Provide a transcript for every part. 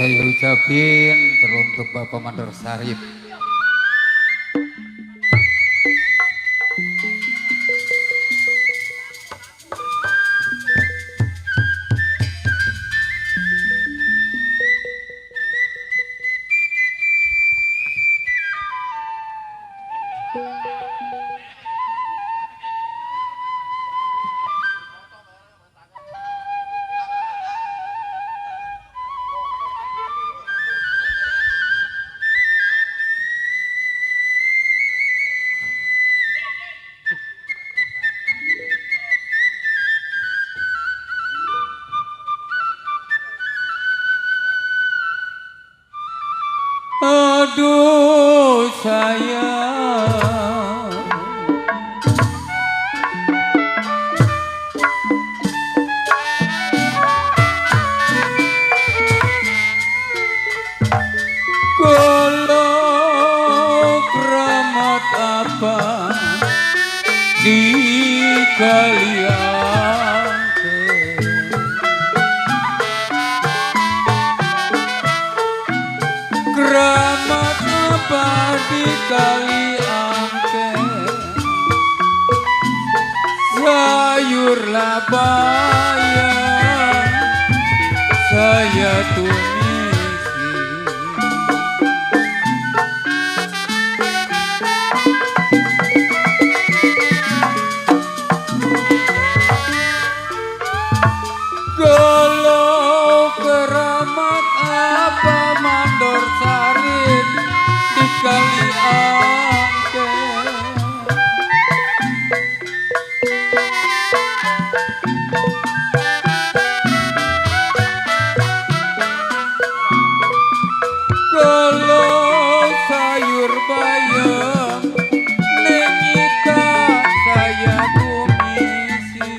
saya ucapin teruntuk Bapak Mandor Sarip. Aduh sayang, kalau keramat apa di kalian keramat apa di kali angke sayur labayan saya tumisi kalau keramat apa mandor sarit di kali angke kalau sayur bayam nengika saya tumisi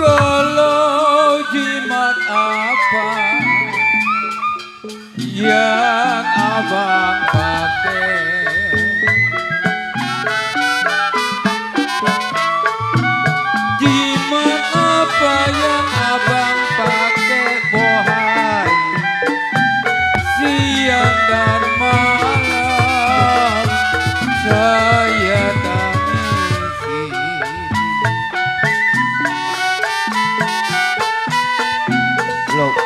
kalau jimat apa yang abang pakai jimat apa yang abang pakai bohai siang dan malam saya tangisi loh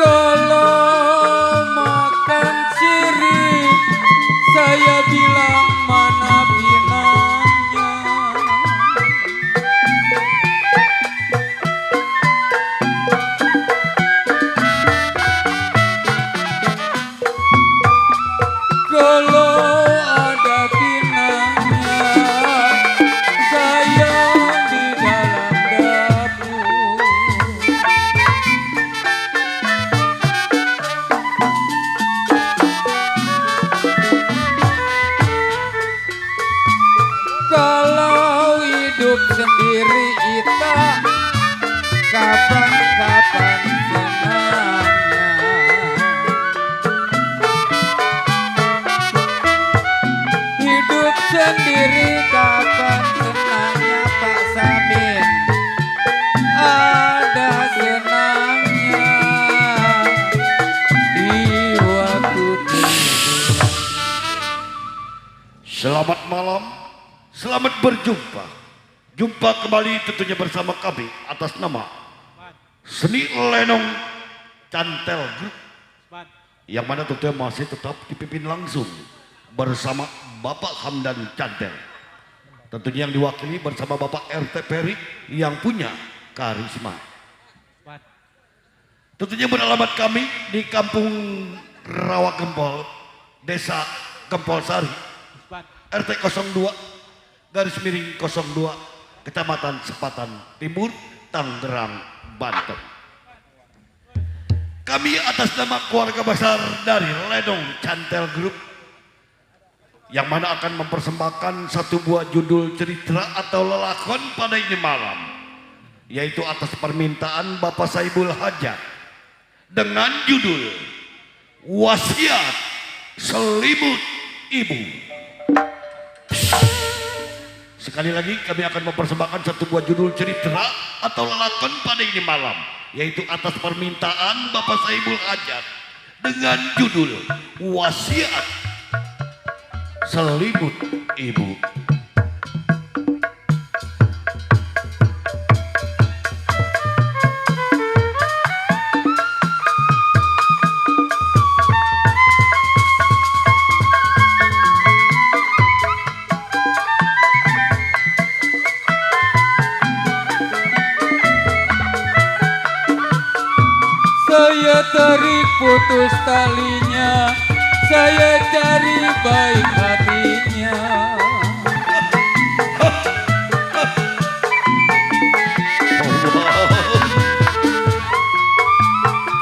kalau makan sirih saya bilang mana pinanya kalau ada pinanya saya di dalam dapur kalau hidup sendiri kita kapan-kapan senangnya hidup sendiri kapan senangnya Pak Samin ada senangnya di waktu tidur. Selamat malam, selamat berjumpa. Jumpa kembali tentunya bersama kami atas nama Seni Lenong Cantel Group, yang mana tentunya masih tetap dipimpin langsung bersama Bapak Hamdan Cantel. Tentunya yang diwakili bersama Bapak RT Peri yang punya karisma. Tentunya beralamat kami di Kampung Rawa Gempol, Desa Gempol Sari, RT 02/02, Kecamatan Sepatan Timur, Tangerang, Banten. Kami atas nama keluarga besar dari Lenong Cantel Group, yang mana akan mempersembahkan satu buah judul cerita atau lelakon pada ini malam, yaitu atas permintaan Bapak Saibul Hajat dengan judul Wasiat Selimut Ibu. Sekali lagi kami akan mempersembahkan satu buah judul cerita atau lelakon pada ini malam, yaitu atas permintaan Bapak Saibul Hajat dengan judul Wasiat Selimut Ibu. Saya tarik putus talinya, saya cari baik hatinya.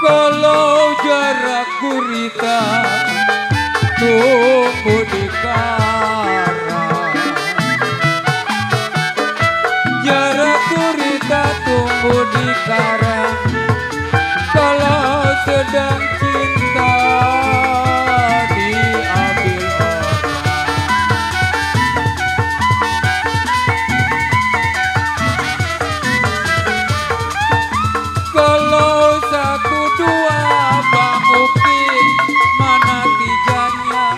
Kalau jarak gurita tumbuh di karang, jarak gurita tumbuh di karang. Kalau sedang cinta diambil orang, kalau satu dua Bang Uki mana tiganya?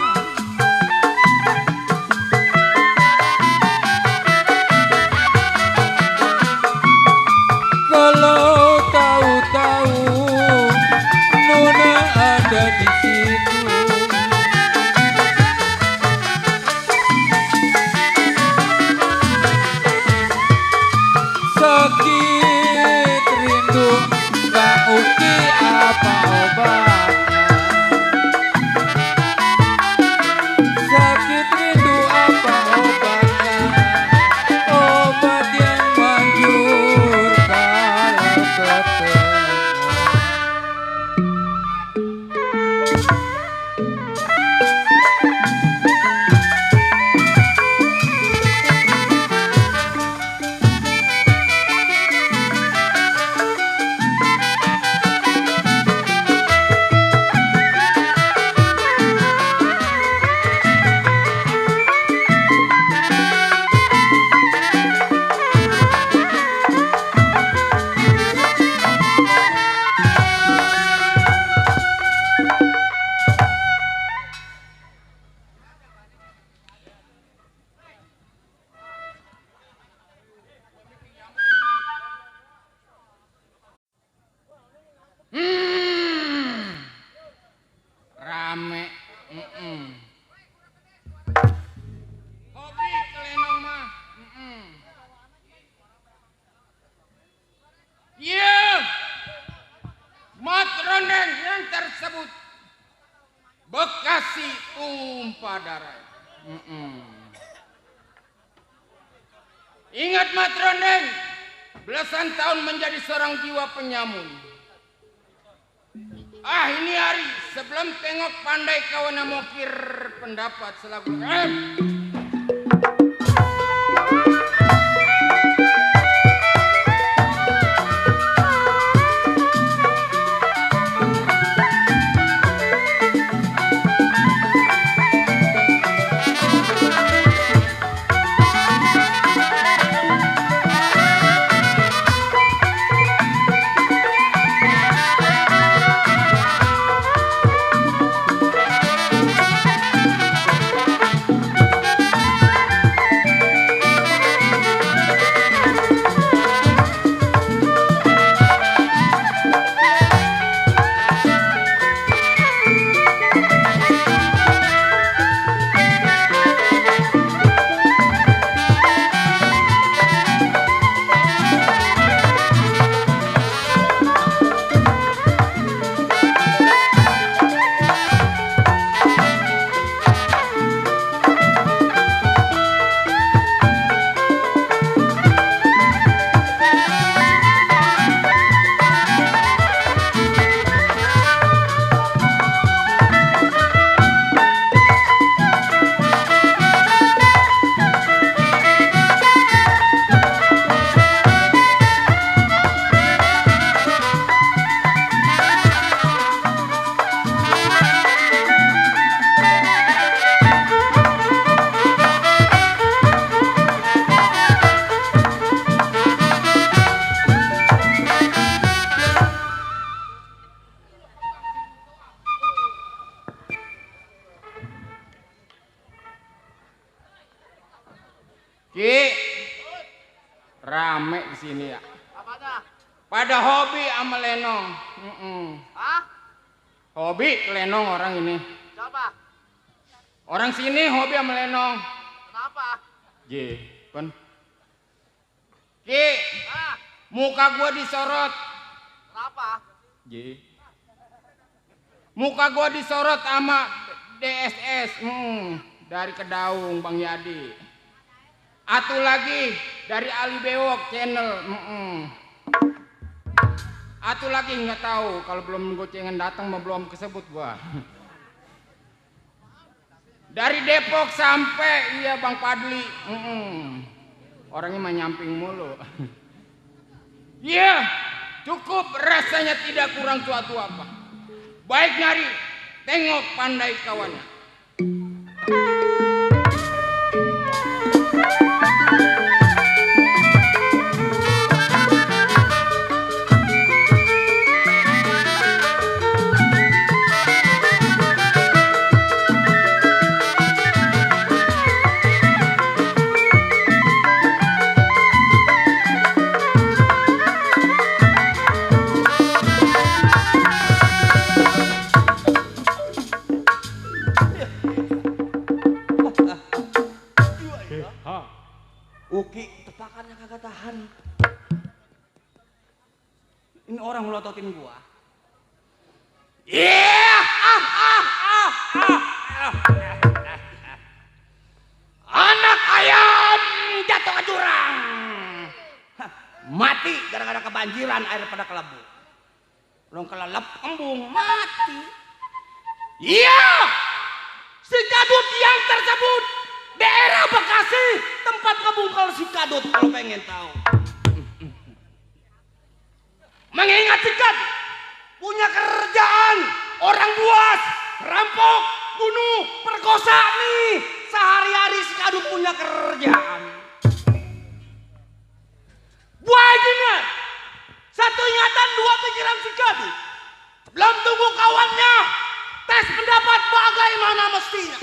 Kalau tahu-tahu Nona ada di situ, sakit rindu Bang Uki apa obatnya? Sakit rindu apa obatnya? Obat yang manjur kalau ketemu. Rame. Hobi kelenong mah. Iya. Mat rondeng yang tersebut Bekasi tumpah darah. Ingat Mat rondeng, belasan tahun menjadi seorang jiwa penyamun. Ini hari sebelum tengok pandai kawan mokir pendapat selaku Ki, rame di sini ya. Pada hobi sama lenong. Hah? Hobi ke lenong orang ini. Siapa? Orang sini hobi sama lenong. Kenapa? Kan. Ki, Hah? muka gua disorot. Kenapa? Muka gua disorot sama DSS. Dari Kedaung Bang Yadi. Atu lagi dari Ali Bewok channel. Atu lagi nggak tahu kalau belum gocengan datang mah belum kesebut gua. Dari Depok sampai iya Bang Padli. Orangnya mah nyamping mulu. Iya, cukup rasanya tidak kurang suatu apa. Baik nyari, tengok pandai kawannya. Uki tepakannya kagak tahan. Ini orang melototin gua. Anak ayam jatuh ke jurang. Mati gara-gara kebanjiran air pada kelebu. Belum kelelep embung mati. Iya, si Kadut yang tersebut Daerah Bekasi tempat kebungkal si Kadut kalau pengen tahu. Mengingat si Kadut punya kerjaan orang buas, rampok, bunuh, perkosa nih. Sehari-hari si Kadut punya kerjaan. Buahnya satu ingatan dua pikiran si Kadut. Belum tunggu kawannya tes pendapat bagaimana mestinya.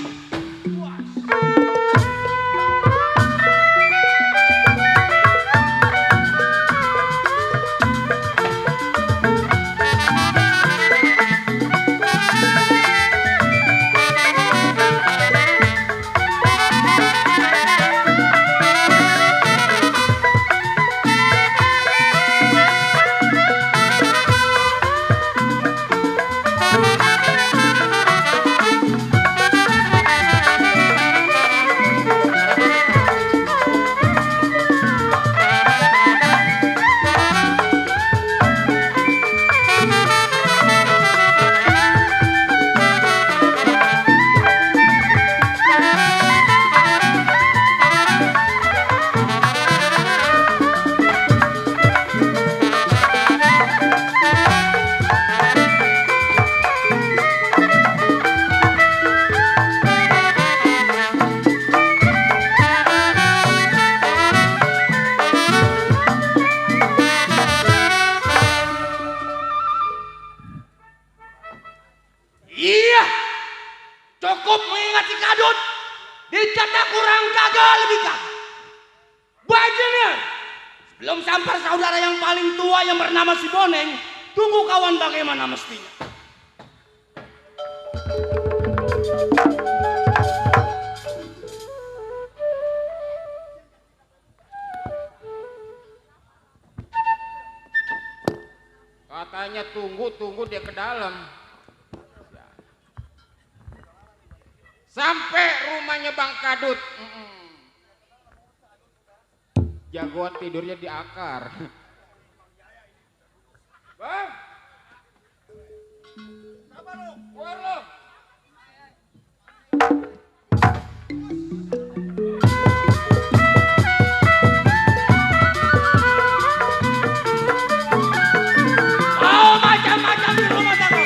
Cukup mengingat si Kadut. Dicanda kurang kagak lebih kagak. Bagiannya belum sampai saudara yang paling tua yang bernama si Boneng. Tunggu kawan bagaimana mestinya. katanya tunggu dia ke dalam. Sampai rumahnya Bang Kadut. Jagoan tidurnya di akar. Bang. Apa lu? Keluar lu. Oh, macam-macam di rumah tangga.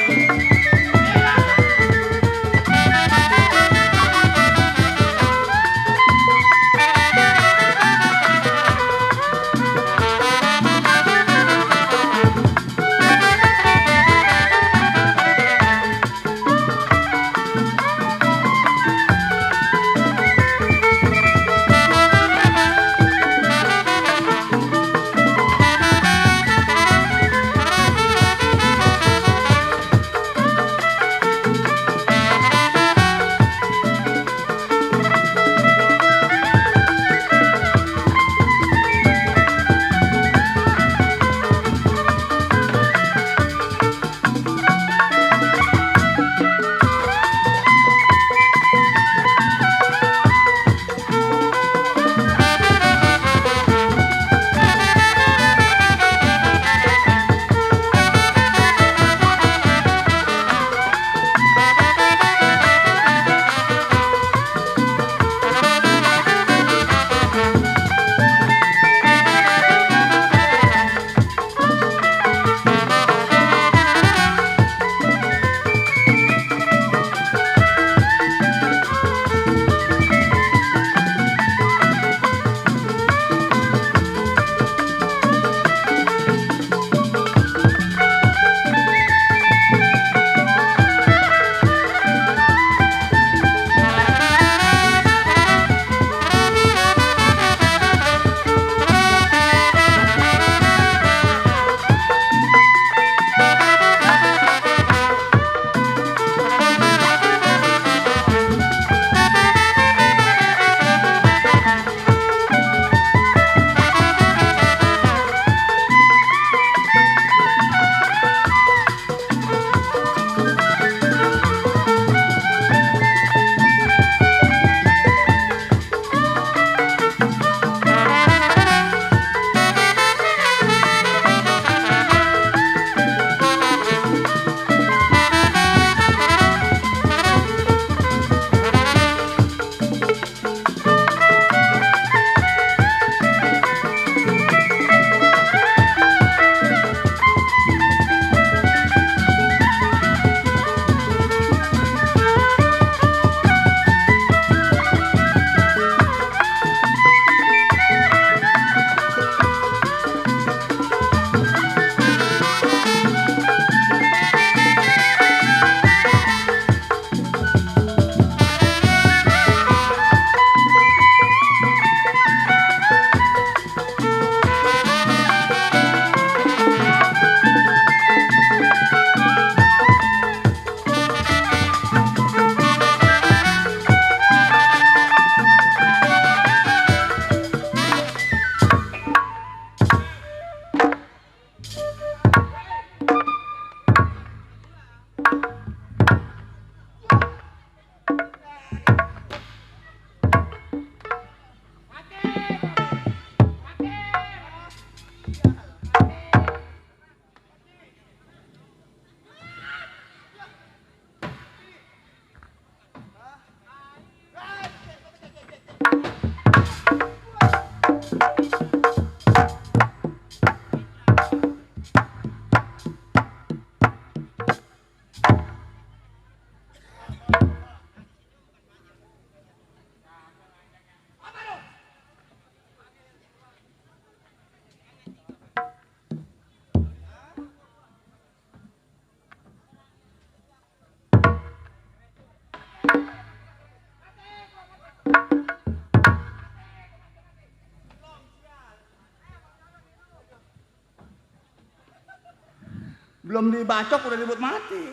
Belum dibacok udah ribut mati.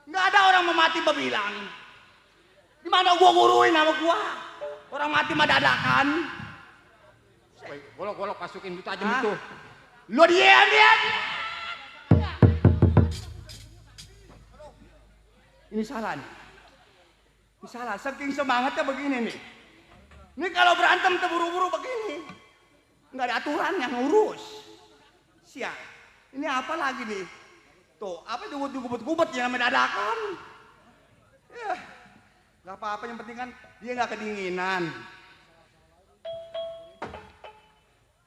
Nggak ada orang mau mati berbilang. Gimana gua guruin sama gua? Orang mati mah dadakan. Golok masukin itu aja Hah? itu. Lu dia. Ini salah nih. Ini salah, saking semangatnya begini nih. Ini kalau berantem terburu-buru begini. Nggak ada aturan yang ngurus. Siap. Ini apa lagi nih? Tuh, apa itu gubet-gubet yang namanya dadakan? Ya, nggak apa-apa, yang penting kan dia nggak kedinginan.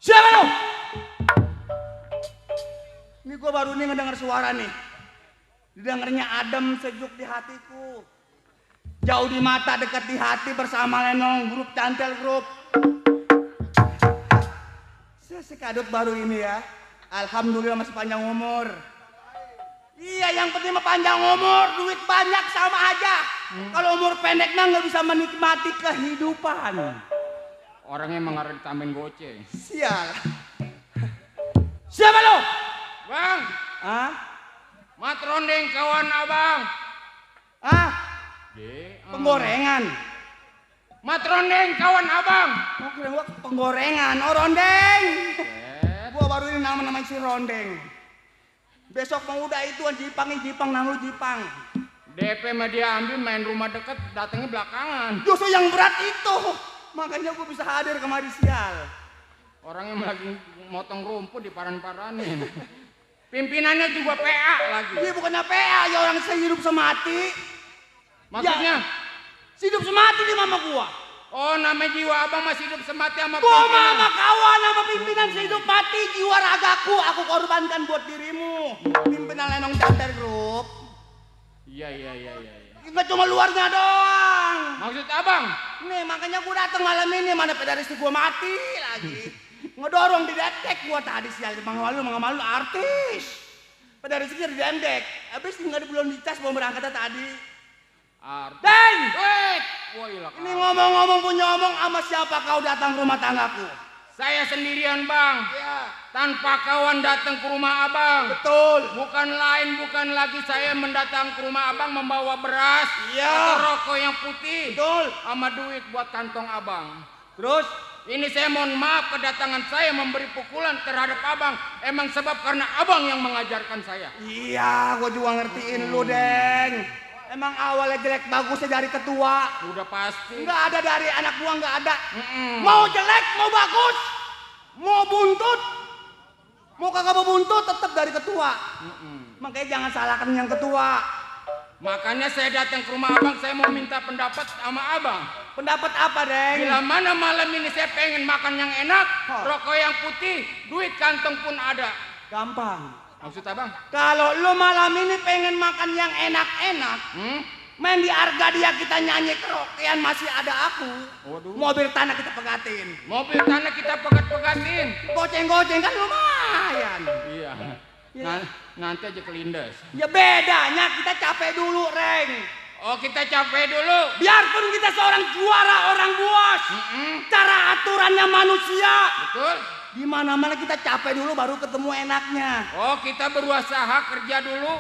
Siapa lu? Ini gua baru nih ngedengar suara nih. Didengarnya adem sejuk di hatiku. Jauh di mata dekat di hati bersama Lenong grup Cantel Grup. Si Kadut baru ini ya. Alhamdulillah masih panjang umur. Iya, yang penting mah panjang umur, duit banyak sama aja. Kalau umur pendek mah nggak bisa menikmati kehidupan. Orangnya emang harus ditambahin goceng. Sial. Siapa lo? Bang, Hah? matrondeng kawan abang. Hah? De, Penggorengan. matrondeng kawan abang. Oh, kira gua penggorengan. Oh, rondeng. Eh, Gua baru ini nama si rondeng. Besok mau udah ituan Jipang nang lu Jipang. DP mah dia ambil main rumah deket, datangnya belakangan. Justru yang berat itu. Makanya gua bisa hadir kemari sial. Orangnya lagi motong rumput di paran-paranin. Pimpinannya juga PA lagi. Dia bukannya PA, ya orang sehidup semati. Maksudnya? Hidup semati di mama gua. Oh, namanya jiwa abang masih hidup semati sama Gua pimpinan. mama kawan sama pimpinan sehidup mati, jiwa ragaku aku korbankan buat dirimu. Pimpinan Lenong Cantel Grup. Iya. Enggak cuma luarnya doang. Maksud abang? Nih makanya gua datang malam ini, mana pedaristi gua mati lagi. Ngedorong di detek gua tadi sial, Bang Malu artis. Pedaristinya di dendek. Habis tinggal belum dicas mau berangkatnya tadi. Deng! Wait! Woi lah. Ini ngomong-ngomong punya omong sama siapa kau datang ke rumah tanggaku? Saya sendirian bang. Iya. Tanpa kawan datang ke rumah abang. Betul. Bukan lagi saya mendatang ke rumah abang membawa beras. Iya. Atau rokok yang putih. Betul. Sama duit buat kantong abang. Terus? Ini saya mohon maaf kedatangan saya memberi pukulan terhadap abang. Emang sebab karena abang yang mengajarkan saya. Iya, gua juga ngertiin lu, Deng. Emang awalnya jelek bagusnya dari ketua. Udah pasti. Nggak ada dari anak gua, nggak ada. Mm-mm. Mau jelek, mau bagus, mau buntut, mau kagak mau buntut tetap dari ketua. Makanya jangan salahkan yang ketua. Makanya saya datang ke rumah abang, saya mau minta pendapat sama abang. Pendapat apa, Deng? Bila mana malam ini saya pengen makan yang enak, Oh. rokok yang putih, duit kantong pun ada. Gampang. Maksud abang? Kalau lu malam ini pengen makan yang enak-enak, main di Argadia kita nyanyi kerokean masih ada aku. Waduh. Mobil tanah kita pegatin. Mobil tanah kita pegat-pegatin. Goceng-goceng kan lumayan. Iya. Iya. Nanti aja kelindes. Ya bedanya kita capek dulu, Reng. Oh, kita capek dulu. Biarpun kita seorang juara, orang buas. Cara aturannya manusia. Betul. Di mana-mana kita capek dulu baru ketemu enaknya. Oh, kita berusaha kerja dulu.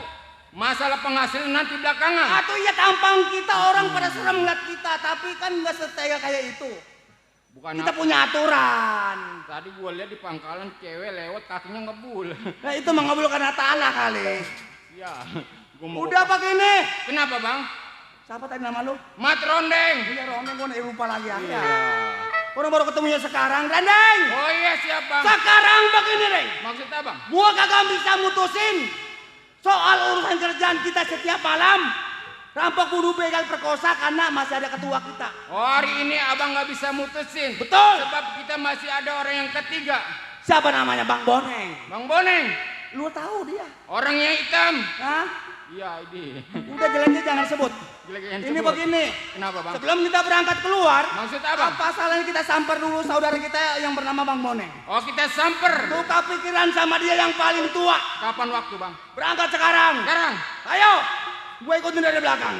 Masalah penghasilan nanti belakangan. Atau ya tampang kita orang pada serem ngeliat kita, tapi kan nggak setega kayak itu. Bukan Kita punya aturan. Tadi gua lihat di pangkalan cewek lewat kakinya ngebul. Nah itu mah ngebul karena tanah kali. Iya. Gua mau Udah pakai ini. Kenapa bang? Siapa tadi nama lu? Mat Rondeng. Iya Rondeng, gua lupa lagi ya. Iya. Orang baru ketemunya sekarang, Rondeng. Oh iya siapa? Sekarang begini, Reng. Maksud abang? Gua kagak bisa mutusin soal urusan kerjaan kita setiap malam. Rampok, bunuh, begal, perkosa karena masih ada ketua kita. Oh hari ini abang nggak bisa mutusin. Betul. Sebab kita masih ada orang yang ketiga. Siapa namanya? Bang Boneng. Bang Boneng. Lu tahu dia? Orang yang hitam. Hah? Iya ini. Udah jelasnya jangan sebut. Jelek-jelekan Ini sebut. begini. Kenapa bang? Sebelum kita berangkat keluar, Maksud abang? apa salahnya kita samper dulu saudara kita yang bernama Bang Boneng. Oh kita samper. Tukar pikiran sama dia yang paling tua. Kapan waktu bang? Berangkat sekarang. Sekarang. Ayo, gue ikutin dari belakang.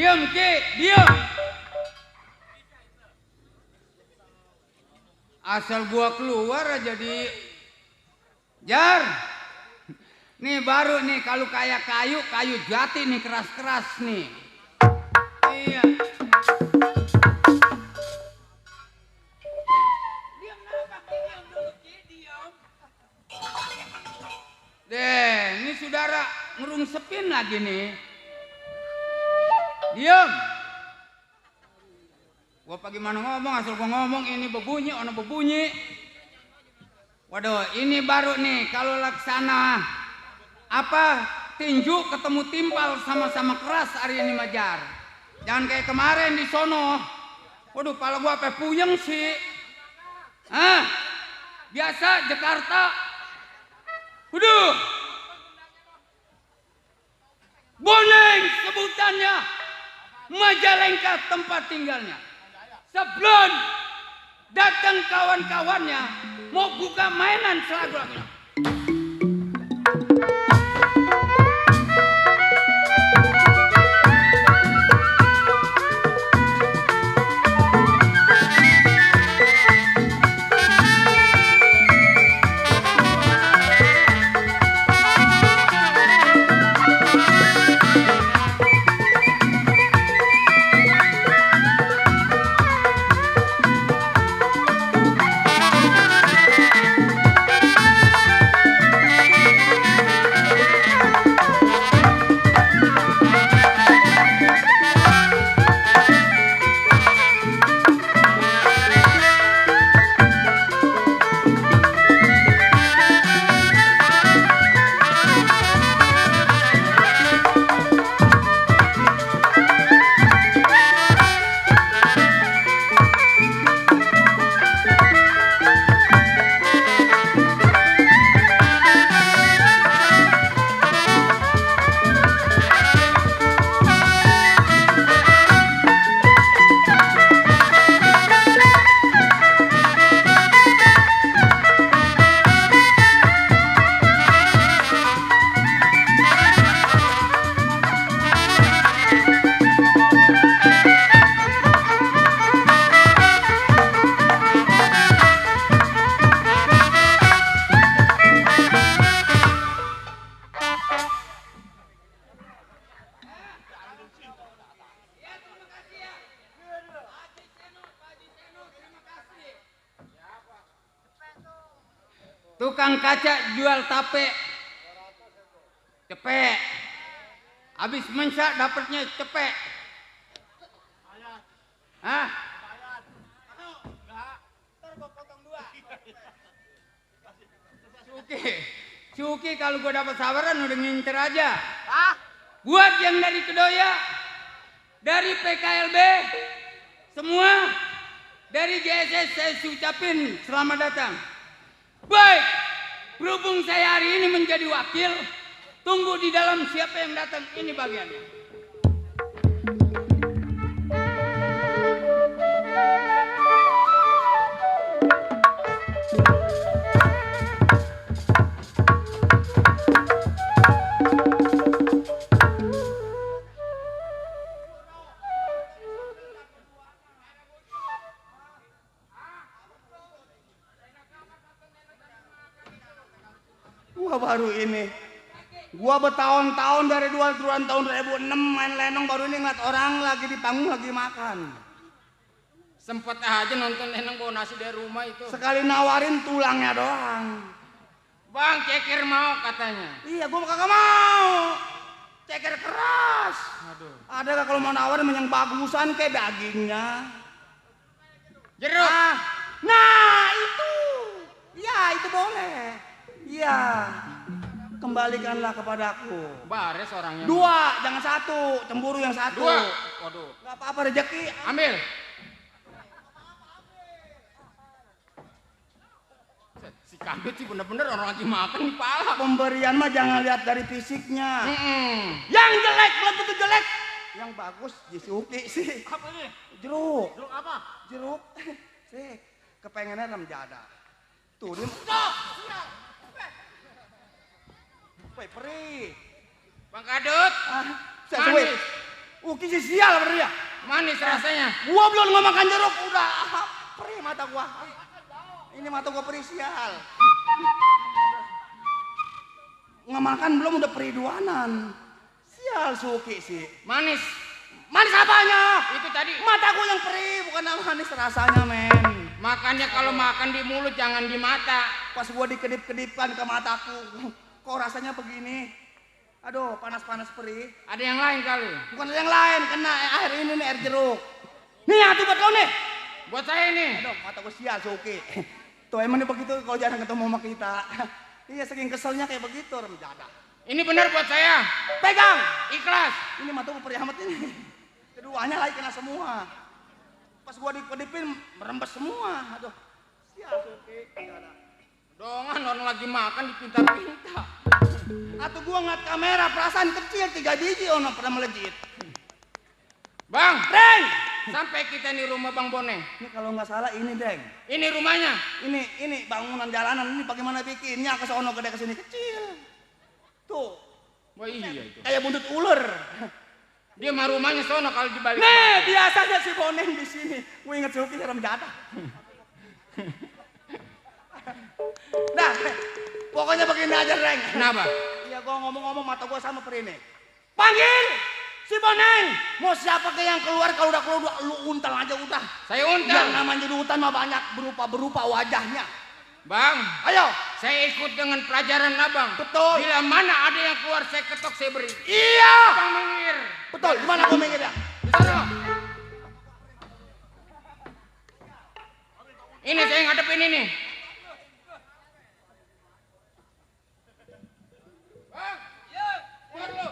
Diam, Ki, diam. Asal gua keluar aja di Jar. Nih baru nih kalau kayak kayu jati nih keras-keras nih. Iya. Diam kenapa? Diam dulu, Ki, diam. Deh, ini saudara ngerungsepin lagi nih. Diam. Gua pagi mana ngomong, asal gua ngomong ini bebunyi, ono bebunyi. Waduh, ini baru nih kalau laksana tinju ketemu timpal sama-sama keras hari ini Majar. Jangan kayak kemarin di sono. Waduh, pala gua apa puyeng sih. Hah? Biasa Jakarta. Waduh. Boneng sebutannya. Majalengka tempat tinggalnya. Sebelum datang kawan-kawannya mau buka mainan selagu-lagunya. Tukang kaca jual tape. Cepek. Habis mensyak dapatnya cepek. Hah? Cuki kalau gua dapat sabaran udah ngincer aja. Buat yang dari Kedoya, dari PKLB, semua dari JSS saya ucapin selamat datang. Baik, berhubung saya hari ini menjadi wakil, tunggu di dalam siapa yang datang, ini bagiannya. Gua baru ini. Gua bertahun-tahun dari tahun 2006 main lenong, baru ini ngeliat orang lagi di panggung lagi makan. Sempet aja nonton lenong bawa nasi dari rumah itu. Sekali nawarin tulangnya doang. Bang, ceker mau katanya. Iya, gua kagak mau. Ceker keras. Aduh. Ada gak kalau mau nawarin yang bagusan kayak dagingnya? Jeruk. Nah itu. Ya itu boleh. Iya. Kembalikanlah kepadaku. Bares orangnya. 2, jangan 1. Cemburu yang 1. 2. Waduh. Gak apa-apa rezeki. Ambil. Si Kadut sih bener-bener orang lagi makan di pala. Pemberian mah jangan lihat dari fisiknya. Yang jelek belum tentu jelek. Yang bagus Jisuki sih. Apa ini? Jeruk. Jeruk apa? Jeruk. Sih. Kepengennya dalam jada. Tuh dia. Woi, perih. Bang Kadut. Manis. Uki si sial bener ya. Manis rasanya. Gua belum ngemakan jeruk udah perih mata gua. Ini mata gua perih sial. Ngemakan belum udah perih duanan. Sial Suki sih. Manis. Manis apanya? Itu tadi. Mata gua yang perih bukan manis rasanya men. Makanya kalau makan di mulut jangan di mata. Pas gua dikedip-kedipkan ke mataku, kok rasanya begini? Aduh, panas-panas perih. Ada yang lain kali. Bukan yang lain, kena air ini nih, air jeruk. Nih, atuh buat kau nih. Buat saya nih. Aduh, mata gua sial, Suki. Tuh emang nih begitu kalau jarang ketemu sama kita. Iya, saking keselnya kayak begitu, orang jadah. Ini benar buat saya. Pegang. Ikhlas. Ini mata gua perih amat ini. Keduanya lagi kena semua. Pas gua dikedipin, merembes semua. Aduh, sial, Suki. Jadah. Dongan orang lagi makan dipinta-pinta. Atau gua ngeliat kamera perasaan kecil 3 biji orang pernah melejit. Bang, Deng, sampai kita nih rumah Bang Boneng. ini kalau nggak salah ini Deng. Ini rumahnya. Ini bangunan jalanan ini bagaimana bikinnya ke sono gede ke sini kecil. Tuh, Wah iya itu. kayak buntut ular. Dia mah rumahnya sono kalau dibalik. Nih, biasanya si Boneng di sini. Gue inget Suki serem jatah. Nah, pokoknya begini aja, Reng. Kenapa? Iya, gua ngomong-ngomong mata gua sama perih nih. Panggil si Boneng. Mau siapa ke yang keluar kalau udah keluar lu untal aja udah. Saya Yang undang. namanya di hutan mah banyak berupa wajahnya. Bang, Ayo. saya ikut dengan pelajaran abang. Betul. Bila mana ada yang keluar saya ketok saya beri. Iya. Abang mengir. Betul. Gimana gua mikir ya? Di sana. Ini saya ngadepin ini. Bang, keluar lu.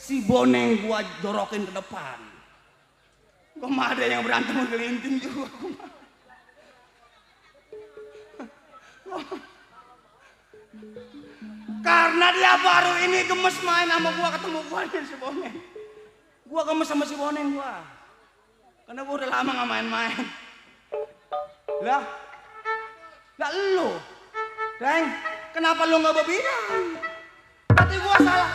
Si Boneng gua jorokin ke depan. Gua mah ada yang berantem ngelinting juga. Karena dia baru ini gemes main sama gua, ketemu gua nih si Boneng. Gua gemes sama si Boneng gua. Karena gua udah lama gak main-main. Lah lu, Deng, kenapa lu gak berbilang? Berarti gua salah.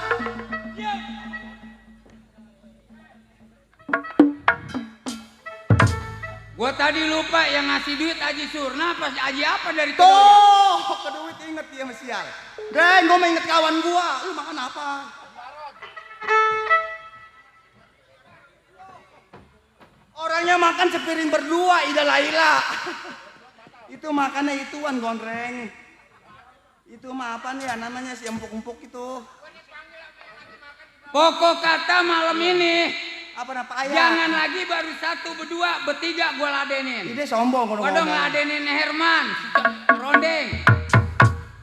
Gua tadi lupa yang ngasih duit Haji Surna pas Haji apa dari itu? Tuh, ke duit inget dia sama sial. Deng, gua mau inget kawan gua. Lu makan apa? Orangnya makan sepiring berdua, Ida Laila. Itu makannya ituan gondreng. Itu mah apa nih ya namanya si empuk-empuk itu. Pokok kata malam ini Apa apa ayam? jangan lagi baru 1, berdua, bertiga gua ladenin. Ide sombong kalau Kodong ngomong. ladenin Herman, Rondeng.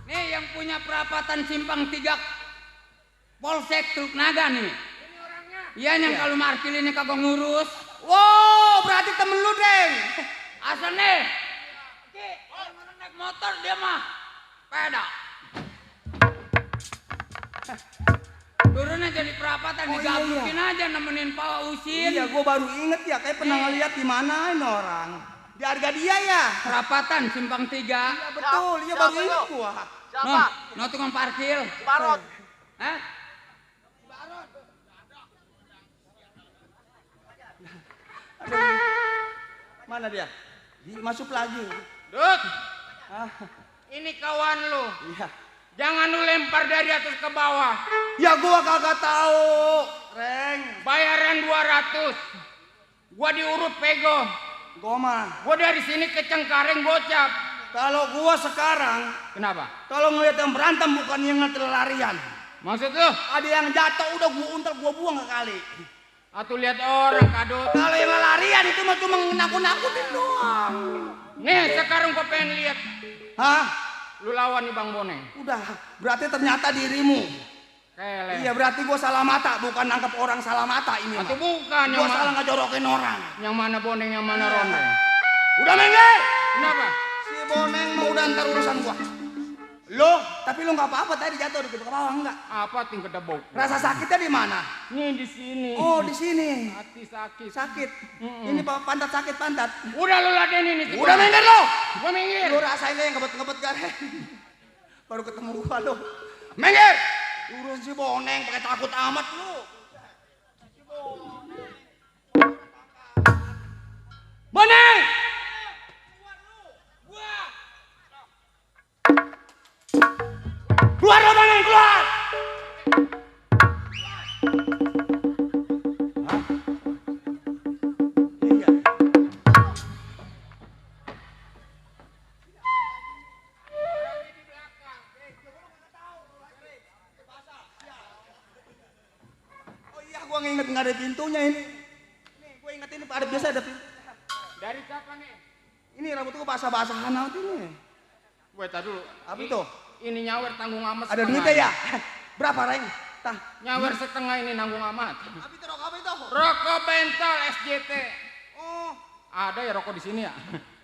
Nih yang punya perapatan Simpang 3 Polsek Truk Naga nih. Iya yang kalau markil ini kagak ngurus. Wow, berarti temen lu, Deng. Asal nih Uki, orang naik motor dia mah sepeda. Turunnya jadi perapatan, Oh, digabukin aja nemenin Pak Usin. Iya, gue baru inget ya, kayak pernah ngeliat di mana ini orang. Di harga dia ya. Perapatan Simpang 3. Iya betul, iya baru inget gua. No tukang parkir. Barot. Hah? Mana dia? Masuk lagi. Dut, Ah, ini kawan lu. iya. Jangan lu lempar dari atas ke bawah. Ya gua kagak tahu, Reng. Bayaran 200. Gua diurut pego. Gua mah. Gua dari sini ke Cengkareng gocap. Kalau gua sekarang, Kenapa? kalau ngeliat yang berantem bukan yang larian. Maksud lu? Ada yang jatuh udah gua untel gua buang ke kali. Atau lihat orang kadut. Kalau yang larian itu mah cuma nakut-nakutin doang. Nih sekarang gua pengen lihat Hah? lu lawan nih Bang Boneng. Udah, berarti ternyata dirimu. Kele. Iya, berarti gua salah mata, bukan nangkep orang salah mata ini. Atau mah. bukan Gua yang salah ngejorokin orang. yang mana Boneng yang mana Ronde. Udah Mengge. Kenapa? Si Boneng mau udah ntar urusan gua. Lo, tapi lo nggak apa-apa tadi jatuh di bawah enggak? Apa ting kedebok? Rasa sakitnya di mana? Nih di sini. Oh, di sini. Hati sakit. Sakit. Ini pantat sakit pantat. Udah lu ladenin ini. Udah minggir lo. Gua minggir. Lo rasain yang ngebet-ngebet kan? Baru ketemu gua lo. Minggir. Urus si Boneng pakai takut amat lo. Boneng. Keluar lo Boneng, keluar. Hah? Iya. Oh iya, gua nginget nggak ada pintunya ini. Nih, gua inget ini ada biasa ada pintu. Dari siapa nih? Ini rambut gua basah-basahan amat ini. Gue tadi dulu. Apa itu? Ini nyawer tanggung amat. Ada setengah. duitnya ya? Berapa, Reng? Tah. Nyawer setengah ini nanggung amat. Apa itu rokok apa itu? Rokok bentol SJT. Oh, Ada ya rokok di sini ya?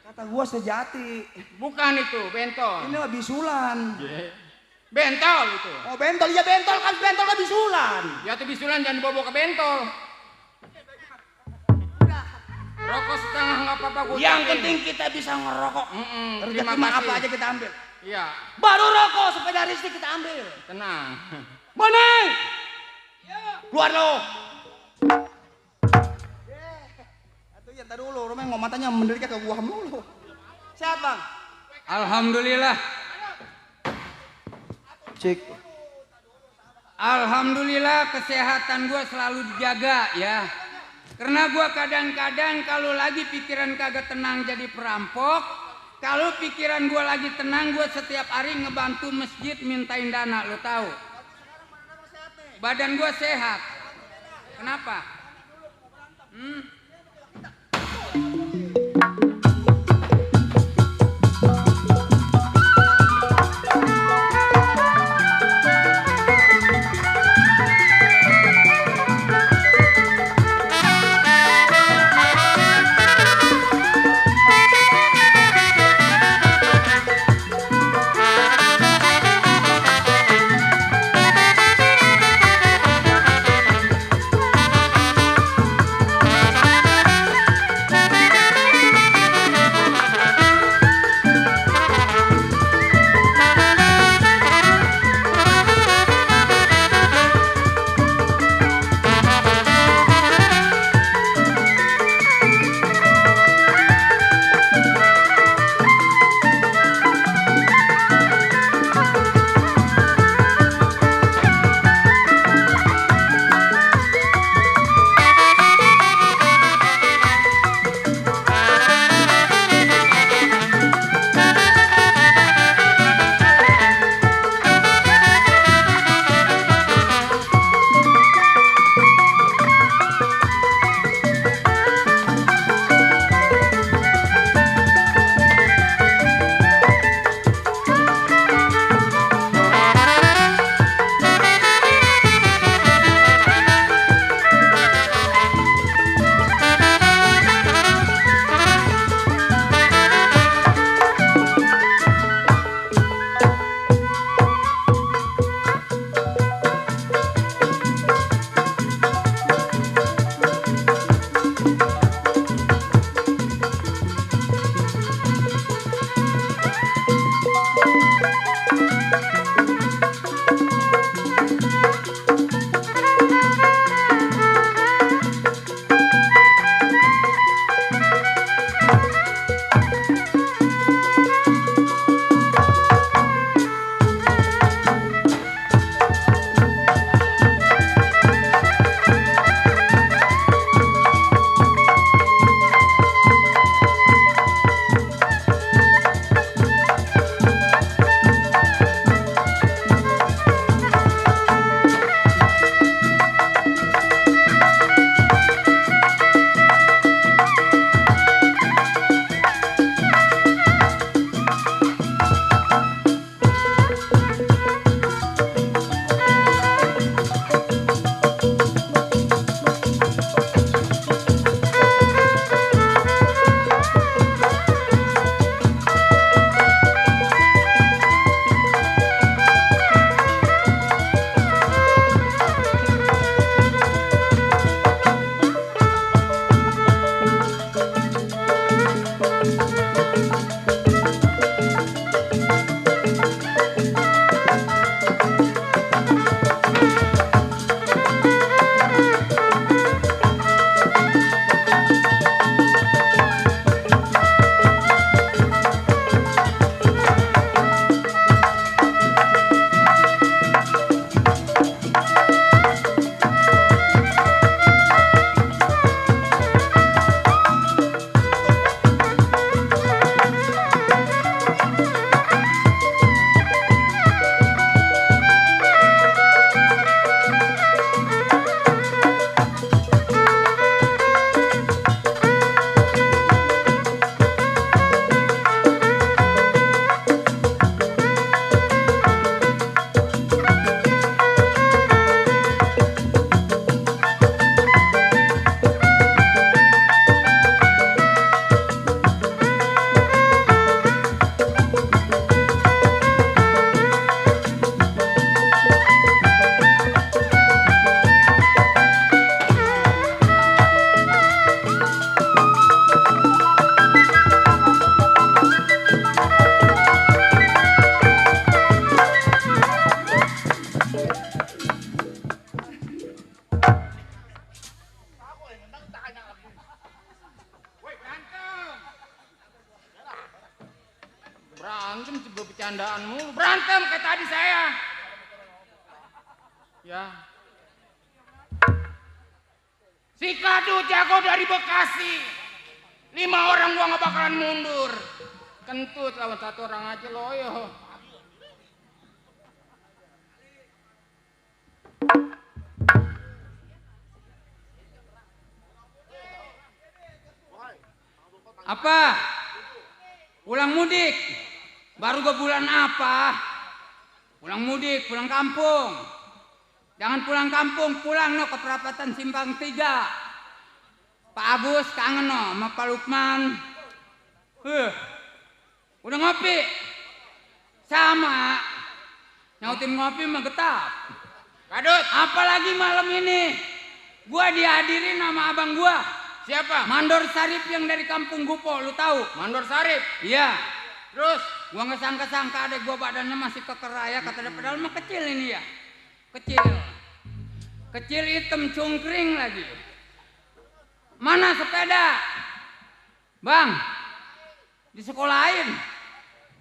kata gua sejati. Bukan itu, bentol. Ini mah bisulan. Bentol itu. Oh, bentol. Iya bentol kan bisulan. Ya tuh bisulan jangan dibawa ke bentol. Rokok setengah nggak apa-apa gue. Yang penting kita bisa ngerokok. Terima Rezeki mah kasih. apa aja kita ambil. Iya, Baru rokok sepeda listrik kita ambil. tenang. Boneng! Keluar lo. Atuh ya entar dulu, Romeng mau matanya mendelik ke gua mulu. Sehat, Bang? Alhamdulillah. Cik. Alhamdulillah kesehatan gue selalu dijaga ya. Karena gue kadang-kadang kalau lagi pikiran kagak tenang jadi perampok. Kalau pikiran gue lagi tenang, gue setiap hari ngebantu masjid mintain dana, lo tahu. Badan gue sehat. Kenapa? berantem coba bercandaan mulu. Berantem kayak tadi saya. Ya. Si Kadut jago dari Bekasi. 5 orang gua nggak bakalan mundur. Kentut lawan 1 orang aja loyo. Apa? Pulang mudik? Baru ke bulan apa? Pulang mudik, pulang kampung. Jangan pulang kampung, pulang no ke perapatan Simpang 3. Pak Agus kangen no sama Pak Lukman. Udah ngopi? Sama. Nyautin ngopi mah getap. Kadut, apalagi malam ini gua dihadirin sama abang gua. Siapa? Mandor Sarip yang dari kampung Gupo, lu tahu? Mandor Sarip? Iya. Terus gua nggak sangka-sangka adek gua badannya masih kekeraya, kata dia, padahal mah kecil ini ya. Kecil. Kecil hitam cungkring lagi. Mana sepeda? Bang, di sekolahin.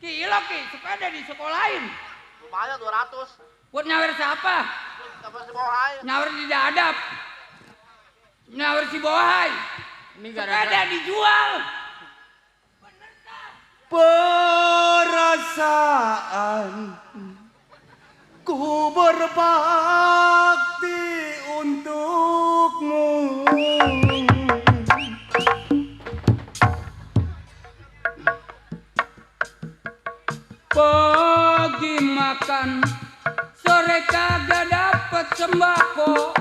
Kilo Ki, sepeda di sekolahin. Lumayan 200. Buat nyawer siapa? Nyawer di dadap. Nyawer si Bohai. Ini sepeda dijual. Perasaan ku berbakti untukmu. Pagi makan, sore kagak dapet sembako.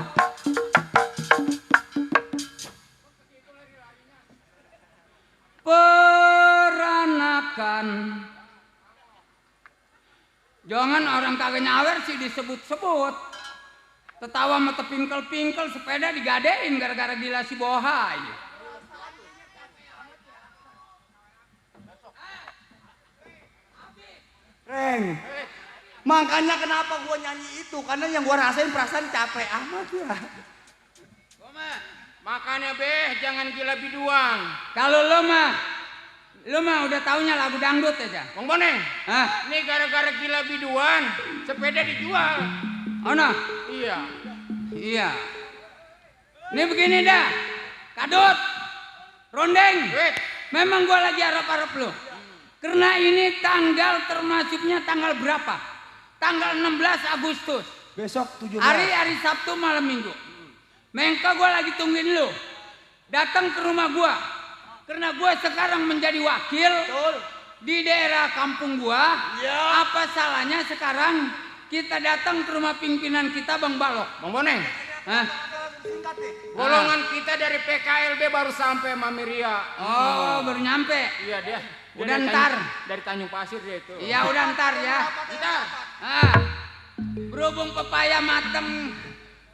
Peranakan, jangan orang kagak nyawer sih disebut-sebut. Tetawa mata pingkel-pingkel, sepeda digadein gara-gara gila si Bohai. Reng, makanya kenapa gua nyanyi itu, karena yang gua rasain perasaan capek amat ya. Makanya jangan gila biduan. Kalau lo mah udah taunya lagu dangdut aja. Bang Boneng, ini gara-gara gila biduan, sepeda dijual. Oh no? Iya. Iya. Ini begini dah, Kadut, Rondeng. Memang gua lagi harap-harap lo. Karena ini tanggal termasuknya tanggal berapa? Tanggal 16 Agustus. Besok 17. Hari Sabtu malam Minggu. Mengka gue lagi tungguin lu. Datang ke rumah gue. Karena gue sekarang menjadi wakil. Betul. Di daerah kampung gue. Ya. Apa salahnya sekarang kita datang ke rumah pimpinan kita Bang Balok. Bang Boneng. Golongan kita dari PKLB baru sampai Mamiria. Oh, baru nyampe. Iya dia. Udah ntar. Dari Tanjung Pasir dia itu. Iya udah ntar ya. Ntar. Berhubung pepaya mateng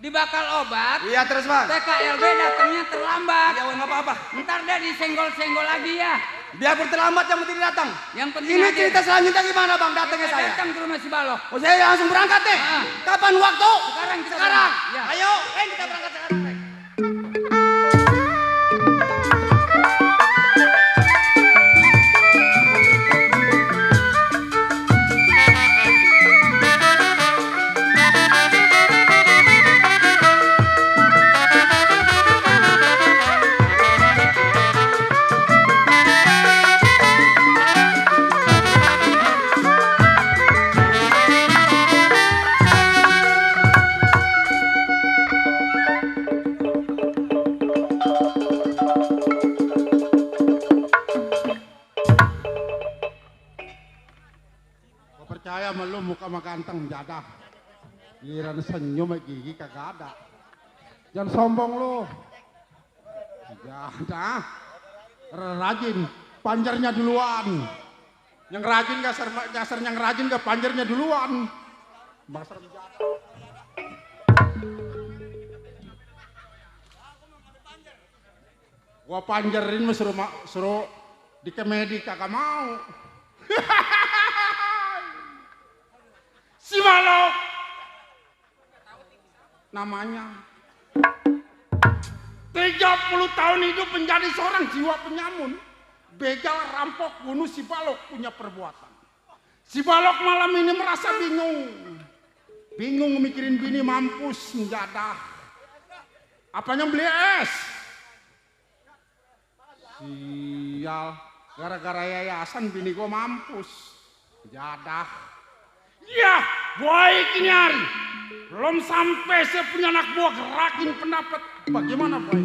dibakal obat. Iya terus bang. PKLB datangnya terlambat. Ya nggak apa-apa. Ntar deh disenggol-senggol lagi ya. Biarpun terlambat yang penting datang. Yang penting Ini aja. cerita selanjutnya gimana bang datangnya Kita saya? datang ke rumah si Balok. Oh saya langsung berangkat deh. Kapan waktu? Sekarang kita Sekarang. berangkat. Ya. Ayo, kita berangkat sekarang. Reng. Percaya sama lu muka mah ganteng jadah. Giliran senyum gigi kagak ada. Jangan sombong lu. Jadah. Rajin, panjarnya duluan. Yang rajin gasar yang rajin gak panjarnya duluan. Basar jadah. Gua panjerin mah suruh di kemedi kagak mau. Si Balok namanya 30 tahun hidup menjadi seorang jiwa penyamun, begal, rampok, bunuh si Balok punya perbuatan. Si Balok malam ini merasa bingung. Bingung mikirin bini mampus menjadah. Apanya beli es? Sial, gara-gara yayasan bini gua mampus. Jadah. Ya, boy ini hari. Belum sampai saya punya anak buah gerakin pendapat. Bagaimana boy?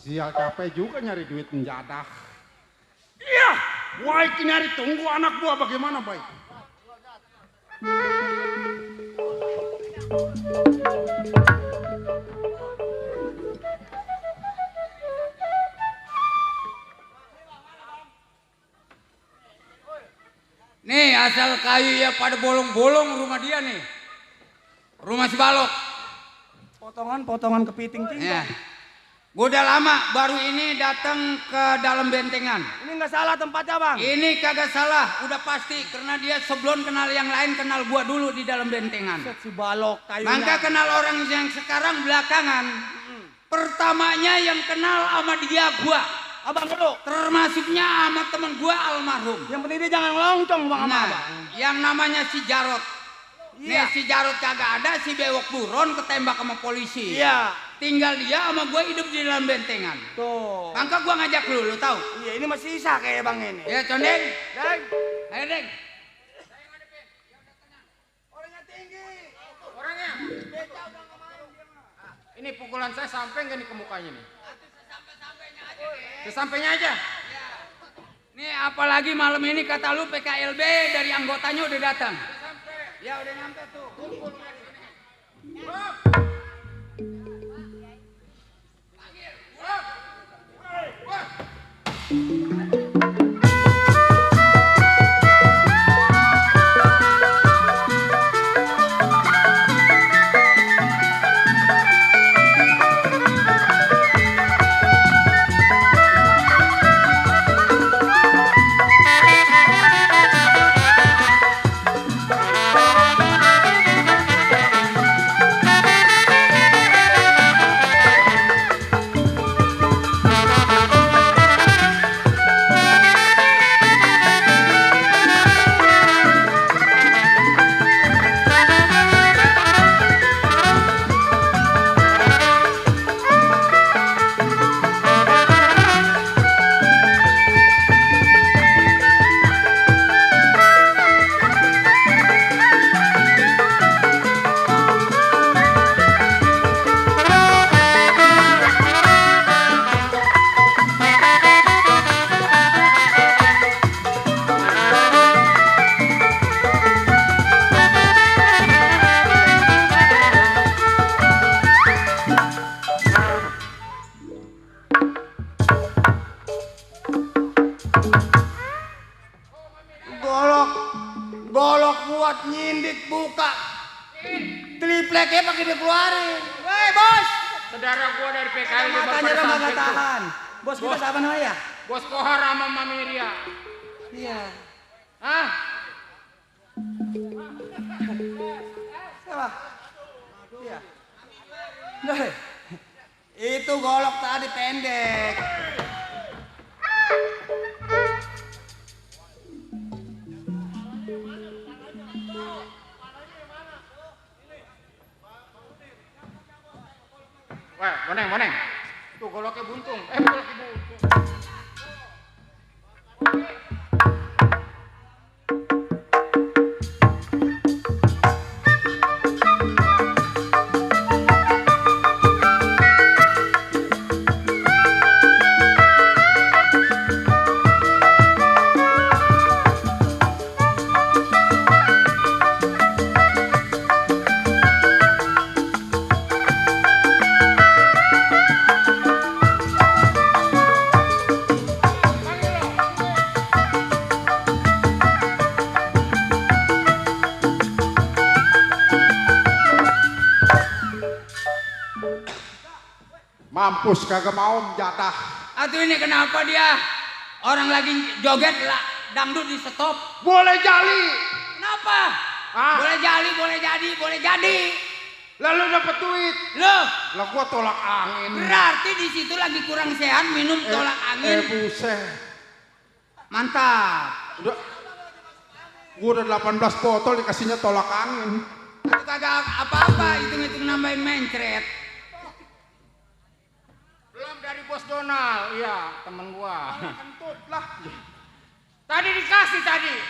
Sial, capek juga nyari duit menjadah. Iya, baik nyari tunggu anak buah bagaimana baik. Nih asal kayu ya pada bolong-bolong rumah dia nih. Rumah si Balok. Potongan kepiting tinggal. Ya. Gue udah lama baru ini datang ke dalam bentengan. Ini nggak salah tempatnya bang. Ini kagak salah, udah pasti karena dia sebelum kenal yang lain kenal gua dulu di dalam bentengan. Set si Balok kayunya. Maka kenal orang yang sekarang belakangan. Pertamanya yang kenal sama dia gua. Abang dulu. Termasuknya sama temen gua almarhum. Yang penting dia jangan loncong bang sama Nah, abang. yang namanya si Jarot. Iya. Nih si Jarot kagak ada, si Bewok buron ketembak sama polisi. Iya. Tinggal dia sama gua hidup di dalam bentengan. Tuh. Maka gua ngajak lu tahu. Iya ini masih sisa kayak bang ini. Ya Condeng. Deng. Ayo Deng. Orangnya tinggi. Orangnya. Ini pukulan saya sampai nggak nih ke mukanya nih? Sesampainya aja. Nih apalagi malam ini kata lu PKLB dari anggotanya udah datang. Ya udah nyampe tuh. Kumpul di sini. Golok buat nyindik buka. Tripleknya pakai dikeluarin. Woi bos. Saudara gua dari PKL Matanya udah nggak tahan. Bos kita siapa namanya? Bos Kohar sama Mami Ria. Iya. Hah? Siapa? Iya. Nah, itu golok tadi pendek. Boneng. Tuh goloknya buntung. Goloknya buntung. Mampus kagak mau jatah. Atuh ini kenapa dia? Orang lagi joget lah, dangdut di stop. Boleh jali. Kenapa? Boleh jali, boleh jadi. Lalu dapat duit. Loh, Lah gua tolak angin. berarti di situ lagi kurang sehat minum tolak angin. Buset. Mantap. Gua udah 18 botol dikasihnya tolak angin. Itu kagak apa-apa, hitung-hitung nambahin mencret. Belum dari Bos Donald, iya temen gua. Kentut lah. Tadi dikasih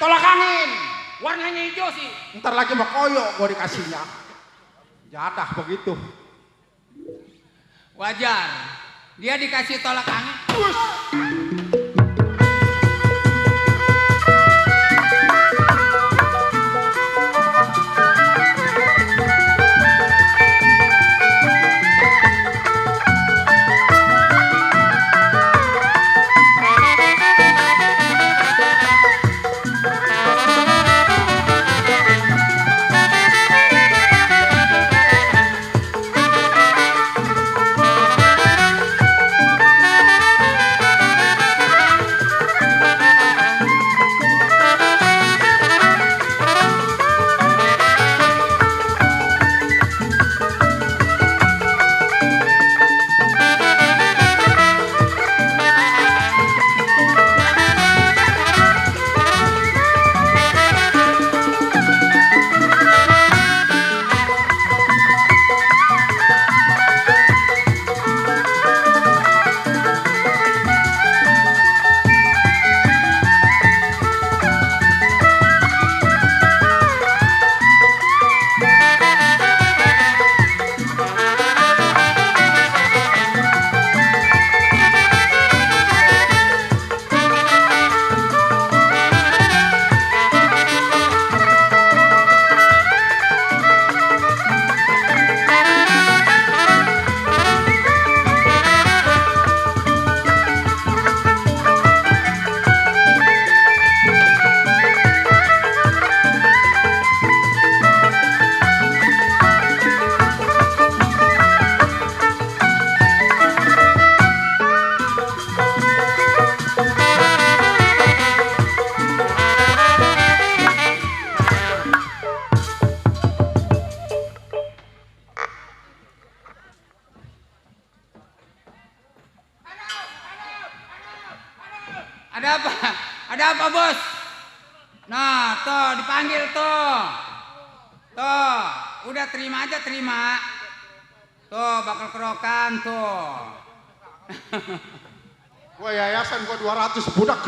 tolak angin. Warnanya hijau sih. Ntar lagi mau koyok gua dikasihnya. Jadah begitu. Wajar. Dia dikasih tolak angin. Ada apa? Ada apa, Bos? Nah, tuh dipanggil tuh. Tuh, udah terima aja, terima. Tuh, bakal kerokan tuh. Gua yayasan gua 200 budak.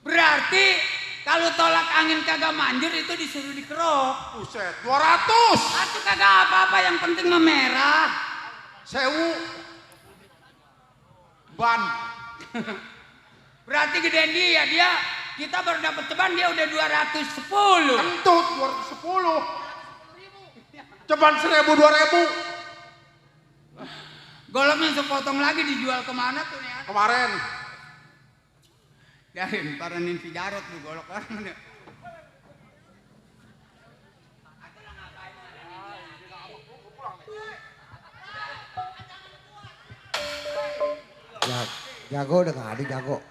Berarti kalau tolak angin kagak manjur itu disuruh dikerok. Buset, 200. Itu kagak apa-apa, yang penting memerah. Sewu. Ban. Berarti gedean dia kita baru dapat ceban dia udah 210. Kentut 210. Ceban 1000 2000. Goloknya sepotong lagi dijual kemana tuh nih? Kemarin. Darin paranin si Jarot tuh golok orang. Jago udah nggak ada jago.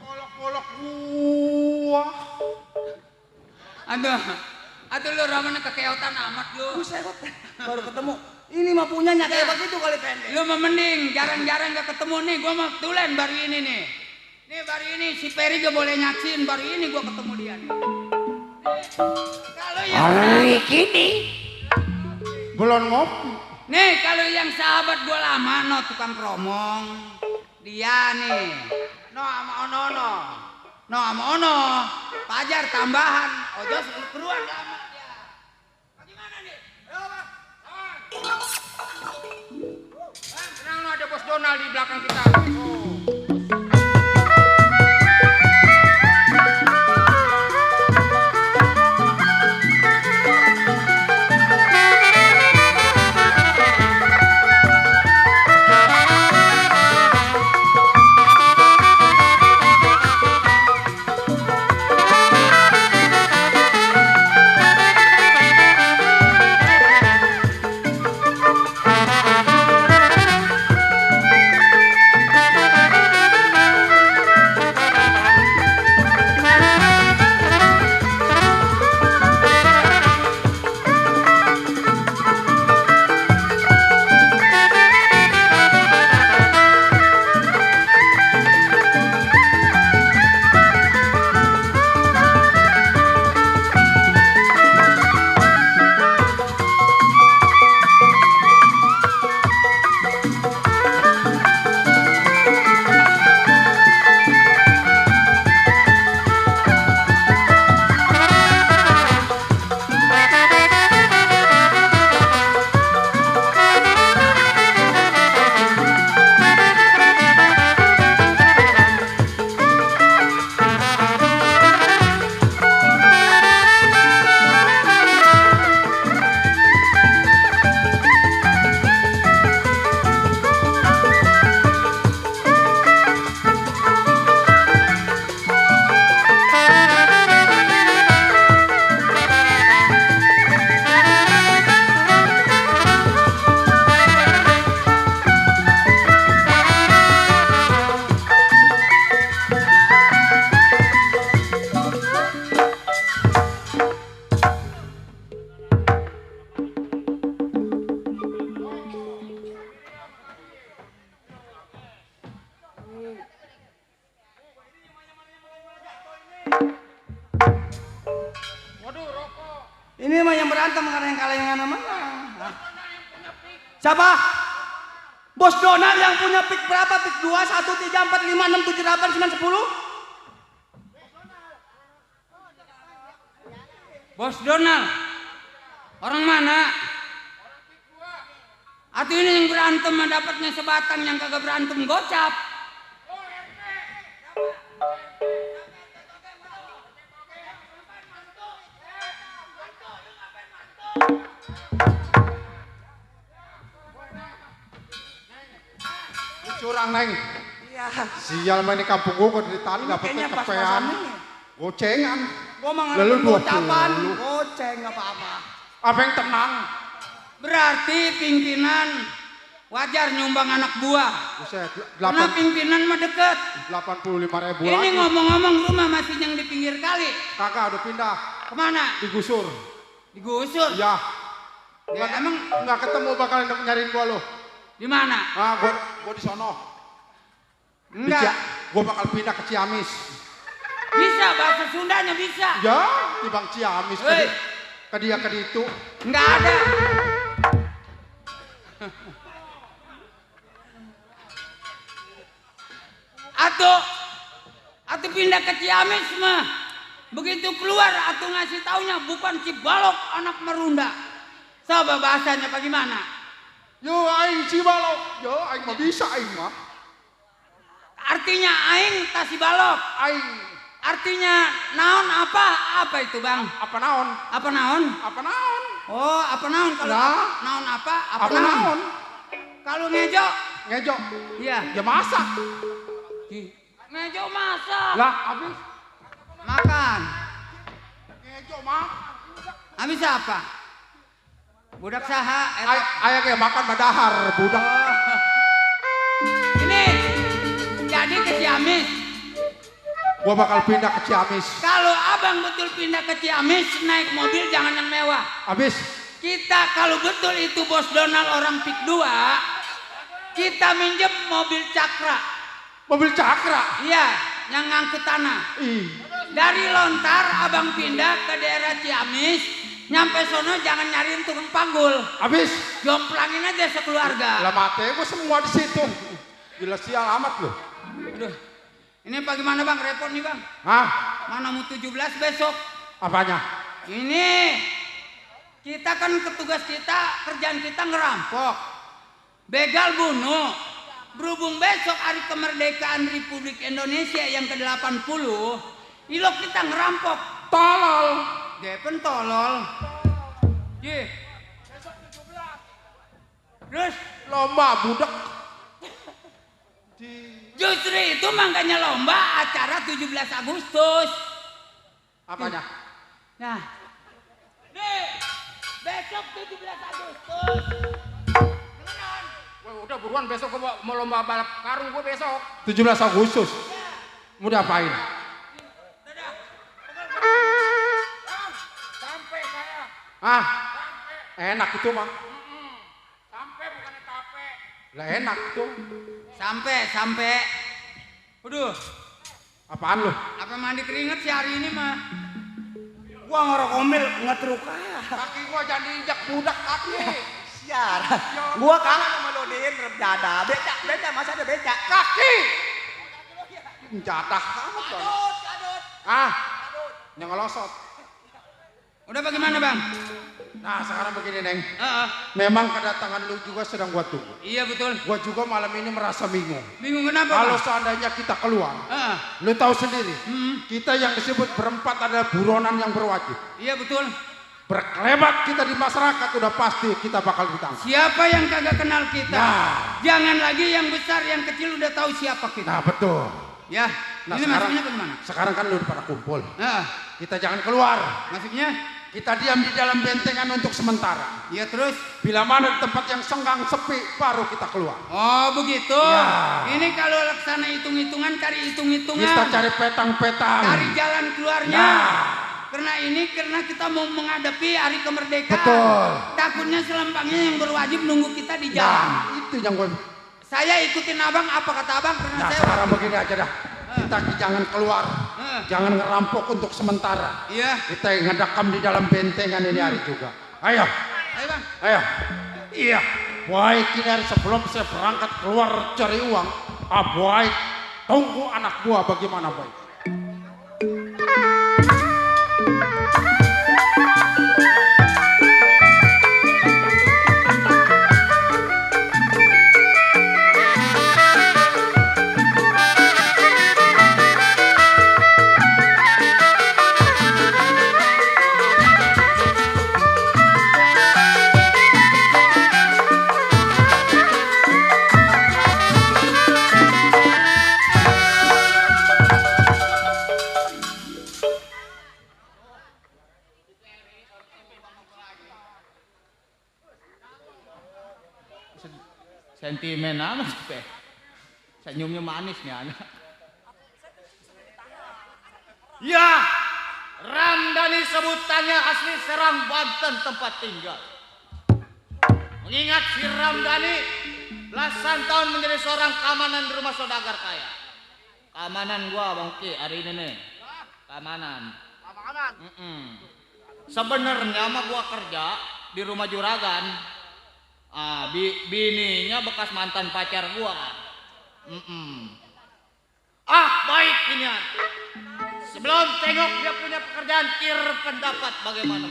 Golok-golok gua. Aduh lu ramana kekeotan amat lu. Buset, baru ketemu. Ini mah punyanya kayak begitu kali pendek. Lu mah mending jarang-jarang gak ketemu nih. Gua mah tulen baru ini nih. Nih baru ini si Peri gak boleh nyaksin, baru ini gua ketemu dia nih. Kalau yang Hari kini belum ngopi. nih kalau yang sahabat gua lama no tukang kromong. Dia nih. No sama ono no. No sama ono. Pajar tambahan. Ojo keruan lama dia. Bagaimana nih? Ayo Bang. Bang, tenang no, ada Bos Donald di belakang kita. Ini mah yang berantem karena yang kalah yang mana-mana. Siapa? Bos Donald yang punya pick berapa? Pick 2, 1, 3, 4, 5, 6, 7, 8, 9, 10? Bos Donald. Orang mana? Atau ini yang berantem mah dapatnya sebatang, yang kagak berantem gocap. Curang neng. Iya. Sial main di kampung gua dari tadi dapetnya Kayaknya pas-pasan kepean. nih. Gocengan. Gua mah Lalu ngarepin 20. gocapan. Goceng nggak apa-apa. Apa yang tenang? Berarti pimpinan wajar nyumbang anak buah. Buset, Karena pimpinan mah deket. 85.000 Ini lagi. ngomong-ngomong rumah masih yang di pinggir kali. Kakak udah pindah. Kemana? Digusur. Digusur. Ya. Ya, emang Nggak ketemu bakal nyariin gua lo. di mana? Ah, gua di sono. Enggak. Gua bakal pindah ke Ciamis. Bisa bahasa Sundanya bisa. Ya, di Bang Ciamis. Hei. Ke dia ke itu. Enggak ada. Atau pindah ke Ciamis mah. Begitu keluar atau ngasih taunya bukan Cibalok anak Merunda. Coba bahasanya bagaimana? Yo aing Cibalok. Yo aing mah bisa aing mah. Artinya aing Tasibalok. Aing Artinya naon apa? Apa itu, Bang? apa naon? Apa naon? Apa naon? Oh, apa naon kalau Nah. naon apa? Apa naon? Kalau ngejo? Ngejo. Iya. Ya masak. Ngejo masak. Lah habis Makan. ngejo mah. Habis apa? Budak saha Aya kayak makan madahar budak. Ini jadi ke Ciamis. Gua bakal pindah ke Ciamis. Kalau abang betul pindah ke Ciamis, naik mobil jangan yang mewah. Habis Kita kalau betul itu Bos Donald orang pik 2, kita minjem mobil Cakra. mobil Cakra. Iya, yang ngangkut tanah. Ih, Dari Lontar abang pindah ke daerah Ciamis. Nyampe sono jangan nyariin tukang panggul. Habis. Jomplangin aja sekeluarga. Lah mate gue semua di situ. Gila sial amat loh. Aduh. Ini bagaimana bang? Repot nih bang. Hah? Mana mau 17 besok? Apanya? Ini kita kan petugas kita, kerjaan kita ngerampok, begal bunuh. Berhubung besok hari kemerdekaan Republik Indonesia yang ke-80, ilok kita ngerampok. Tolol. Depen tolol. Ye. Terus Lomba budak. justru itu makanya lomba acara 17 Agustus. Apanya? Nah, nih, besok 17 Agustus. Beneran. Wah, udah buruan besok gue mau lomba balap karung gue besok. 17 Agustus. Mau diapain? Dadah. Sampai saya. Ah, enak itu mah. Sampai bukannya capek. Lah enak tuh. Sampai. Waduh, Apaan lu? apa mandi keringet sih hari ini mah? Gua ngerokomil ngetruk ah. Kaki gua jadi injak budak kaki. Siar. Gua kangen sama lo Din, dada. Beca masih ada beca. Kaki. Jadah amat dong. Kadut. Ah, yang ngelosot. Udah bagaimana bang? Nah sekarang begini Neng. Memang Memang kedatangan lu juga sedang gua tunggu. iya betul. Gua juga malam ini merasa bingung. Bingung kenapa Kalau bang? seandainya kita keluar, Heeh. lu tahu sendiri, kita yang disebut berempat adalah buronan yang berwajib. Iya betul. Berkelebat kita di masyarakat udah pasti kita bakal ditangkap. Siapa yang kagak kenal kita? Nah. Jangan lagi yang besar, yang kecil udah tahu siapa kita. Nah betul. Ya, Nah ini sekarang, masuknya bagaimana? sekarang kan lu pada kumpul. Nah, Kita jangan keluar. masuknya? Kita diam di dalam bentengan untuk sementara. Iya terus? Bila mana di tempat yang senggang sepi, baru kita keluar. Oh begitu. Ya. Ini kalau laksana hitung-hitungan, cari hitung-hitungan. Kita cari petang-petang. Cari jalan keluarnya. Nah. Karena kita mau menghadapi hari kemerdekaan. Betul. Takutnya selempangnya yang berwajib nunggu kita di jalan. Nah, itu yang gue. Saya ikutin abang, apa kata abang? Karena Nah saya sekarang begini aja dah. Kita jangan keluar. Jangan ngerampok untuk sementara. Iya. Kita ngedekam di dalam bentengan ini hari juga. Ayo. Ayo bang. Ayo. Iya. Baik ini hari sebelum saya berangkat keluar cari uang. Baik. Tunggu anak buah bagaimana baik. Sentimen amat sih, senyumnya manis nih anak. Ya, Ramdhani sebutannya asli Serang, Banten tempat tinggal. Mengingat si Ramdhani belasan tahun menjadi seorang keamanan di rumah saudagar kaya. Keamanan gua Bang Ki hari ini nih. Keamanan. Sebenarnya mah gua kerja di rumah juragan. Bininya bekas mantan pacar gua. Baik ini. Sebelum tengok dia punya pekerjaan, kir pendapat bagaimana?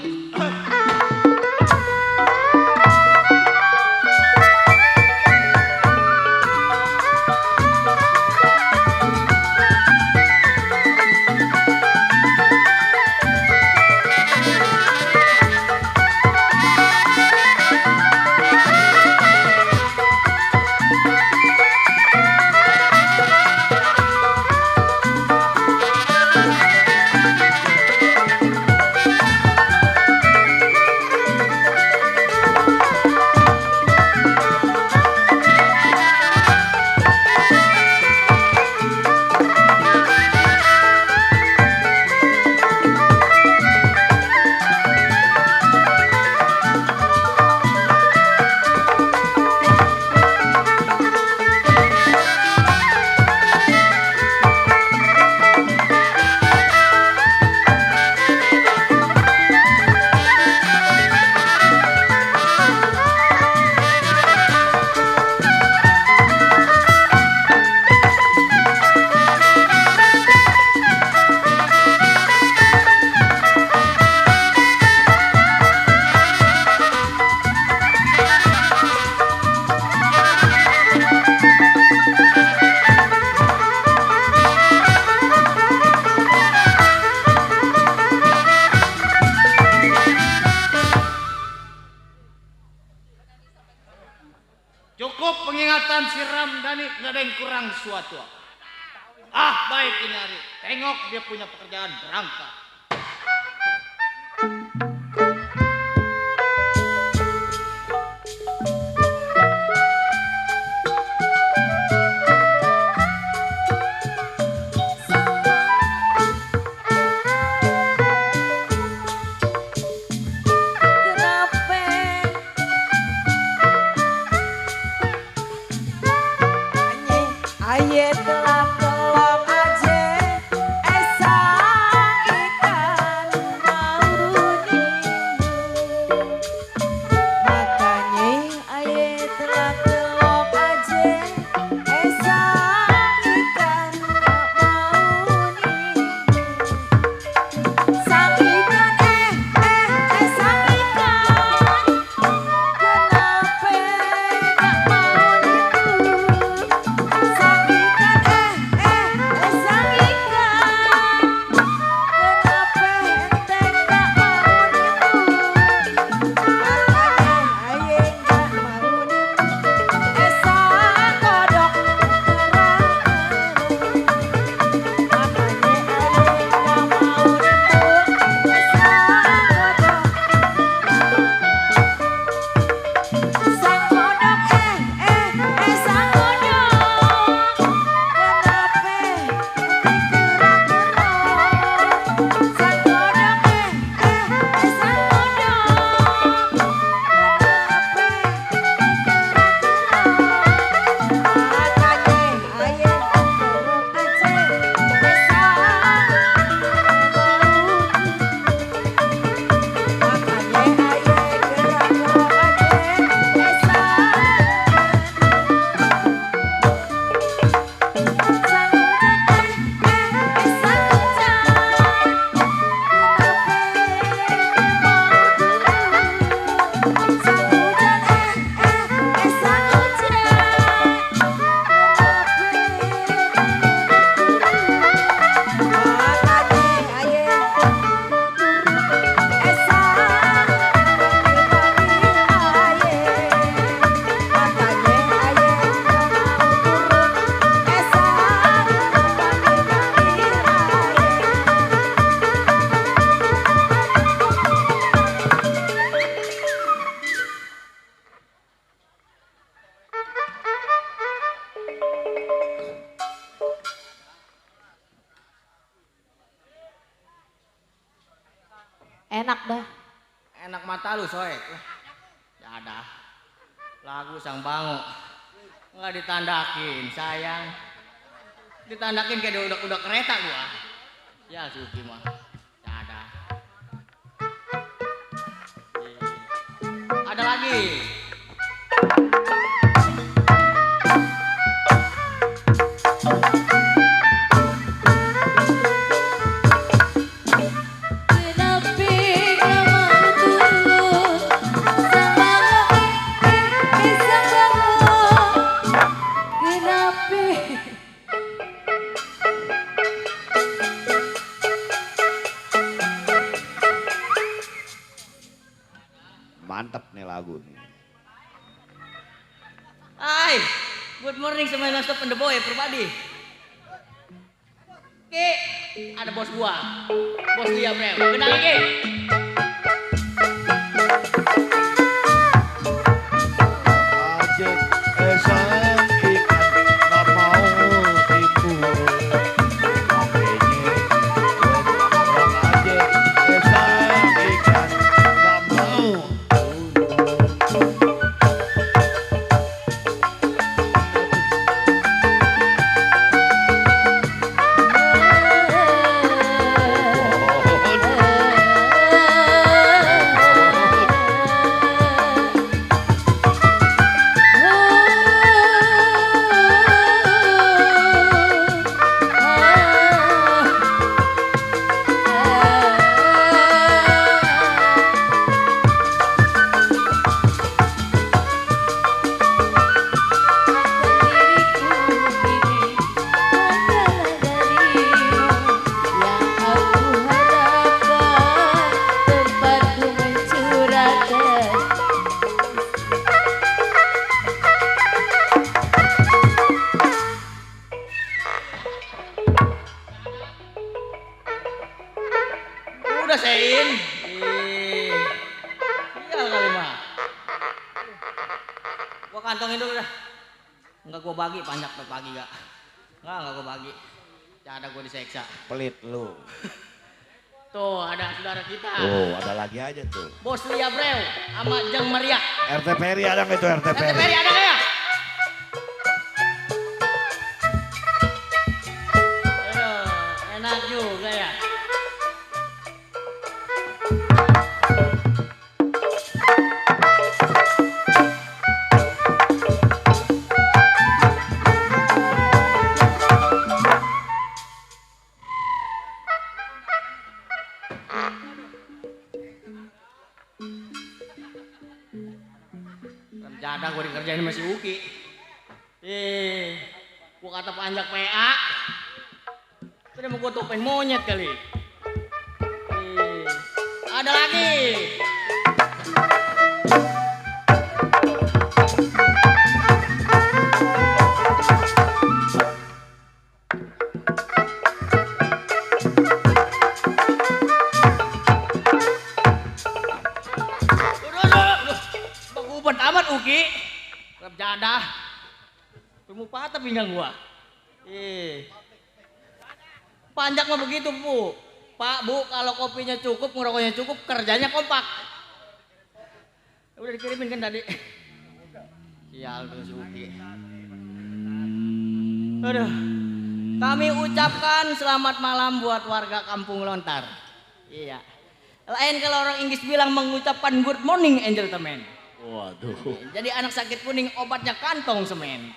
Cukup pengingatan si Ramdhani, nggak ada yang kurang suatu. Baik ini hari. Tengok dia punya pekerjaan berangkat. Aye telah tolong aja esa ikan mauruni makanya aye telah tolong aja esa ikan mauruni sang ikan sang ikan kenapa gak mau nipu sang ikan sang ikan kenapa ente gak mau nipu makanya aye gak mau nipu esa kodok makanya aye gak mau nipu esa kodok sang kodok sang kodok kenapa ente gerak-gerak sang kodok sang kodok kenapa ente gerak-gerak makanya aye turun aja esa makanya aye gerak-gerak aja esa sang hujan sang hujan kenapa mau dulu sang hujan sang hujan makanya aye turun esa dipanggil aye makanya aye turun esa dipanggil aye enak dah Enak mata lu soek. Ya ada. Lagu Sang Bango. Nggak ditandakin sayang. Ditandakin kayak udah kereta gua. Ya Suki mah. Ya ada. Ada lagi. kenapa gak mau turun sang bango sang bango kenapa Mantap nih lagu nih. Hai, good morning semua yang stop the boy Purbadi. Ki, ada bos gua. Bos dia, Bro. Kenalin Ki. Ajek sang ikan nggak mau tipu. Makanya ajek sang ikan nggak mau. Enggak gua bagi, panjak tuh pagi gak? Enggak gua bagi. Ada gua diseksa. Pelit lu. Tuh ada saudara kita. Oh, ada lagi aja tuh. Bos Lia Breu sama Jeng Maria. RT Peri ada nggak itu RT RT Peri? Peri ada nggak ya? Aduh, enak juga ya. Jada gue dikerjain masih Uki. Gue kata panjak PA. Udah mau gue topeng monyet kali. Ada lagi. Bagubet amat Uki. Rap jadah. Mau patah pinggang gua. Panjak mah begitu, Bu. Pak, Bu, kalau kopinya cukup, ngerokoknya cukup, kerjanya kompak. Udah dikirimin kan tadi. Sial tuh si Uki. Aduh. Kami ucapkan selamat malam buat warga Kampung Lontar. Iya. Lain kalau orang Inggris bilang mengucapkan good morning gentlemen. Waduh. Jadi anak sakit kuning obatnya kantong semen.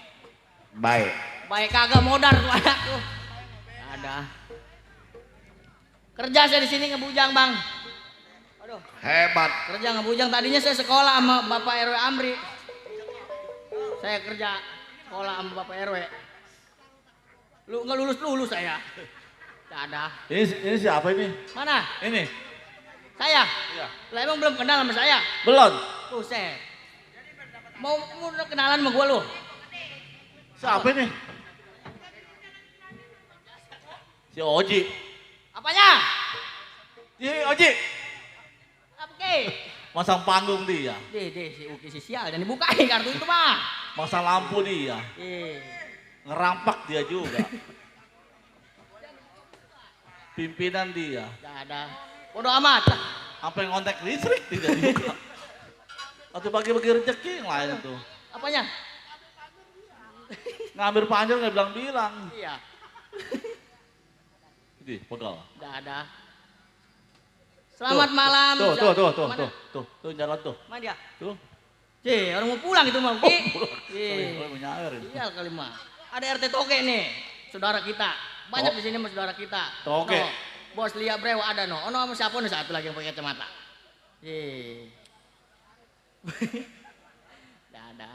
Baik. Baik kagak modar tuh anak tuh. Ada. Kerja saya di sini ngebujang, Bang. Aduh. Hebat. Kerja ngebujang. Tadinya saya sekolah sama Bapak RW Amri. Saya kerja sekolah sama Bapak RW. Lu nggak lulus saya. Tidak ada. Ini siapa ini? Mana? Ini. Saya? Iya. Lah emang belum kenal sama saya? Belum. Buset. Mau udah kenalan sama gua lu? Siapa ini? Si Oji. Apanya? Si Oji. Apa ke? Masang panggung dia. Deh, si Uki si sial, jangan dibukain kartu itu mah. Masang lampu dia. Ngerampak dia juga. Pimpinan dia. Tidak ada. Bodoh amat lah. Sampai ngontek listrik tidak juga. Atau bagi-bagi rezeki yang lain tuh. Apanya? Ngambil panjang nggak bilang-bilang. Iya. Ini pegal. Tidak ada. Selamat malam. Tuh jalan tuh. Mana dia? Tuh. Orang mau pulang itu mah Uki. Kalau menyair itu. Iya kali mah. Ada RT Toge nih, saudara kita. Banyak di sini sama saudara kita. Toge. No, Bos Lia Breu ada no. Ono sama siapa nih satu lagi yang pakai kacamata. Tidak ada.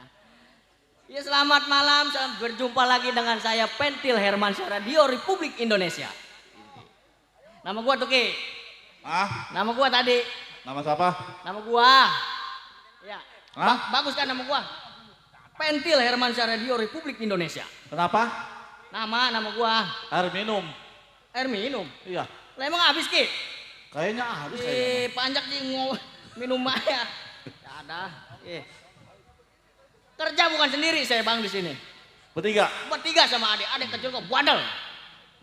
Ya selamat malam, berjumpa lagi dengan saya Pentil Hermansyah Radio Republik Indonesia. Nama gua tuh Ki. Nama gua tadi. Nama siapa? Nama gua. Ya. Hah? Bagus kan nama gua? Pentil Hermansyah Radio Republik Indonesia. Kenapa? Nama gua. Air minum. Air minum. Iya. Lah emang habis Ki? Kayaknya habis kayaknya. Panjak sih minum aja. Tidak ada. Kerja bukan sendiri saya Bang di sini. Bertiga. Bertiga sama adik kecil kok bandel.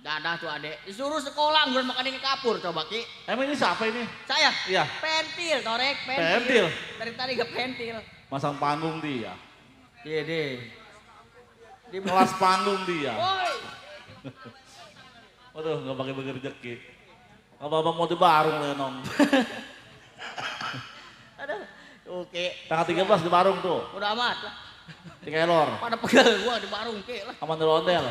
Dadah tuh adik. Disuruh sekolah ngurus makan ini kapur coba Ki. Emang ini siapa ini? Saya. Iya. Pentil, Torek, Pentil. Dari tadi ke pentil. Masang panggung dia. Iya deh. Di Kelas panggung dia. Woi. Waduh, nggak bagi-bagi rezeki. Abang mau di Barung Lenong. Aduh. Oke. Tanggal 13 di Barung tuh. Udah amat lah. Di Kelor. Pada pegel gua di Barung Ki lah. Sama di Rondel.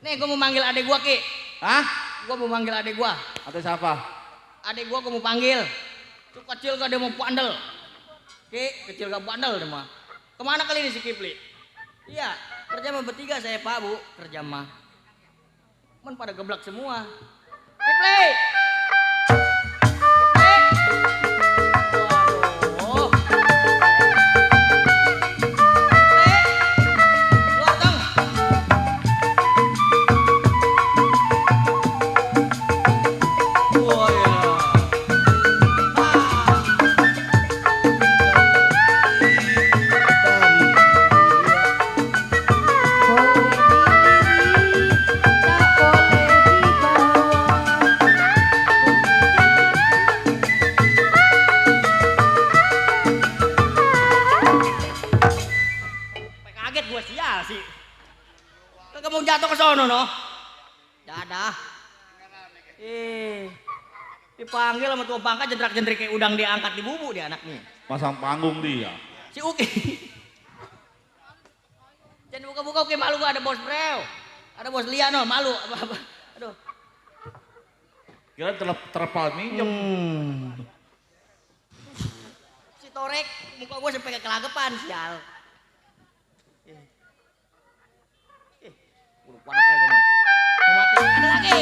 Nih gua mau manggil adik gua Ki. Hah? Gua mau manggil adik gua. Atau siapa? Adik gua mau panggil. Tuh kecil gak dia mau bandel. Ki, kecil gak bandel dia mah. Kemana kali ini si Kipli? Iya, kerja mah bertiga saya Pak Bu. Kerja mah. Men pada geblak semua. Kipli! Waduh. Kipli! Keluar dong. Wah ya. kaget gua sial sih. Kagak mau jatuh ke sono no. Dadah. Dipanggil sama tua bangka jendrak-jendrik kayak udang diangkat di bubu dia anaknya. Pasang panggung dia. Si Uki. Jangan buka-buka Uki, malu gua ada bos Brew. Ada bos Lia no, malu. Aduh. Kira terpal minjem. Si Torek muka gua sampai kayak kelagepan sial. Pada kayak gua. Mau mati. Ada lagi.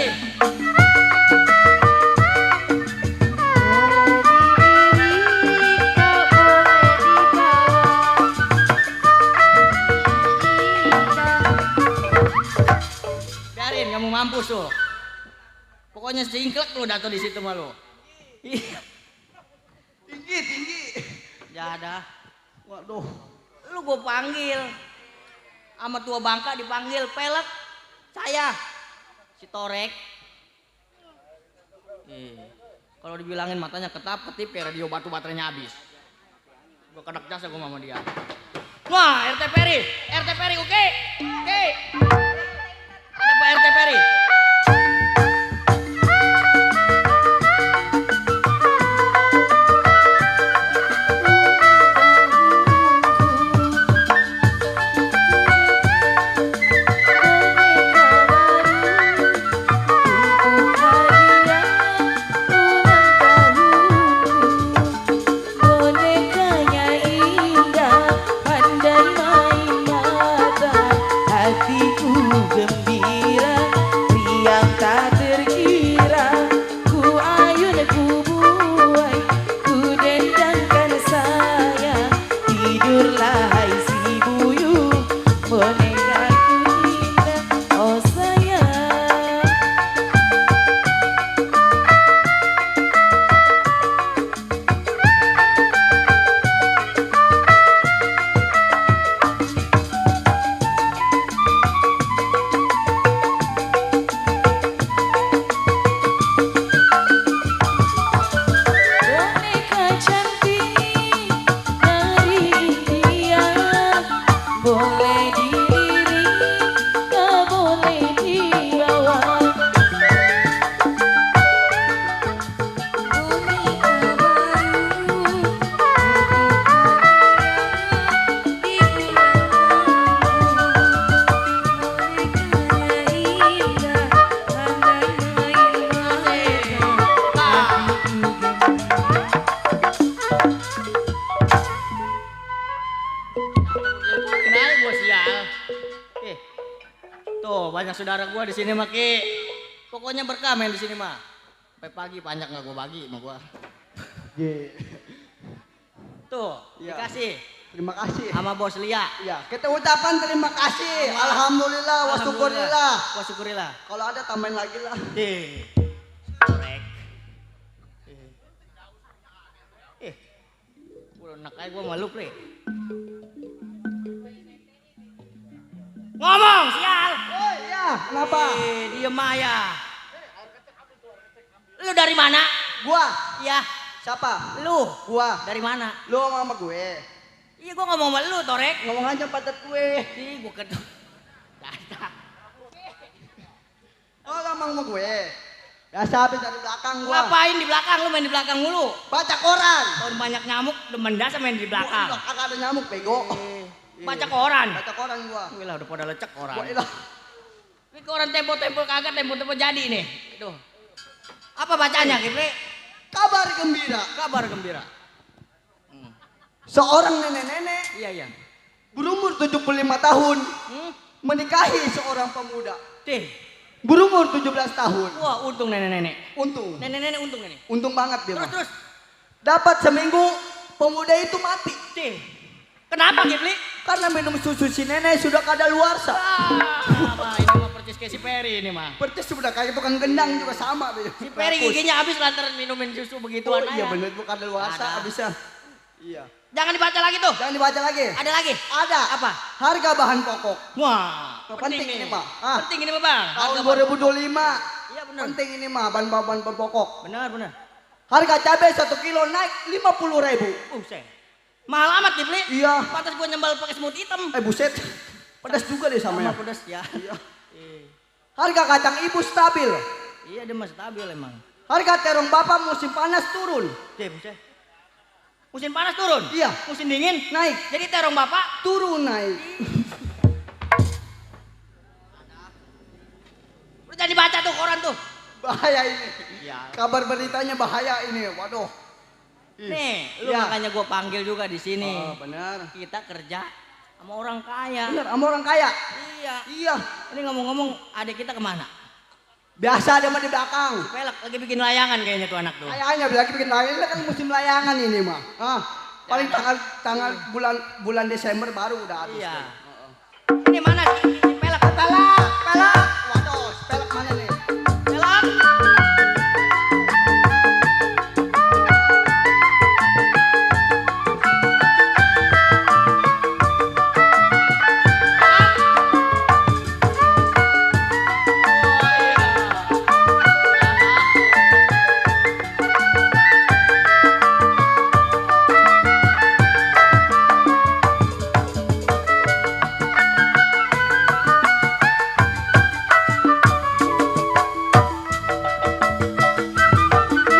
Biarin, kamu mampus tuh. Pokoknya singklek lu dato di situ mah lu. Tinggi. Jadah. Waduh. Lu gua panggil. Sama tua bangka dipanggil pelek. Saya. Si Torek. Kalau dibilangin matanya ketip kayak radio batu baterainya habis. Gua kedak jasa gua sama dia. Wah, RT Peri, oke. Ada Pak RT Peri. Bonekanya indah, pandai main mata, hatiku gembira, riang tak terkira, ku ayun ku buai, ku dendangkan sayang, tidurlah hai si buyung, bonekaku indah, oh sayang. Boneka cantik dari India, boleh dilirik, tak boleh dibawa. Boneka baru di bonekanya indah, pandai main mata. Kenal gua sial. Tuh banyak saudara gua di sini mah Ki. Pokoknya berkah main di sini mah. Sampai pagi banyak nggak gua bagi sama gua. Tuh, Iya. dikasih Terima kasih. sama bos Lia. Ya, kita ucapan terima kasih. Alhamdulillah wa syukurillah. Wah syukurillah. Kalau ada tambahin lagi lah. Korek. Udah enak aja gua malu, Pre. Ngomong, sial. Oh iya, kenapa? Diem aja. Lu dari mana? Gua, Ya, siapa? lu. Gua. Dari mana? Lu ngomong sama gue. Iya, gua ngomong sama lu, Torek. Ngomong aja padat gue. Ih, gua kedua. Dadah. Oh, ngomong sama gue. Biasa habis dari belakang gua. Ngapain di belakang? Lu main di belakang mulu. Baca koran. Kalau banyak nyamuk, demen dasar main di belakang. Gua kagak ada nyamuk, bego. Baca koran. Baca koran gua. Wih lah, udah pada lecek Gua koran. ilah. Ini koran tempo-tempo kagak, tempo-tempo jadi nih. Aduh. Apa bacanya, Kipli? Kabar gembira. Kabar gembira. Seorang nenek-nenek Iya, iya. berumur 75 tahun Hmm? menikahi seorang pemuda Tih. berumur 17 tahun. Wah, untung nenek-nenek. Untung. Nenek-nenek untung ini. Untung banget dia. Terus, Bang. terus. Dapat seminggu pemuda itu mati. Tih. Kenapa, Kipli? Karena minum susu si nenek sudah kadaluarsa. Ah, ini mah percis kayak si Peri ini mah. Percis sudah kayak tukang gendang juga sama. Si Peri giginya habis lantaran minumin susu Oh begituan iya aja. bener, bukan kadaluarsa Ada. habisnya. Iya. Jangan dibaca lagi tuh. Jangan dibaca lagi. Ada lagi? Ada. Apa? Harga bahan pokok. Wah, Penting ini, Pak. Ah. Penting ini, Pak, Bang. Tahun Harga 2025. Iya, benar. Penting ini mah bahan pokok. Benar, benar. Harga cabai 1 kilo naik 50.000. Buset. Mahal amat, Kipli. Iya. Pantas gua nyembal pakai semut hitam. Buset. Pedas juga deh sama ya. pedas ya. Iya. Eh, Harga kacang ibu stabil. Iya dia mah stabil emang. Harga terong bapak musim panas turun. Buset. Musim panas turun? Iya. Musim dingin Naik. jadi terong bapak Turun naik. lu jadi baca tuh koran tuh. Bahaya ini. Iya. Kabar beritanya bahaya ini. Waduh. Nih, lu Iya. makanya gue panggil juga di sini. Oh, benar. Kita kerja sama orang kaya. Benar, sama orang kaya. Iya. Iya. Ini ngomong-ngomong, adik kita kemana? Biasa dia mah di belakang. Pelek lagi bikin layangan kayaknya tuh anak tuh. Kayaknya lagi bikin layangan. Ini kan musim layangan ini mah. Paling tanggal bulan Desember baru udah habis. Iya. deh. Ini mana si pelek? Pelak, pelak. Waduh, pelak mana nih? Pelek.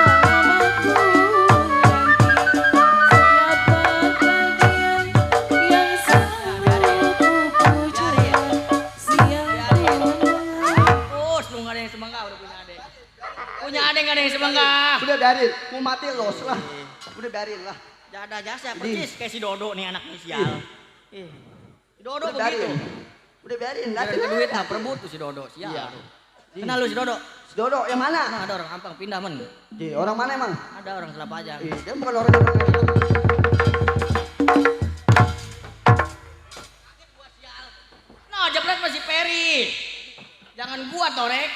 Mamaku nanti setiap bagian yang selalu ku puja siang malam. Hapus, lu gak ada yang semangka udah punya adek. Punya adek gak ada yang semangka. Udah biarin, mau mati los lah. Udah biarin lah. Jada jasa Ini. persis kayak si Dodo nih anak sial. Si Dodo Udah begitu. biarin. Udah biarin. Gara Nanti duit nah perebut tuh si Dodo sial. Iya. Kenal lu si Dodo? Si Dodo yang mana? Nah, ada orang Ampang pindah men. Orang mana emang? Ada orang Kelapa aja. Dia bukan orang yang Nah, jepret masih Peri. Jangan gua torek.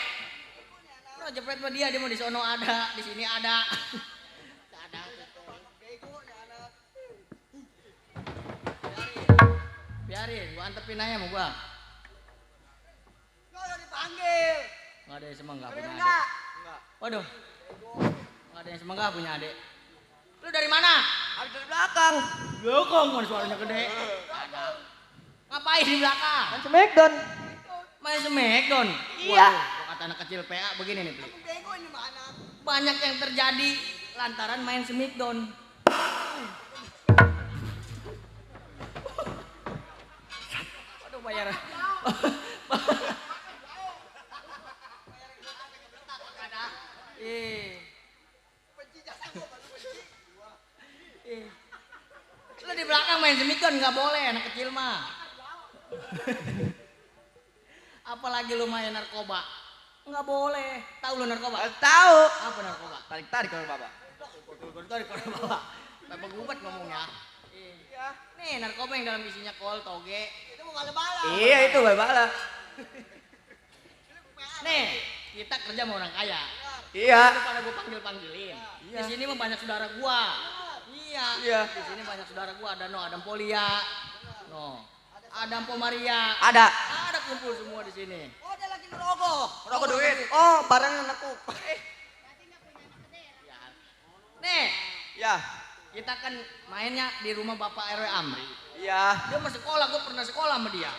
Nah, jepret sama dia mau di sono ada, di sini ada. Ada. Biarin, gua antepin aja sama gua. Kalau dipanggil. Nggak ada yang semangka punya adik. Waduh. Nggak ada yang semangka punya adik. Lu dari mana? Habis dari belakang. Belakang mana suaranya gede. Ada. Ngapain di belakang? Kan Smackdown. Main Smackdown. Iya. Waduh, kata anak kecil PA begini nih, Pli. Banyak yang terjadi lantaran main Smackdown. Waduh, bayar. Eh. Eh. Lu di belakang main Smackdown nggak boleh, anak kecil mah. Apalagi lu main narkoba. Nggak boleh. Tahu lu narkoba? Tahu. Apa narkoba? Tarik kalau bapak. Tarik kalau bawa. Bapak gubat ngomongnya. Iya. Nih narkoba yang dalam isinya kol, toge. Itu mau bala-bala. Iya itu bala. Nih, kita kerja sama orang kaya. Iya. Lu pada gua panggil-panggilin. Di sini mah banyak saudara gua. Iya. Iya. Di sini banyak saudara gua. Ada Adam Polia. Adam Pomaria. Ada. Ada kumpul semua di sini. Oh dia lagi merokok. Merokok duit. Oh barang anakku. Ya. Nih, Ya. kita kan mainnya di rumah Bapak RW Amri. Iya. Dia mau sekolah, gua pernah sekolah sama dia.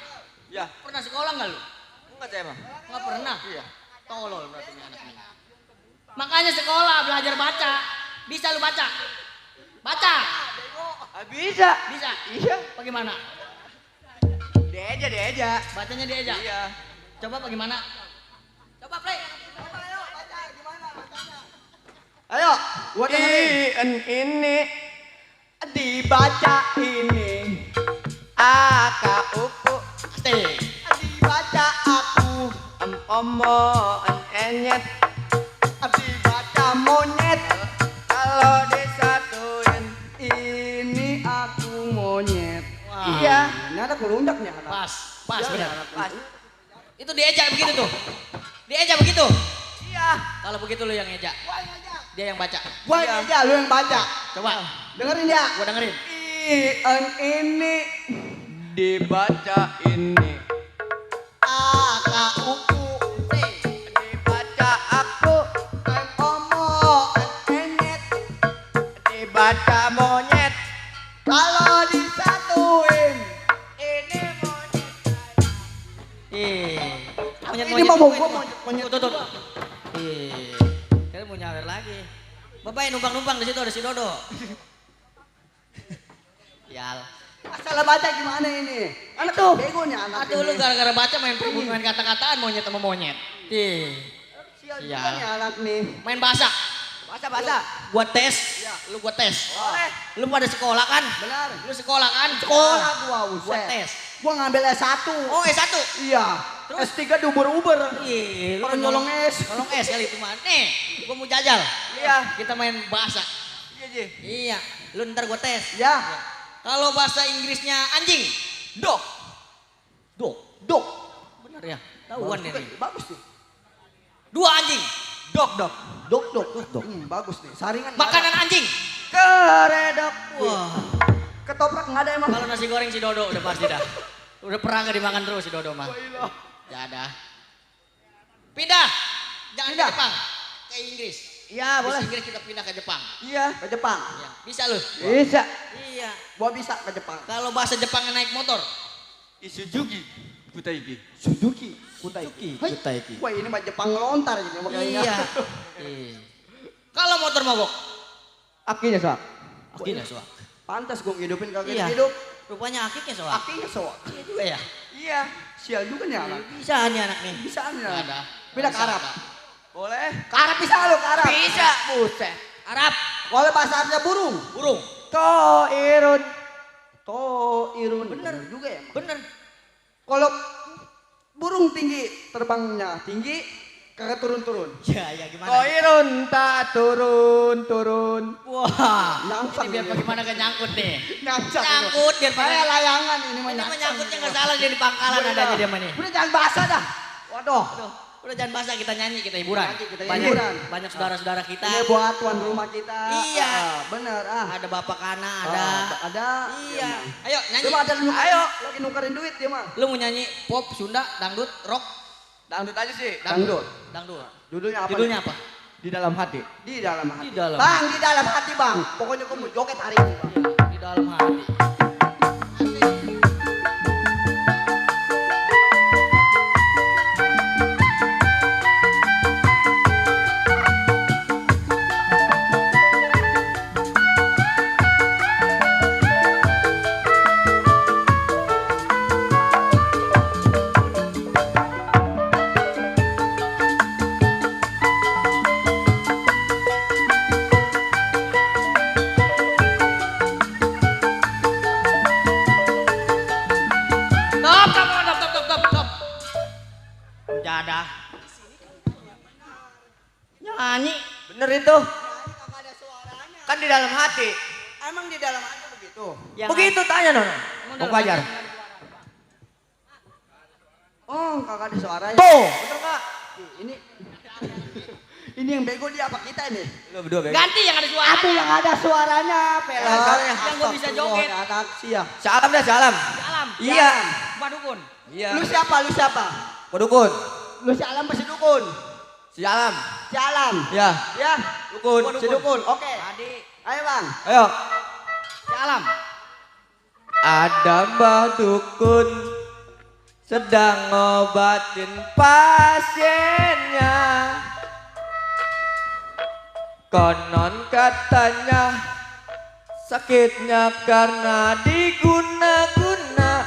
Ya. Pernah sekolah nggak lu? Enggak saya mah. Nggak pernah? Iya. Tolol berarti ini anak ini. Makanya sekolah belajar baca. Bisa lu baca? Baca? Bisa. Bisa? Iya. Bagaimana? Dia aja. Bacanya dia aja? Iya. Coba bagaimana? Coba play. Ayo, gua dengerin. Ini dibaca ini. Aka uku. Asik. Dibaca aku. Omo enyet. Dibaca monyet. Kalau disatuin ini aku monyet. Wah. Iya. Ini ada kelundak nih anak. Pas, pas Iya, benar. pas. Itu diejak begitu tuh. Diejak begitu. Iya. Kalau begitu lu yang ejak. Dia yang baca. Gua aja lu yang baca. Coba. Dengerin ya. Gua dengerin. Ini dibaca ini. Aka uku. Dibaca aku. Omo enyet. Dibaca monyet. Kalau disatuin ini monyet. Monyet, Ini mau gua monyet. Tuh. Kalian mau nyawer lagi. Bapak numpang-numpang di situ ada si Dodo. Yal. Salah baca gimana ini? Anak tuh bego nih anak. Aduh lu ini. gara-gara baca main kata-kataan monyet sama monyet. Sial Iya. juga nih anak nih. Main bahasa. Bahasa. Gua tes. Lu gua tes. Boleh. Lu pada sekolah kan? Benar. Lu sekolah kan? Sekolah gua Gua buset. tes. Gua ngambil S1. Oh, S1. Iya. S3 di Uber-Uber. Ih, lu Orang nyolong es. Nyolong es kali itu mah. Nih, gua mau jajal. Iya. Kita main bahasa. Iya, Ji. Iya, lu ntar gua tes. Ya. Kalau bahasa Inggrisnya anjing, dog. Dok. Bener ya? Tahuan Bagus ini. nih, bagus nih. Dua anjing. Dog. Dok. Bagus nih. Saringan. nggak Makanan ada. anjing. Keredok. Wah. Ketoprak nggak ada emang. Kalau nasi goreng si Dodo udah pasti dah. Udah pernah gak dimakan terus si Dodo mah. Ya ada. Pindah. Jangan Pindah. ke Jepang. Ke Inggris. Iya, Habis boleh. Inggris kita pindah ke Jepang. Iya, ke Jepang. Ya, bisa lu? Bisa. Iya. Gua bisa ke Jepang. Kalau bahasa Jepangnya naik motor. Isuzuki Kutaiki. Suzuki. Kutaiki. Kutaiki. Wah, ini mah Jepang lontar ini makanya. Iya. Kalau motor mogok. Akinya soak. Akhirnya soal. Pantas gua ngidupin kagak Iya. hidup. Rupanya akiknya soal. Akinya soak. Iya juga ya. Iya. Sial juga nih anak. Bisa nih anak nih. Bisa nih. Nggak anak. ada. Pindah ke Bisa, Arab. Pak. Boleh. Ke Arab bisa lo, ke Arab. Bisa. Buset. Arab. Boleh bahasa Arabnya burung. Burung. Toirun. Bener juga ya. Mak? Bener. Kalau burung tinggi, terbangnya tinggi, kagak turun-turun. Ya gimana? Toirun tak turun. Wah. Nyangsang Ini biar ini. bagaimana gak nyangkut nih. Nyangkut. Nyangkut biar Kayak pakai. layangan ini mah Ini mah nyangsang. nyangkutnya nggak salah dia di pangkalan adanya dia mah nih. Udah jangan bahasa dah. Waduh. Aduh, udah jangan bahasa kita nyanyi kita hiburan. Nyanyi, kita banyak, hiburan. banyak saudara-saudara kita. Ini buat tuan rumah kita. Iya. Bener Ada Bapak Kana, ada. Ada. Iya. Ayo nyanyi. Coba ada lu. Ayo. Lagi nukerin duit dia mah. Lu mau nyanyi pop, Sunda, dangdut, rock? Dangdut aja sih. Dangdut. Dangdut. Judulnya apa? Judulnya apa? Di dalam hati. Di dalam hati. Di dalam Bang, di dalam hati bang. Pokoknya kamu joget hari ini bang. Di dalam hati. Stop. Jadah. Nyanyi. Bener itu. Kan di dalam hati. Emang di dalam hati begitu. Yang Begitu tanya Nono. Emang Mau dalam pajar. hati- Oh, kagak ada suaranya. Tuh. Bener kak. Ini yang bego dia apa kita ini? Lu berdua bego. Ganti yang ada suara. Aku yang ada suaranya, Pela. Yang gua bisa joget. Anak sia. Salam dah salam. Salam. Iya. Pak Dukun. Iya. Lu siapa? Dukun. Lu si Alam apa si Dukun? Salam. Si Alam. Ya. Ya. Dukun. Si Dukun. Oke. Tadi. Ayo bang. Ayo. Salam. Ada Mbah Dukun sedang ngobatin pasiennya. Konon katanya sakitnya karena diguna-guna.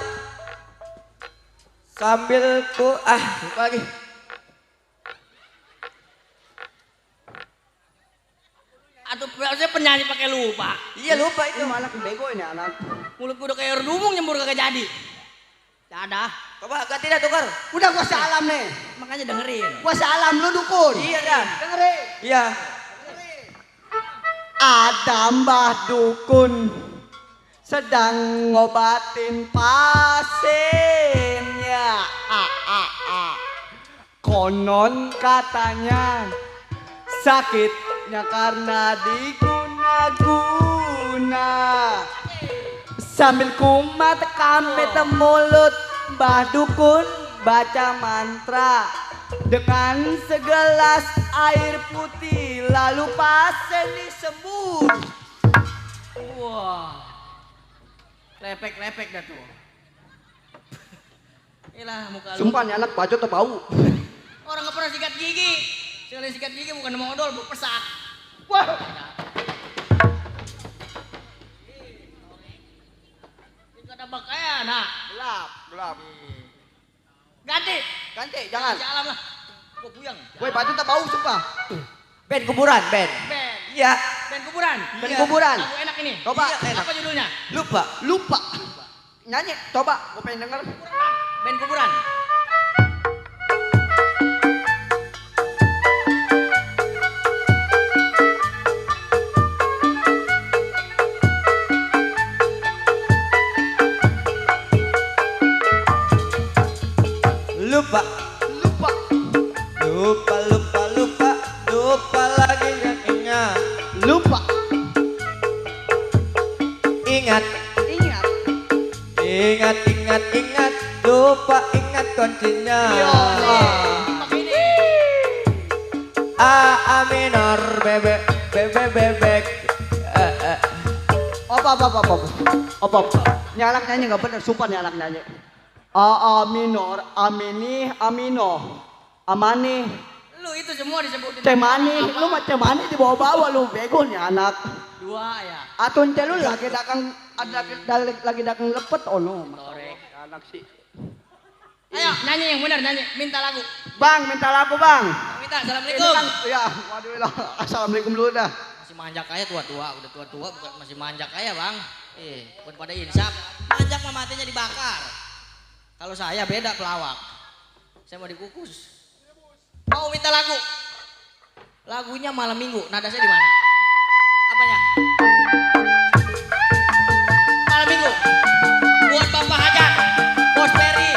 Sambil lupa lagi. Atau harusnya penyanyi pakai lupa. Iya lupa Ini anak bego ini anak. Mulut gua udah kayak erdumung nyembur kagak jadi. Jadah. Coba ganti dah tukar. Udah gua si Alam nih. Makanya dengerin. Gua si Alam, lu Dukun. Iya dah. Dengerin. Iya. Ada Mbah Dukun sedang ngobatin pasiennya. Konon katanya sakitnya karena diguna-guna. Sambil kumat kamet mulut Mbah Dukun baca mantra dengan segelas air putih lalu pasien disembur. Wah. Lepek dah tuh. Ilah muka lu. Sumpah nih anak bacot atau bau. Orang nggak pernah sikat gigi. Sekali sikat gigi bukan modal, berpesak. Wah. Itu ada bakaya, nah. Gelap. Ganti. Ganti, jangan. Jalan lah. Gua puyeng. Woi, bacot atau bau sumpah. Ben kuburan, Ben. Ben. Iya. Ben kuburan. Ben kuburan. Lagu enak ini. Coba. Apa judulnya? Lupa. Nyanyi, coba. Gue pengen denger. Ben kuburan. Lupa lagi yang ingat. Lupa. Ingat. Lupa ingat kuncinya. Pakai ini. A minor bebek. Apa? Ini anak nyanyi gak bener, sumpah nih anak nyanyi. A minor, amini, amino. Amani, Lu itu semua disebutin. cemani. Lu mah cemani dibawa-bawa lu, bego nih anak. Dua ya. Atun teh lu lagi dakang lepet no. Torek. Anak sih. Ayo nyanyi yang benar nyanyi. Minta lagu. Bang, minta lagu bang. Minta. Ini Assalamualaikum. kan, ya, waduh lah. Assalamualaikum dulu dah. Masih manjak kaya tua-tua. Udah tua-tua bukan masih manjak kaya bang. Bukan pada insaf. Manjak mah matinya dibakar. Kalau saya beda pelawak. Saya mau dikukus. Mau minta lagu. Lagunya malam minggu. Nada saya di mana? Apanya? Malam minggu. Buat Bapak Hajat. Bos Peri.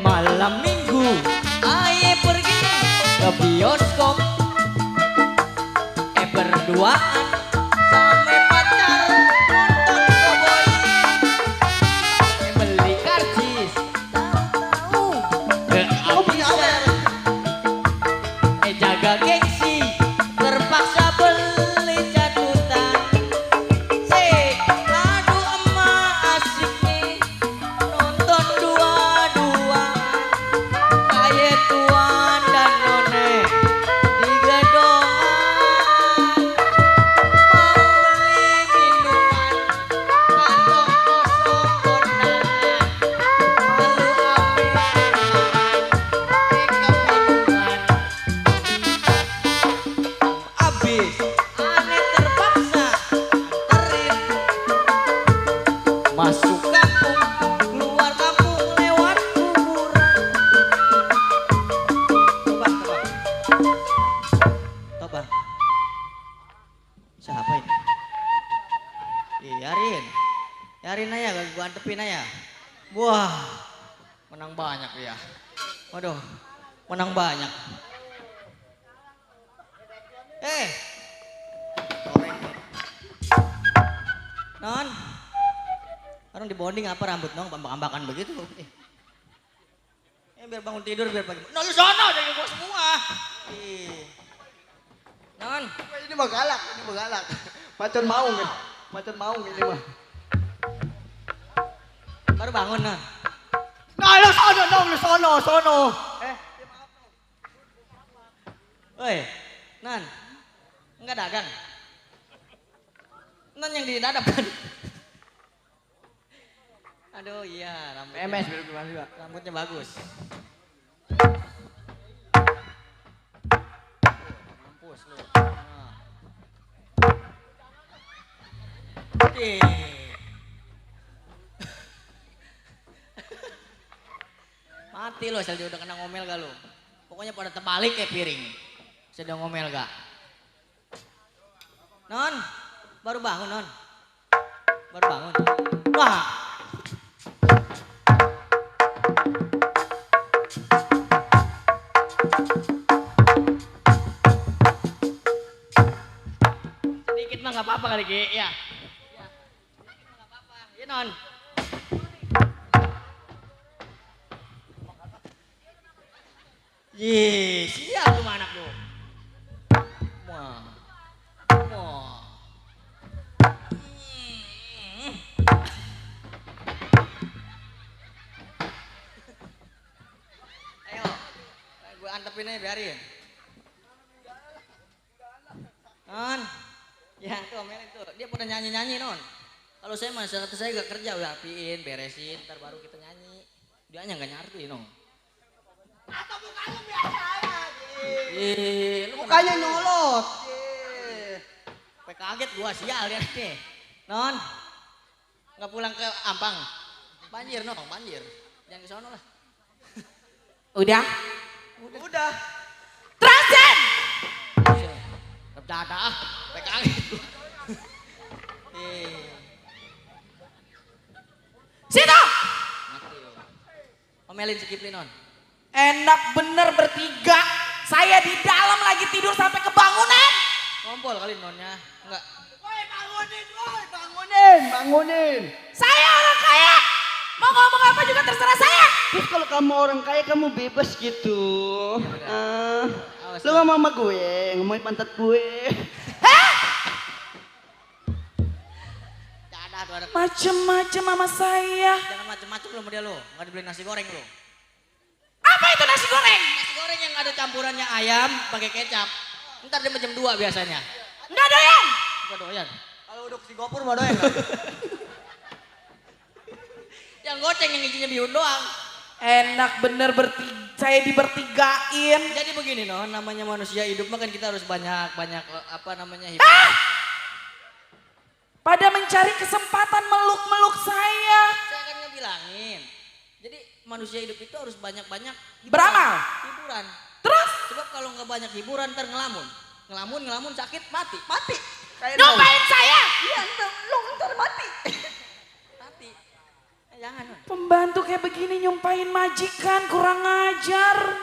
Malam minggu aye pergi ke bioskop berduaan sampai pacar nonton cowboy beli karcis tahu kehabisan jaga gengsi terpaksa beli catutan aduh emak asik nih nonton dua-dua kayak tuan dan none di gedongan mau beli minuman kantong kosong kondangan malu abis aneh terpaksa anterin masuk kampung keluar kampung lewat kuburan Toba siapa ini? Yarin aja gua antepin aja. Wah menang banyak ya. Waduh menang banyak. Toreng nih. Non orang di bonding apa rambut dong ambak-ambakan begitu. Biar bangun tidur biar pagi. No lu sono jadi gua semua. Non Ini mah galak. Macan maung ini mah. baru bangun non. Nah, lu sono. Woi, non enggak dagang. Non yang didadap kan. Aduh iya rambutnya. Rambutnya bagus. Mampus lu. Nah. Mati lo, saya udah kena ngomel gak lo? Pokoknya pada terbalik kayak piring. Saya udah ngomel gak? Non, baru bangun non. Baru bangun. Wah. Sedikit mah gak apa-apa kali Ki, ya. Sedikit mah gak apa-apa. Ya non. Siap tuh anak lu. Wah. Wah. Ayo, gue antepin aja biarin. Non, ya tuh Omelin tuh, dia pada nyanyi-nyanyi non. Kalau saya mah saya gak kerja, udah rapiin, beresin, ntar baru kita nyanyi. Dia hanya gak nyarti non. Atau mukanya biasa aja. Lu Mukanya nyolot. sampai kaget gua sial dia nih. Non, nggak pulang ke Ampang. Banjir non, banjir. Jangan ke sono lah. Udah? Udah. Terasen! Dada ah, sampai kaget. Situ! Mati lu. Omelin si Kipli non. Enak bener bertiga. Saya di dalam lagi tidur sampai kebangunan. Ngompol kali nonnya. Enggak. Woi bangunin. Bangunin. Saya orang kaya. Mau ngomong apa juga terserah saya. Terus kalau kamu orang kaya kamu bebas gitu. Awas, Lu ngomong sama gue, ngomongin pantat gue. Dada tuh ada. Macem-macem sama saya. Jangan macem-macem lu sama dia lu. Enggak dibeliin nasi goreng lu. Apa itu nasi goreng? Nasi goreng yang ada campurannya ayam pakai kecap. Ntar dia jam 2 biasanya. Enggak doyan. Enggak doyan. Kalau udah si Gopur mau doyan nggak? Yang goceng yang isinya bihun doang. Enak bener saya dibertigain. Jadi begini no, namanya manusia hidup mah kan kita harus banyak apa namanya hidup. Pada mencari kesempatan meluk-meluk saya. Saya kan ngebilangin. Jadi manusia hidup itu harus banyak-banyak Beramal. hiburan. Terus Sebab kalau nggak banyak hiburan ntar ngelamun. Ngelamun sakit mati. nyumpain saya. Iya, lu ntar mati. Mati. Jangan. Non. Pembantu kayak begini nyumpain majikan, kurang ajar.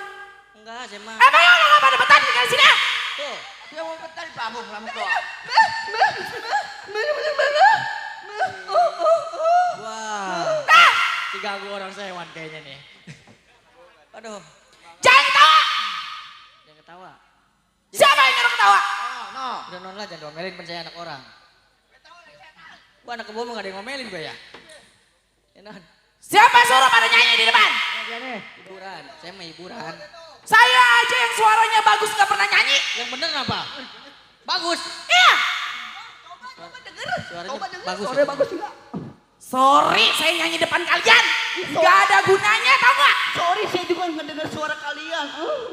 Enggak, saya mah. Emang orang apa ada betah tinggal di sini? Tuh. Dia mau betah di pabung lama kok. Wah. Si ganggu orang sewan kayaknya nih. Aduh. Jangan ketawa. Jangan ketawa. Siapa yang nyuruh ketawa? Udah non lah jangan ngomelin pen saya anak orang. Gua anak kebo nggak ada yang ngomelin gue ya. Ya non. Siapa suruh pada nyanyi di depan? Hiburan. Saya mah hiburan. Saya aja yang suaranya bagus gak pernah nyanyi. Yang bener apa? Bagus. Iya. Suaranya bagus. Suaranya bagus enggak? Sorry, saya nyanyi depan kalian. Gak ada gunanya, tau gak? Sorry, saya juga nggak dengar suara kalian.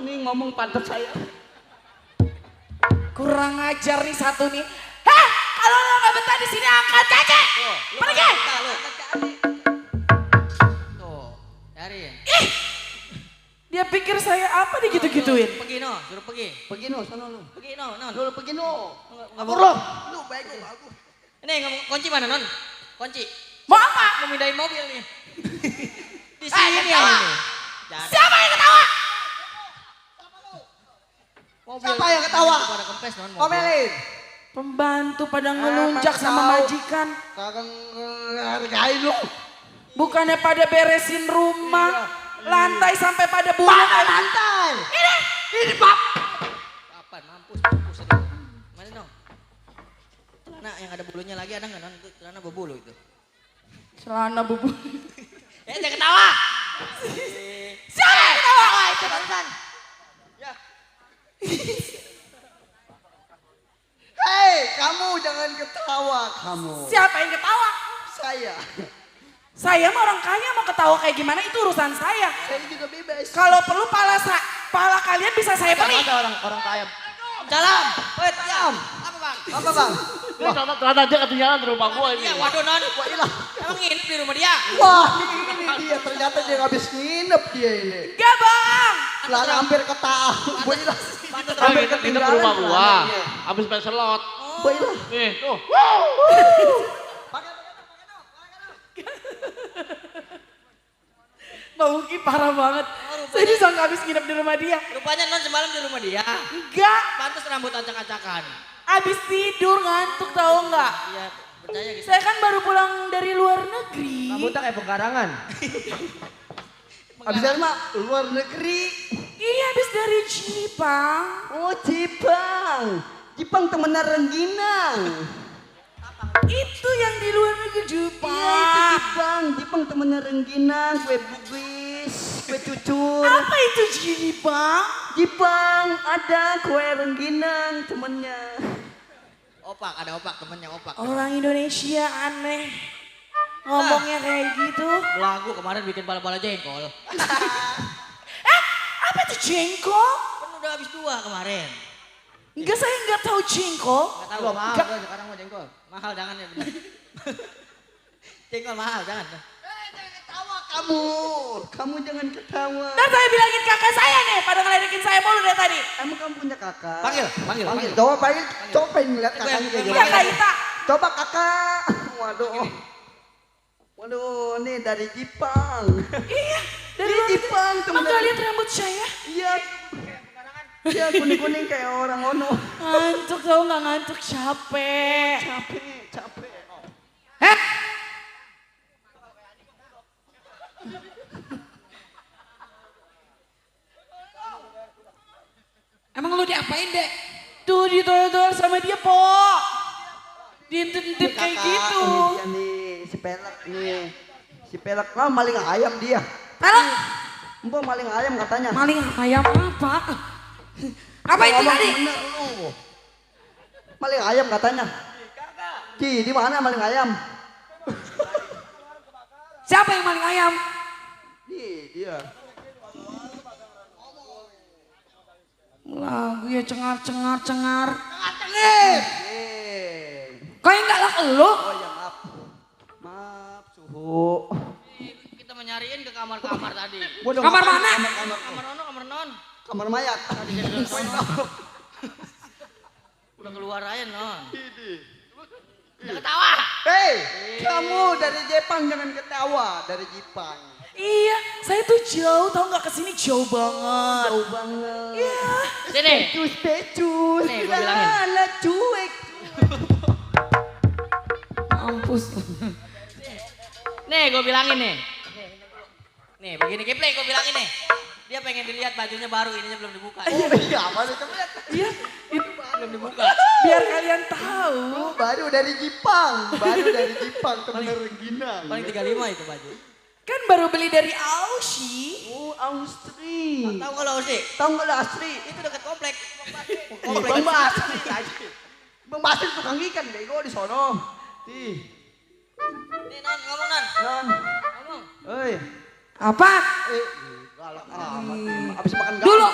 Nih ngomong pantat saya. Kurang ajar nih satu nih. Heh, kalau lo gak betah di sini angkat cace. Pergi. Tuh, cariin. Ih, dia pikir saya apa digitu-gituin. Pergi no, suruh pergi. Pergi no, sana lu. Pergi no, non. Lu pergi no. Nggak Kabur mau. lo. Lu baik lu bagus. Ini kunci mana non? Kunci. Mau apa? Mau mindahin mobil nih. Di Ketawa. sini ya ini. Jadi, Siapa yang ketawa? mobil. Siapa yang ketawa? Pada kempes non. mobil. Komelin. Pembantu pada ngelunjak sama tahu. majikan. Kagak ngargain lu. Bukannya pada beresin rumah. Lantai sampai pada bulung. Lantai. Ini pap. Kapan? Mampus itu. Mana dong? Celana yang ada bulunya lagi ada nggak non? Itu celana berbulu itu. Celana bubu. Jangan ketawa. Siapa yang ketawa? Itu barusan. Ya. Hei, kamu jangan ketawa kamu. Siapa yang ketawa? Saya. Saya mah orang kaya mau ketawa kayak gimana itu urusan saya. Saya juga bebas. Kalau perlu pala kalian bisa saya beli. Ada orang kaya. Salam. Woi, diam. Apa bang? Apa bang? Ini ternyata dia ketinggalan di rumah gua ini. Iya, waduh non. Wah, ilah. Emang nginep di rumah dia? Wah, ini dia ternyata dia habis nginep dia ini. Enggak bang. Lah hampir ketahuan. Wah, ilah. Pantat Dia Hampir nginep di ketinggalan rumah gua. celananya. Habis main slot. Wah, ilah. Nih, tuh. Mbak Uki parah banget. Saya disangka habis nginep di rumah dia. Rupanya non semalam di rumah dia. Enggak. Pantas rambut acak-acakan. Habis tidur ngantuk tahu nggak? Iya, percaya gitu. Saya kan baru pulang dari luar negeri. Rambutnya kayak pekarangan. Abis dari mah luar negeri. Iya, habis dari Jepang. Oh, Jepang. Jepang temenan Rengginang. Itu yang di luar negeri Iya, itu Jepang. Jepang. Jepang temenan Rengginang, kue bugis, kue cucur. Apa itu Jepang? Jepang ada kue Rengginang temennya. Opak, ada opak, temennya opak. Orang Indonesia aneh. Ngomongnya kayak gitu. Lagu kemarin bikin bala-bala jengkol. Apa itu jengkol? Kan udah habis 2 kemarin. Enggak, saya enggak tahu jengkol. Gak tahu mahal gua sekarang mau jengkol. Mahal jangan ya bener. Jengkol mahal jangan. Kamu jangan ketawa. Dan saya bilangin kakak saya nih, pada ngeledekin saya mulu dari tadi. Emang kamu punya kakak? Panggil. Coba panggil. Coba pengen ngeliat kakaknya kayak Iya gimana. Kak Ita. Coba kakak. Waduh. Waduh, nih dari Jepang. Iya, dari Ini luar Jepang, negeri. temen Enggak lihat rambut saya. Iya. Iya, kuning-kuning kayak orang ono. Ngantuk tau nggak ngantuk, capek. Capek. Emang lu diapain dek? Tuh ditolong sama dia po. Diintip kayak gitu. Ini dia nih, si pelek nih. Si pelek, maling ayam dia. Pelek? Mbak maling ayam katanya. Maling ayam apa? Apa itu Ngomong tadi? bener lu. Maling ayam katanya. Ki, di mana maling ayam? Siapa yang maling ayam? Dia. Lagu ya cengar. Eh. Kau yang nggak lak lu? Oh ya maaf suhu. Kita menyariin ke kamar-kamar tadi. Waduh, Kamar mana? Kamar non. Kamar mayat. Udah keluar aja non. Udah ketawa. Hei, kamu dari Jepang jangan ketawa, dari Jepang. Iya, saya tuh jauh, tau nggak kesini jauh banget. Jauh banget. Iya. Sini. Pecus. Nih, gua bilangin. Lala cuek. Mampus. Nih gue bilangin nih. Nih begini Kipli gue bilangin nih. Dia pengen dilihat bajunya baru, ininya belum dibuka. Iya, baru coba lihat. Iya, Belum dibuka. biar kalian tahu. Baru dari Jepang, temen Rengginang. Paling 35 itu baju. Kan baru beli dari Aussie. Oh, Austri. Tahu kalau sih? Tahu nggak lo Astri? Itu dekat komplek. Bang Basri. Bang Basri tukang ikan bego di sono. Nih, Nih non ngomong non. non. Ngomong. Oi. Apa? Galak amat. Abis makan garam. Dulu,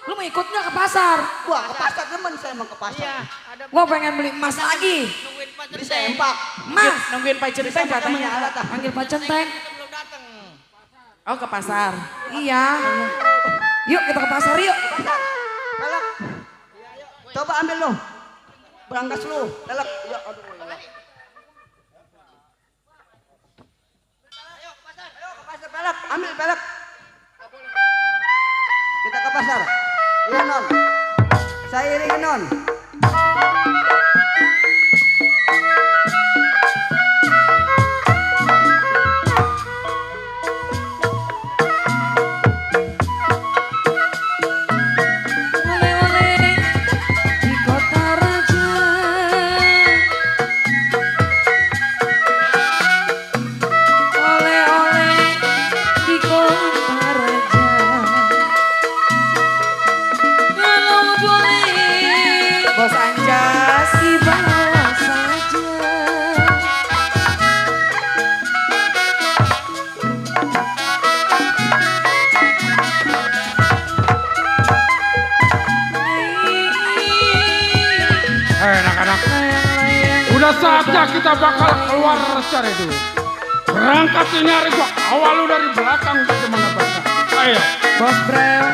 lu mau ikut nggak ke pasar? Wah, ke pasar teman saya mau ke pasar. Iya, ada Gua pengen beli emas lagi. nungguin pacar. Beli sempak. Mas, nungguin Pak Centeng Bisa pakai katanya. alat, ah. Panggil Pak Centeng. Kita belum datang. Oh, ke pasar. Iya. Yuk kita ke pasar yuk. Galak. Coba ambil lo. Berangkas lu. Galak. Ya, aduh. Ayo ke pasar pelak. Ambil pelak. Kita ke pasar. Iya non. Saya iringi non. Oleh-oleh di kota raja. Oleh-oleh di kota raja. Kalau boleh Bos Anjas dibawa saja. Anak-anak, udah saatnya kita bakal keluar cari dulu. Berangkat nyari gua, awal lu dari belakang bagaimana bangsa. Ayo. Bos Brel.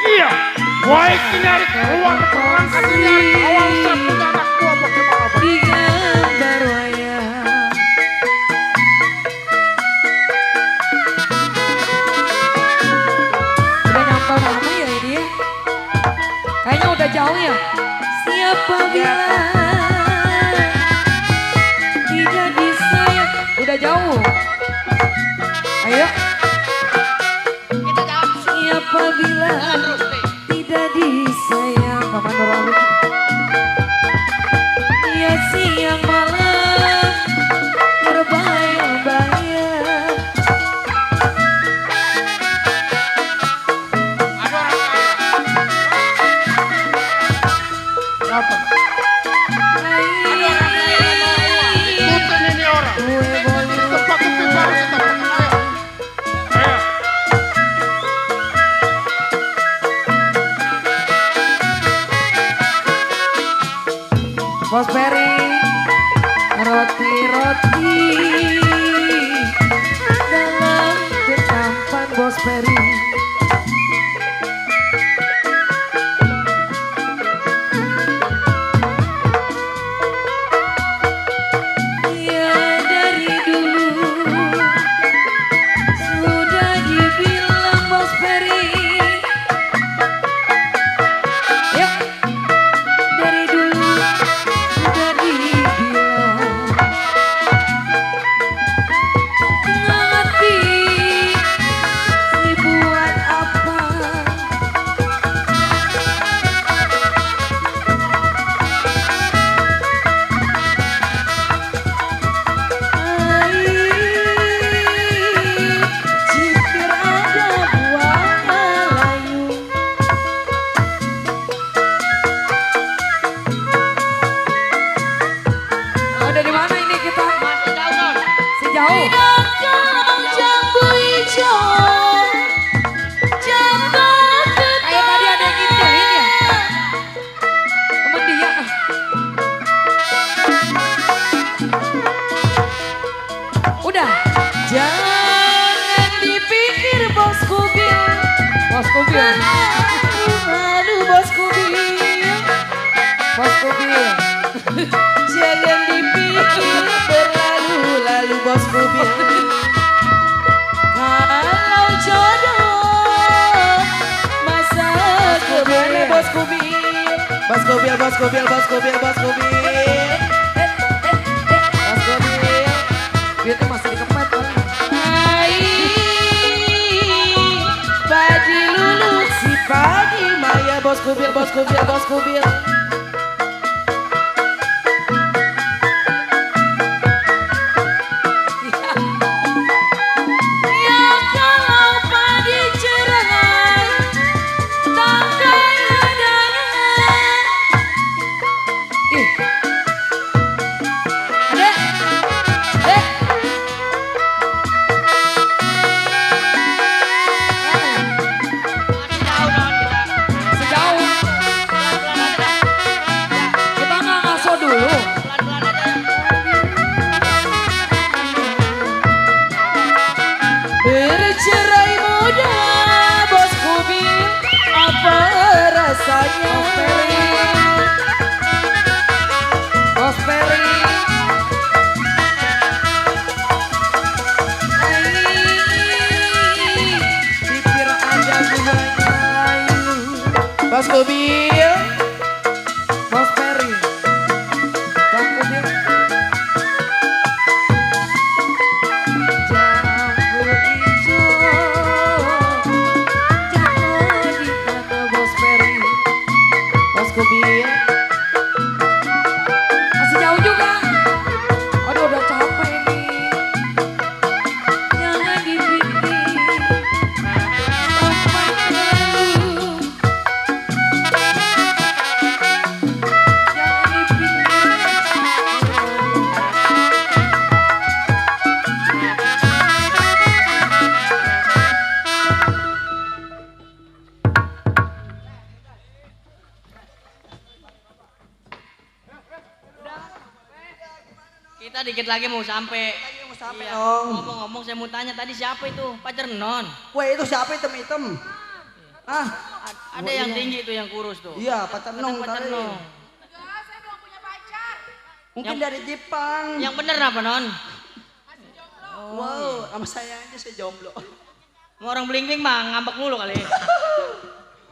Iya, baik nyari keluar berangkat nyari awal saya punya anak gua bagaimana bangsa. Tiga baru ayah. Udah nyampe mana ya ini ya? Kayaknya udah jauh ya. Siapa bilang tidak disayang? Udah jauh. Ayo. apabila tidak disayang Paman Nurul. Ya siang malam terbayang-bayang. Ada orang kaya. Apa? Ada orang kaya mau uang. Ikutin ini orang. Tempat itu baru kita percaya. Ayo. Bos Peri, roti-roti dalam ketampan Bos Peri. Ya dari dulu sudah dibilang Bos Peri. Yuk, dari dulu sudah dibilang. Nggak ngerti dibuat apa. Cipir ada buah layu. Oh, dari mana ini kita? Masih jauh non. Sejauh. Jambu hijau. Kayak tadi ada yang intilin ya? Temen dia. Udah. Jangan dipikir Bos Kubil. Bos Kubil. Aduh Bos Kubil. Bos Kubil. Jangan dipikir berlalu-lalu Bos Kubil. Kalau jodoh masa kemana Bos Kubil? Bos Kubil, Bos Kubil, Bos Kubil, Bos Kubil. Bos Kubil. Duitnya masih dikepet orang. Hai, pagi lulu si pagi maya Bos Kubil, Bos Kubil, Bos Kubil. Ya kalau pagi cerengan tangkai hadangan. Ih. Dek. Dek. Masih jauh non kita. Sejauh. Pelan-pelan aja dah. Kita nggak ngaso dulu. Pelan-pelan aja. Bercerai muda Bos Kubil, apa rasanya? Bos Peri. Bibir ada buahnya layu. Bos Kubil. Bos Peri. Bang Kubil. Jambu hijau jatuh di tanah Bos Peri. Bos Kubil. Masih jauh juga. Aduh udah capek nih. Jangan dipikir sampai terlalu. Jangan dipikir. Kita dikit lagi mau sampai. sampai Iya. dong. Ngomong-ngomong saya mau tanya tadi siapa itu? Pacar non. Weh itu siapa hitam-hitam? Ah, Ada yang tinggi itu yang kurus tuh. iya pacar nong Pacar tadi. nong. Mungkin Yang- dari Jepang. Yang bener apa non? Wow, sama saya aja saya jomblo. Mau orang bling-bling mah ngambek mulu kali.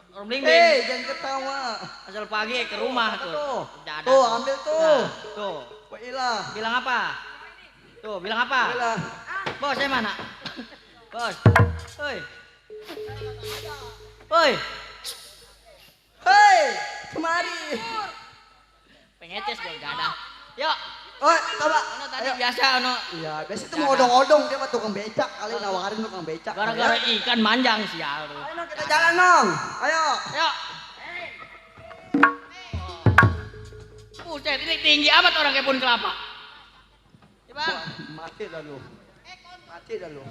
Orang bling-bling. Jangan ketawa. Asal pagi ke rumah Apa tuh. tuh? Dadah Tuh, ambil tuh. Nah, tuh. Weh ilah. Bilang apa? Tuh, bilang apa? Ilah. Bos, saya mana? Bos. Hoi. Woi, Hei, kemari. pengeces gue gak ada. Yuk, Oh, coba. ono tadi Ayo. biasa ono. Iya, biasa itu mau odong-odong dia mah tukang becak kali nawarin tukang becak. Gara-gara Ayo. ikan manjang sial lu. Ayo Nong, kita jalan Nong. Ayo. Yuk. Buset, ini tinggi amat orang kebun kelapa. Ya bang. Wah, mati dah lu. Mati dah lu.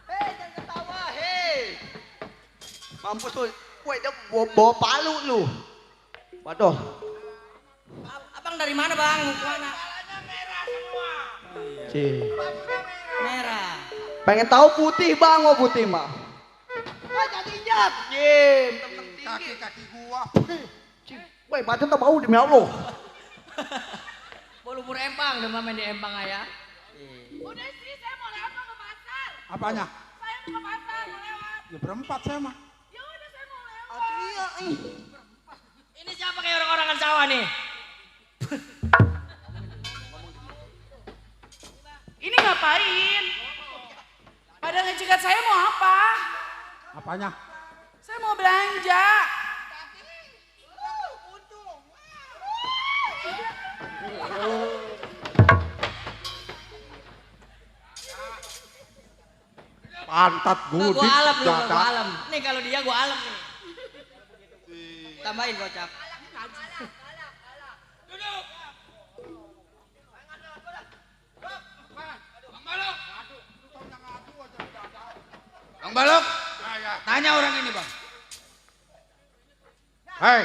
Hei, jangan ketawa, hei. Mampus tuh. Woi, dia bawa palu lu. Waduh. Abang dari mana bang? Mau kemana? Cih. Merah. Pengen tahu putih bang, oh putih mah. Wah, jadi injak. Jim, tinggi. Kaki gua. Woi, macam tak bau demi Allah. Bolumur empang, udah main di empang ayah. Udah sih, saya mau lewat mau ke pasar. Apanya? Saya mau ke pasar, mau lewat. Ya berempat saya mah. Ya udah saya mau lewat. Aduh iya, Ini siapa kayak orang-orangan sawah nih? Ini ngapain? Pada ngecegat saya mau apa? Apanya? Saya mau belanja. Pantat Gua gudik. alam lu, dada. gua alam. Nih kalau dia gua alam nih. Tambahin gocap. Bang Balok, tanya orang ini bang. Hei.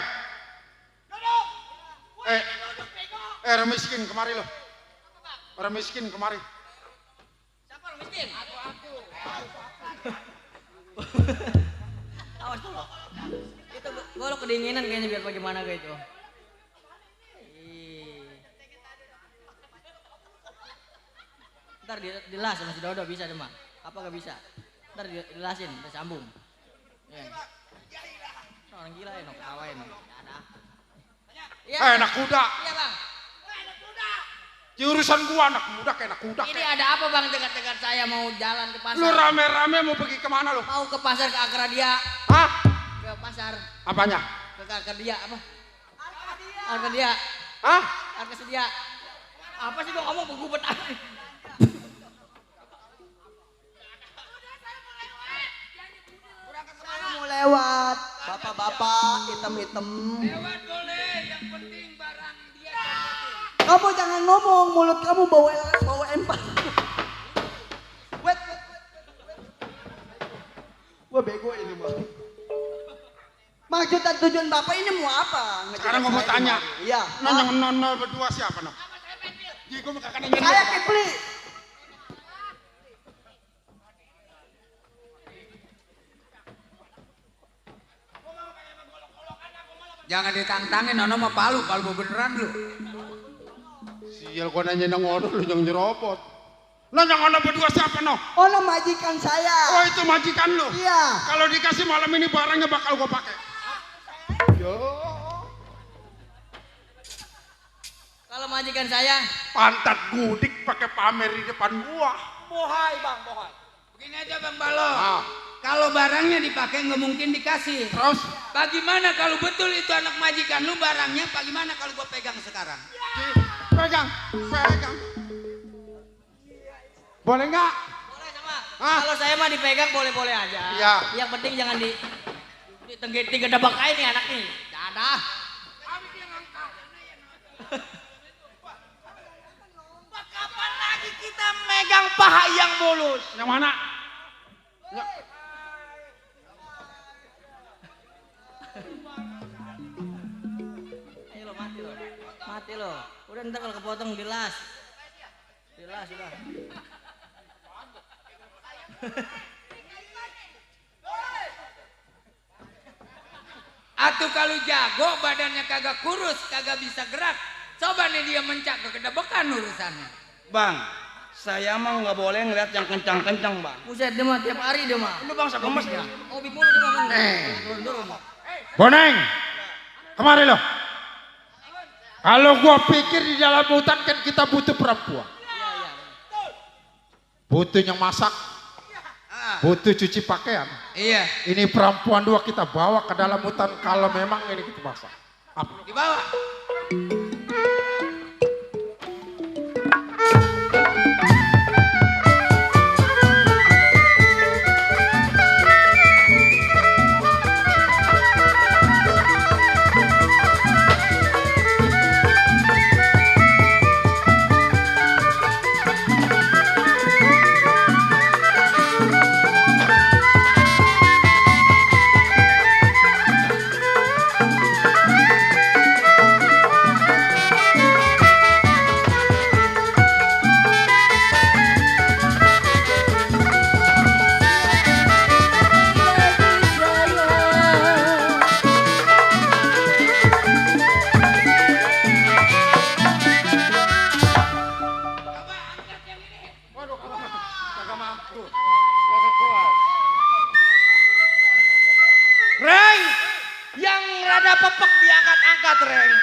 Orang miskin kemari lo. Orang miskin kemari. Siapa orang miskin? Awas dulu. Itu gua lo kedinginan kayaknya biar bagaimana kayak itu. Ntar dilas sama si Dodo bisa deh mak. Apa gak bisa? Ntar dilasin, udah sambung. Iya. Orang gila ya, ketawain. Ada. Iya. Anak kuda. Iya bang. Di urusan gua anak muda kayak anak kuda. Ini ada apa bang dekat-dekat saya mau jalan ke pasar? Lu rame-rame mau pergi kemana lu? Mau ke pasar ke Akradia. Hah? Ke pasar. Apanya? Ke Akradia apa? Akradia. Hah? Arkasedia. Apa sih lo ngomong begubet aja? Saya mau lewat. Bapak-bapak, hitam-hitam. Lewat boleh, yang penting barang dia dapetin. Kamu jangan ngomong, mulut kamu bawa empang. Wait. Wah bego ini mah. Maksud dan tujuan bapak ini mau apa? Sekarang gua mau tanya. Iya. Nono berdua siapa no? Jadi gua mau kakak nanya. Saya Kipli. Jangan ditantangin, Nono mah palu beneran lu. Sial gua nanya ngono lu yang nyerobot. Nanya ngono berdua siapa no? Oh, majikan saya. Oh itu majikan lu? Iya. Kalau dikasih malam ini barangnya bakal gua pakai. Yo. Kalau majikan saya, Pantat gudik pakai pamer di depan gua. Bohai bang, bohai. Begini aja bang Balok. Ah. Kalau barangnya dipakai nggak mungkin dikasih. Terus? Bagaimana kalau betul itu anak majikan lu barangnya? Bagaimana kalau gua pegang sekarang? Pegang. Boleh nggak? boleh sama. Hah? Kalau saya mah dipegang boleh-boleh aja. Iya. Yang penting jangan ditenggetin gedebak aja nih anak nih. Dadah. Kapan lagi kita megang paha yang mulus? Yang mana? Ya. Ayo lo mati lo. Mati lo. Udah ntar kalau kepotong dilas. Dilas udah. Atau kalau jago badannya kagak kurus, kagak bisa gerak. Coba nih dia mencak kegedebekan urusannya. Bang, Saya mah nggak boleh ngeliat yang kencang-kencang bang. Buset dia mah tiap hari dia mah. Lu bangsa gemes ya. Hobi mulu dia mah. Turun. Boneng, kemari lo. Kalau gua pikir di dalam hutan kan kita butuh perempuan. Butuh yang masak, butuh cuci pakaian. Iya. Ini perempuan dua kita bawa ke dalam hutan kalau memang ini kita masak. Apa? Dibawa. Reng, yang rada pepek diangkat-angkat Reng.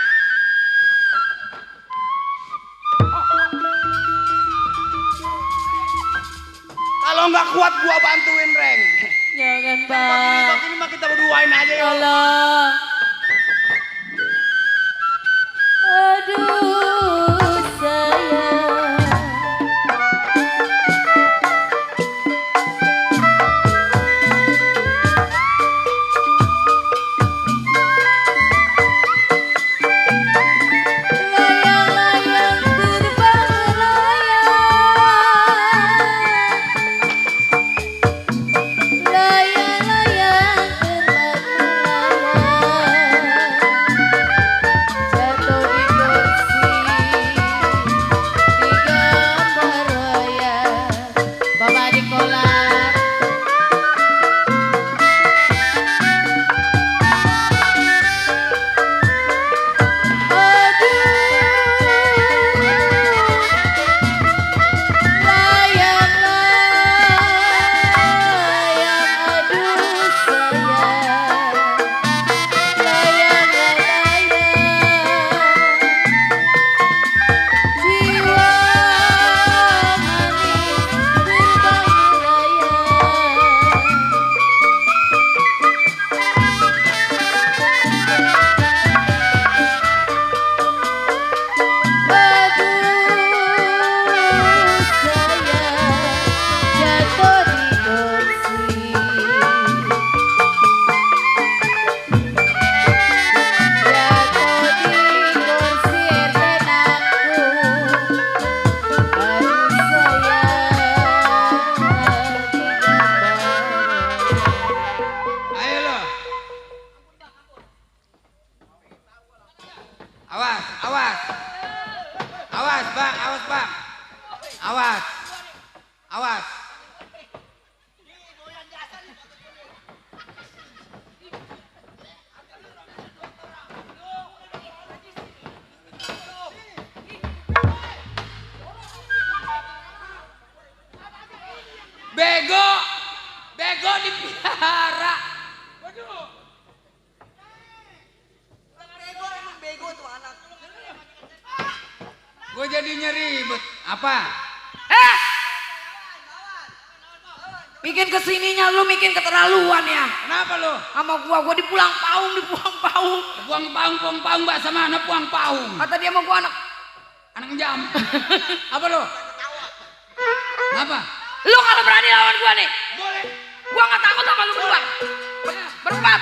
Kalau nggak kuat gua bantuin Reng. Jangan Bang, ini mah kita berduain aja ya. Allah. Aduh sayang. Layang-layang terbang melayang. Layang-layang terbang melayang. Jatuh di kursi di gambar wayang. Bawa di kolam. Ayo lo. Awas, awas. Awas, Bang, awas, Bang. Awas. Awas. Bego. Bego dipelihara. Gue jadinya ribet. Apa? Bikin kesininya lu bikin keterlaluan ya. Kenapa lo? Sama gua dipulang paung. Puang paung, mbak sama anak puang paung. Kata dia sama gua anak. Anak jam. Apa lo? Apa? Lu kalau berani lawan gua nih. Boleh. Gua nggak takut sama lu berdua. Berempat.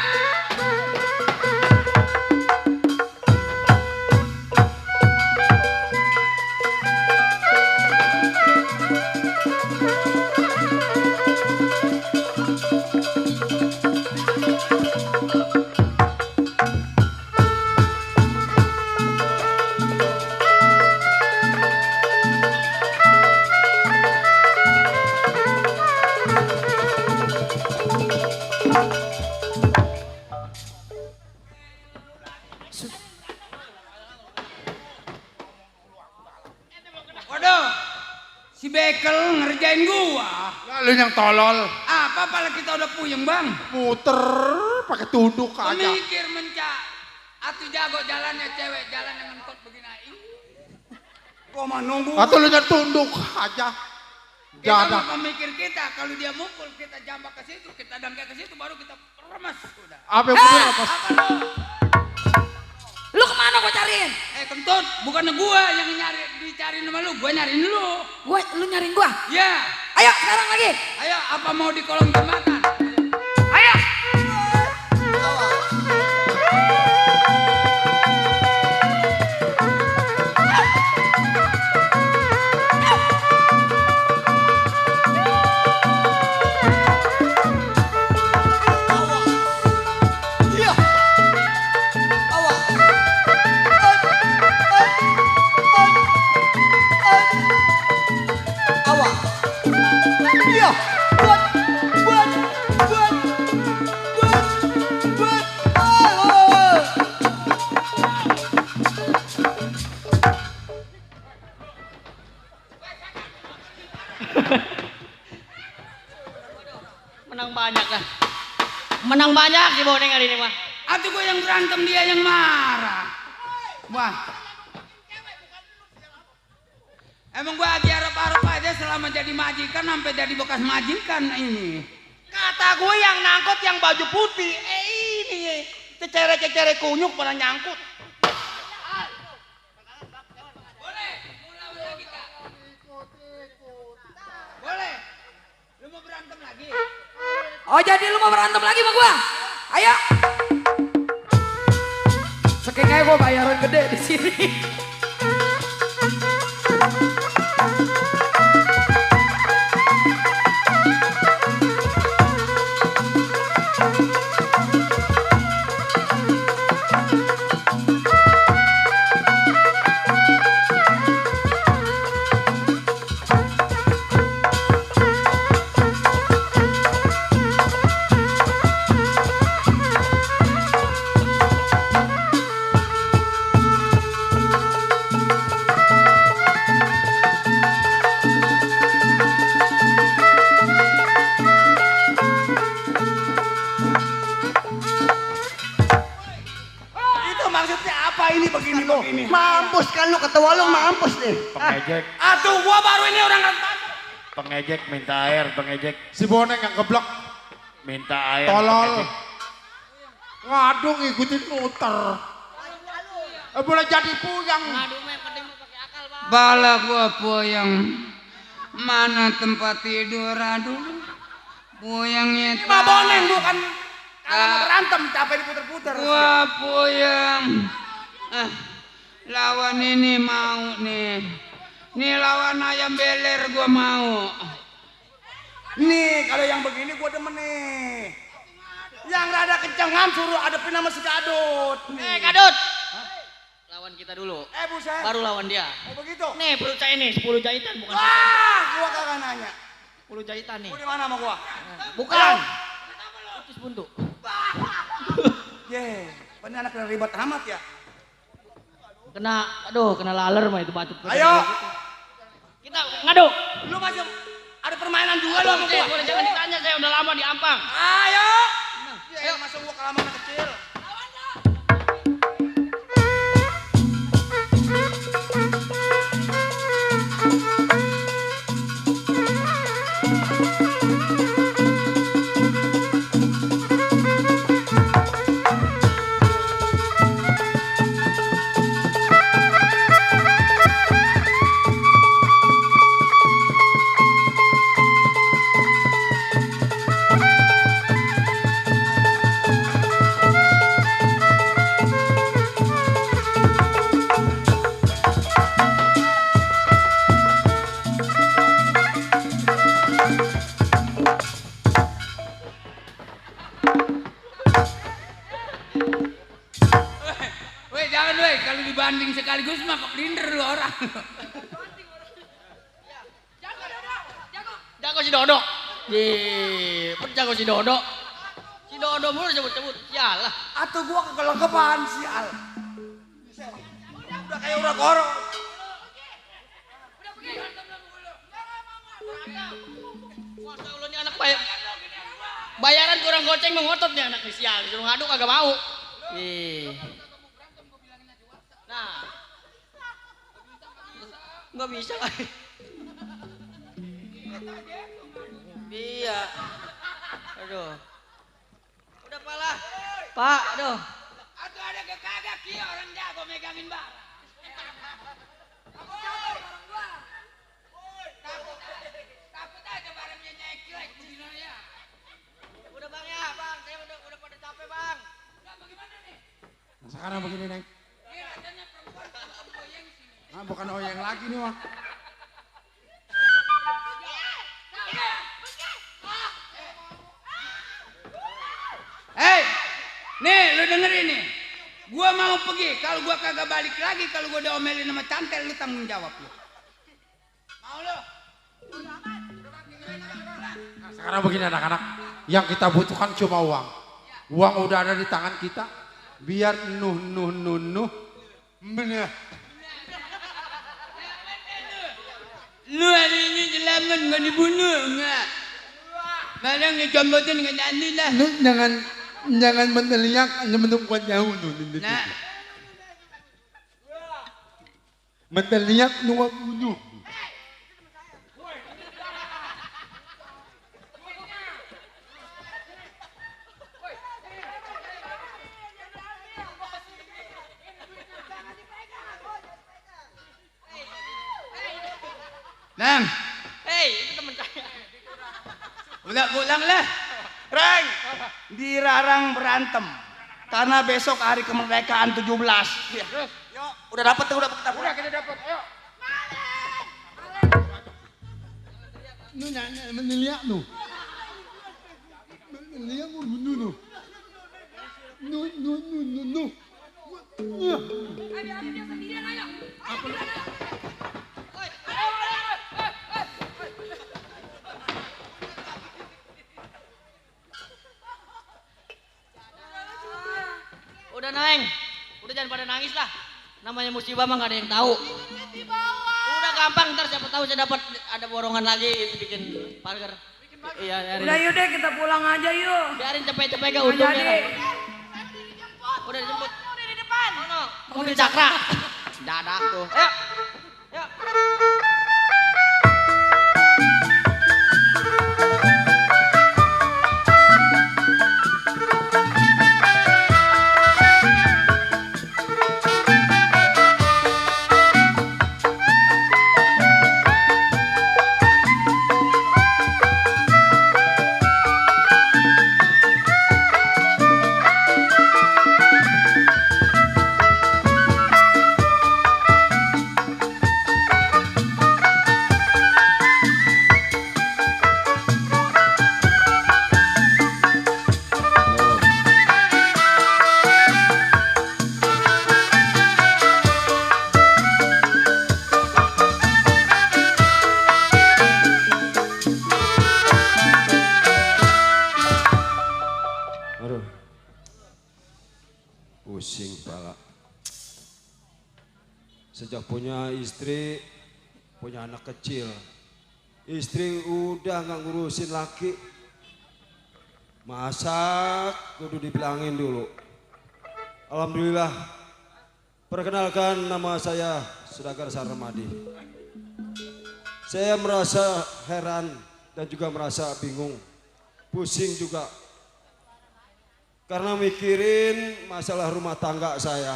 Si Bekel ngerjain gua. Lalu yang tolol. Apa pala kita udah puyeng bang? Muter pakai tunduk aja. Pemikir mencak. Atu jago jalannya cewek jalan dengan kot begini. Kok mah nunggu? Atau lu tunduk aja. Kita Jadah. mah pemikir kita kalau dia mukul kita jambak ke situ, kita dangkal ke situ baru kita remas udah. Apa yang bener apa? Apa lo? Lu kemana gua cariin? Kentut, bukannya gua yang dicariin sama lu, gua nyariin lu. Lu nyariin gua? Ya. Ayo sekarang lagi. Ayo, apa mau di kolong jembatan? Ayo. Menang banyak lah. Menang banyak si Boneng hari ini mah. Atuh gua yang berantem dia yang marah. Wah. Emang gua lagi harap-harap aja selama jadi majikan sampai jadi bekas majikan ini. Kata gue yang nangkut yang baju putih. Ini cecere-cecere kunyuk pada nyangkut. Boleh, mulai lagi kita. Boleh. Lu mau berantem lagi? Oh jadi lu mau berantem lagi sama gua? Ayo. Saking aja gua bayaran gede di sini. Mampus kan lu, ketua lu mampus nih. Pengejek, Atuh gua baru ini orang rentan. pengejek minta air, pengejek Si Boneng yang geblok. minta air. Tolol. pengejek. Ngadu ngikutin muter. Boleh jadi puyang. Aduh, meh penting mau pakai akal, Bang. Bala gua puyeng. Mana tempat tidur aduh. Puyengnya Ini mah Boneng bukan kalau berantem capek diputer-puter. gua puyeng. Lawan ini mau nih. Nih lawan ayam beler gua mau. Nih, kalau yang begini gua demen nih. Yang rada kencengan suruh adepin sama si Kadut. Kadut. Lawan kita dulu. Buset. Baru lawan dia. Begitu. Nih, perut saya nih 10 jahitan bukan. Wah, gua kagak nanya. 10 jahitan nih. Gua di mana sama gua? Bukan. Putus buntu. Ini anak kena ribet amat ya. Kena laler mah itu bacot. Ayo. Kita ngadu. Lu masih ada permainan juga lu sama gua. Boleh jangan ditanya, saya udah lama di Ampang. Ayo. Ayo masuk gua kelamaan kecil. Banding sekaligus mah keblinder lu orang. Jago si Dodo. Jago si Dodo. Si Dodo mulu sebut-sebut. Sialah. Atuh gua kegelengkepan sial. Udah kayak udah koros. Masa ulah nih anak bayaran kurang goceng mengotot nih anak sial. Disuruh ngaduk kagak mau. Nah. Nggak bisa kali. Iya. Aduh. Udah pala. Pak, aduh. Atau ada kagak kia orang jago megangin barang. Takut aja barangnya nyekilek ya. Udah bang ya, bang. Saya udah pada capek bang. Udah bagaimana nih? Nah, sekarang begini Neng. Ini rasanya perempuan oyeng sini. Nah, bukan oyeng lagi nih mah. Hei, nih lu dengerin nih. Gua mau pergi, kalau gua kagak balik lagi, kalau gua diomelin sama Cantel, lu tanggung jawab lu. Mau lu? Nah, sekarang begini anak-anak, yang kita butuhkan cuma uang. Uang udah ada di tangan kita, biar nuh. Bener. Lu hari ini selamat nggak dibunuh nggak? Malah ngejombotin nggak nanti lah. Lu jangan meneliak hanya menunggu jauh nuh. Nah, Meneliak nunggu bunuh. Nang, Hei, itu teman saya. udah pulang lah. Reng, dilarang berantem. Karena besok hari kemerdekaan 17. Yuk, udah dapet tuh, udah kita pulang. Kita dapat, ayo. Nu meneliak nu. Meneliak nu bunuh nu. Nu. Udah Neng, udah jangan pada nangis lah. Namanya musibah mah gak ada yang tahu. Udah gampang, ntar siapa tahu saya dapat ada borongan lagi bikin pagar. Iya, Udah yuk deh kita pulang aja yuk. biarin cepet-cepet ke Nggak ujungnya. jadi. Udah dijemput. Udah di depan. Mana? Mobil cakra. Dadah tuh. Ayo. Yuk. Pusing pala. Sejak punya istri, punya anak kecil. Istri udah nggak ngurusin laki. Masak, kudu dibilangin dulu. Alhamdulillah. Perkenalkan, nama saya Sudagar Sarmadi. Saya merasa heran dan juga merasa bingung. Pusing juga. Karena mikirin masalah rumah tangga saya.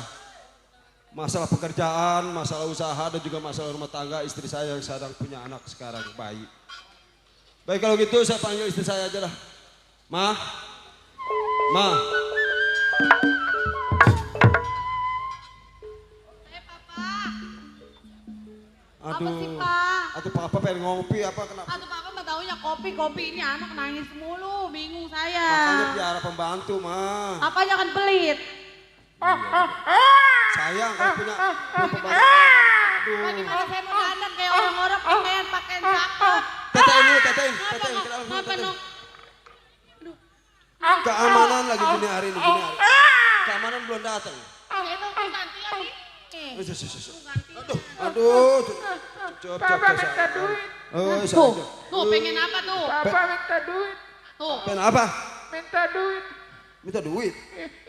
Masalah pekerjaan, masalah usaha dan juga masalah rumah tangga istri saya yang sedang punya anak sekarang, bayi. Baik kalau gitu saya panggil istri saya aja lah. Ma. Apa sih, Pak? Aduh papa pengen ngopi apa kenapa? Aduh, Papa mah taunya kopi ini anak nangis mulu, bingung saya. Makanya piara pembantu, Ma. Apanya kan pelit? Sayang kalau punya pembantu. Pak, gimana saya mau dandan kayak orang-orang pakaian cakep. Tetein. Kenapa no? Keamanan lagi gini hari. Keamanan belum datang. Itu ganti lagi. Aduh. Coba. Oh, Tuh, saya. tuh pengen apa tuh? Bapak minta duit. Tuh, Pengen apa? Minta duit. Minta duit.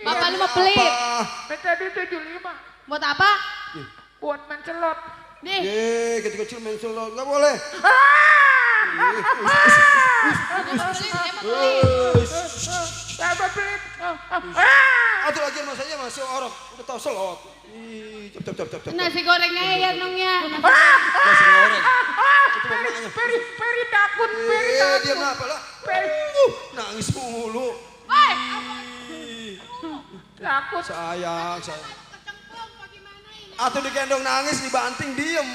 bapak lu mau pelit. Apa? Minta duit 75. Buat apa? Buat mencelot. Nih, Kecil-kecil main solo. Nggak boleh. Bapak pelit. Atau lagi mas saya masih orang. Udah tahu selot. Cep. nasi gorengnya ya nong ya. Nasi goreng. Itu makanya. Peri takut. Peri takut. Dia kenapa lah? Nangis mulu. Woi, Takut. Sayang. Atau digendong nangis, dibanting, diem.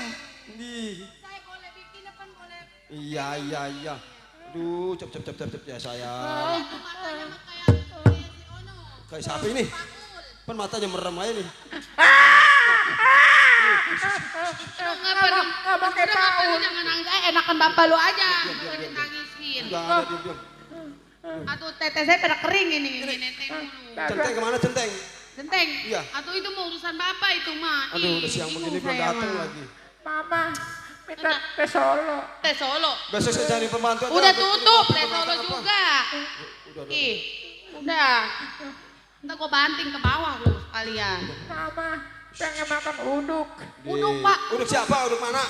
saya boleh bikin apa boleh? Iya. Aduh, cep ya sayang. Kayak siapa ini? Kan matanya merem aja nih. Nggak pakai paul. Jangan nangis, enakan bapak lu aja. Bukan ditangisin. Enggak ada diam. Atau teteh saya pada kering ini neteng dulu. Centeng kemana centeng? Genteng. Iya. Atau itu mau urusan bapak itu mah. Aduh, udah siang Bingung begini belum saya datang mah. lagi. Mama minta teh Solo. Teh Solo. Besok saya cari pembantu. aja. Udah tutup teh Solo juga. Udah. Ih, udah. Ntar gua banting ke bawah lu sekalian. Mama pengen makan uduk. Uduk pak. Uduk siapa? Uduk mana?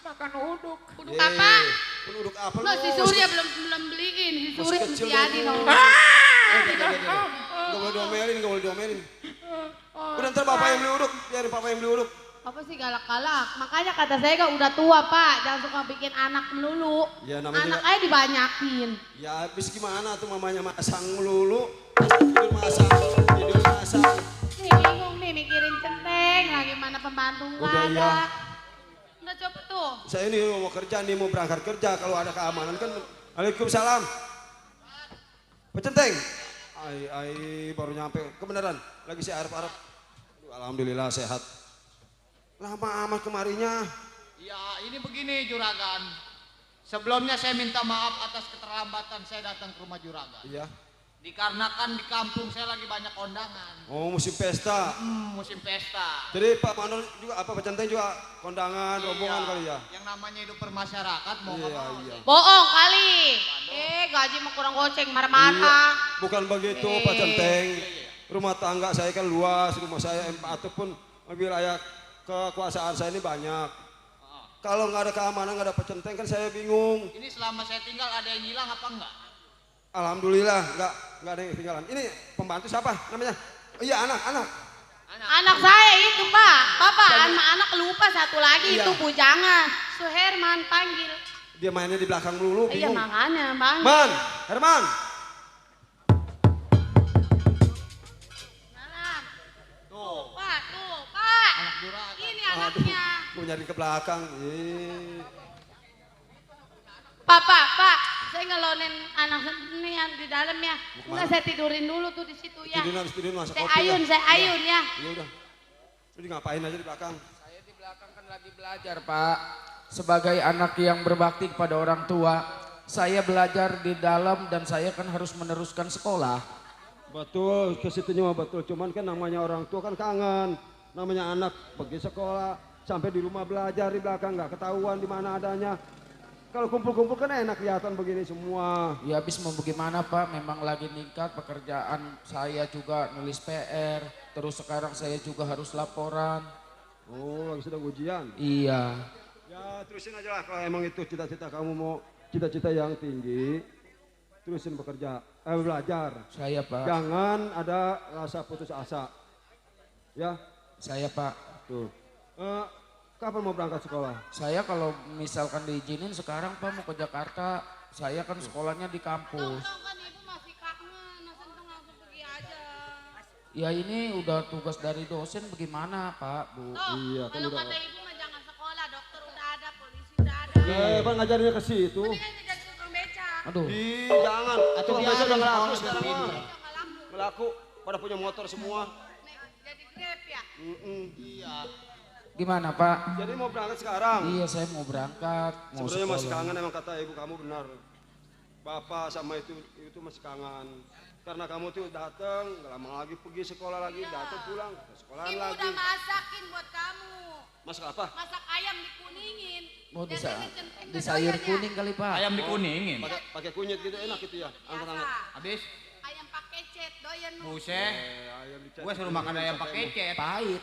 Makan uduk. Uduk apa? Uduk apa Lo si Surya belum beliin. Si Surya kecil mesti adi dong. dong. Gak boleh diomelin. Udah ntar bapak yang beli uduk, biarin papa yang beli uduk. Apa sih galak-galak? Makanya kata saya kan udah tua pak. Jangan suka bikin anak melulu. Ya, namanya Anak juga- aja dibanyakin. Ya habis gimana tuh mamanya masang melulu. Tidur masang. Nih bingung nih mikirin centeng. Lagi mana pembantu nggak Udah, ada. iya. Udah coba tuh. Saya ini mau kerja nih, mau berangkat kerja. Kalau ada keamanan kan. Waalaikumsalam. Pecenteng. Ai baru nyampe. Kebenaran. Lagi si Arab. Alhamdulillah sehat. Lama amat kemarinya. Ya, ini begini Juragan. Sebelumnya saya minta maaf atas keterlambatan saya datang ke rumah Juragan. Iya. Dikarenakan di kampung saya lagi banyak kondangan. Oh musim pesta. Musim pesta. Jadi Pak Manor juga apa Pecenteng juga kondangan, rombongan Iya, kali ya. Yang namanya hidup bermasyarakat mau nggak mau. Iya. Bohong kali. Gaji mah kurang goceng marah-marah. Bukan begitu Pak Centeng. Rumah tangga saya kan luas, rumah saya ataupun wilayah kekuasaan saya ini banyak. Kalau nggak ada keamanan, nggak ada Pak Centeng kan saya bingung. Ini selama saya tinggal ada yang hilang apa enggak? Alhamdulillah nggak ada yang ketinggalan. Ini pembantu siapa namanya? Iya anak. Anak saya itu pak. Bapak anak lupa satu lagi Iya. itu bujangan. Suherman panggil. Dia mainnya di belakang dulu, Iya bingung. makanya bang. Herman. Tuh pak. Ini anaknya. Mau nyari ke belakang. Pak. Saya ngelonin anak ini yang di dalam ya. Enggak saya tidurin dulu tuh di situ ya. Tidurin masak Saya kopi. ayun ya. Ya udah. Jadi ngapain aja di belakang? Saya di belakang kan lagi belajar Pak. Sebagai anak yang berbakti kepada orang tua, saya belajar di dalam dan saya kan harus meneruskan sekolah. Betul, ke situnya mah betul. Cuman kan namanya orang tua kan kangen. Namanya anak pergi sekolah, sampai di rumah belajar di belakang nggak ketahuan di mana adanya. Kalau kumpul-kumpul kan enak kelihatan begini semua. Ya habis mau bagaimana Pak, memang lagi meningkat pekerjaan saya juga nulis PR. Terus sekarang saya juga harus laporan. Oh, lagi sedang ujian? Iya. Ya terusin aja lah kalau emang itu cita-cita kamu mau cita-cita yang tinggi. Terusin bekerja, belajar. Saya Pak. Jangan ada rasa putus asa. Ya. Saya Pak. Tuh. Kapan mau berangkat sekolah? Saya kalau misalkan diizinin sekarang Pak mau ke Jakarta. Saya kan sekolahnya di kampus. Ya ini udah tugas dari dosen bagaimana Pak, Bu? Iya kan Kalau udah. kata ibu mah jangan sekolah, dokter udah ada, polisi udah ada. Kan ngajarinnya ke situ. Mendingan jadi tukang beca. Aduh. Jangan. Atau Tukang dia beca ada udah ngelaku sekolah sekarang tidur. mah. Ngelaku. Pada punya motor semua. Jadi grab ya. Iya. Gimana Pak? Jadi mau berangkat sekarang? Iya saya mau berangkat. Mau Sebenarnya masih sekolah. kangen emang kata ibu kamu benar. Bapak sama itu masih kangen. Karena kamu tuh datang, gak lama lagi pergi sekolah lagi, datang pulang, ke sekolahan Ibu lagi. udah masakin buat kamu. Masak apa? Masak ayam dikuningin. Mau Dan bisa ini centeng di sayur kedoyanya. kuning kali Pak. Ayam dikuningin. Pakai kunyit gitu enak gitu ya, angkat-angkat. Habis Ayam pakai cet, doyan lu. buset. Ayam dicet. Gue suruh makan ayam pakai cet. Pahit.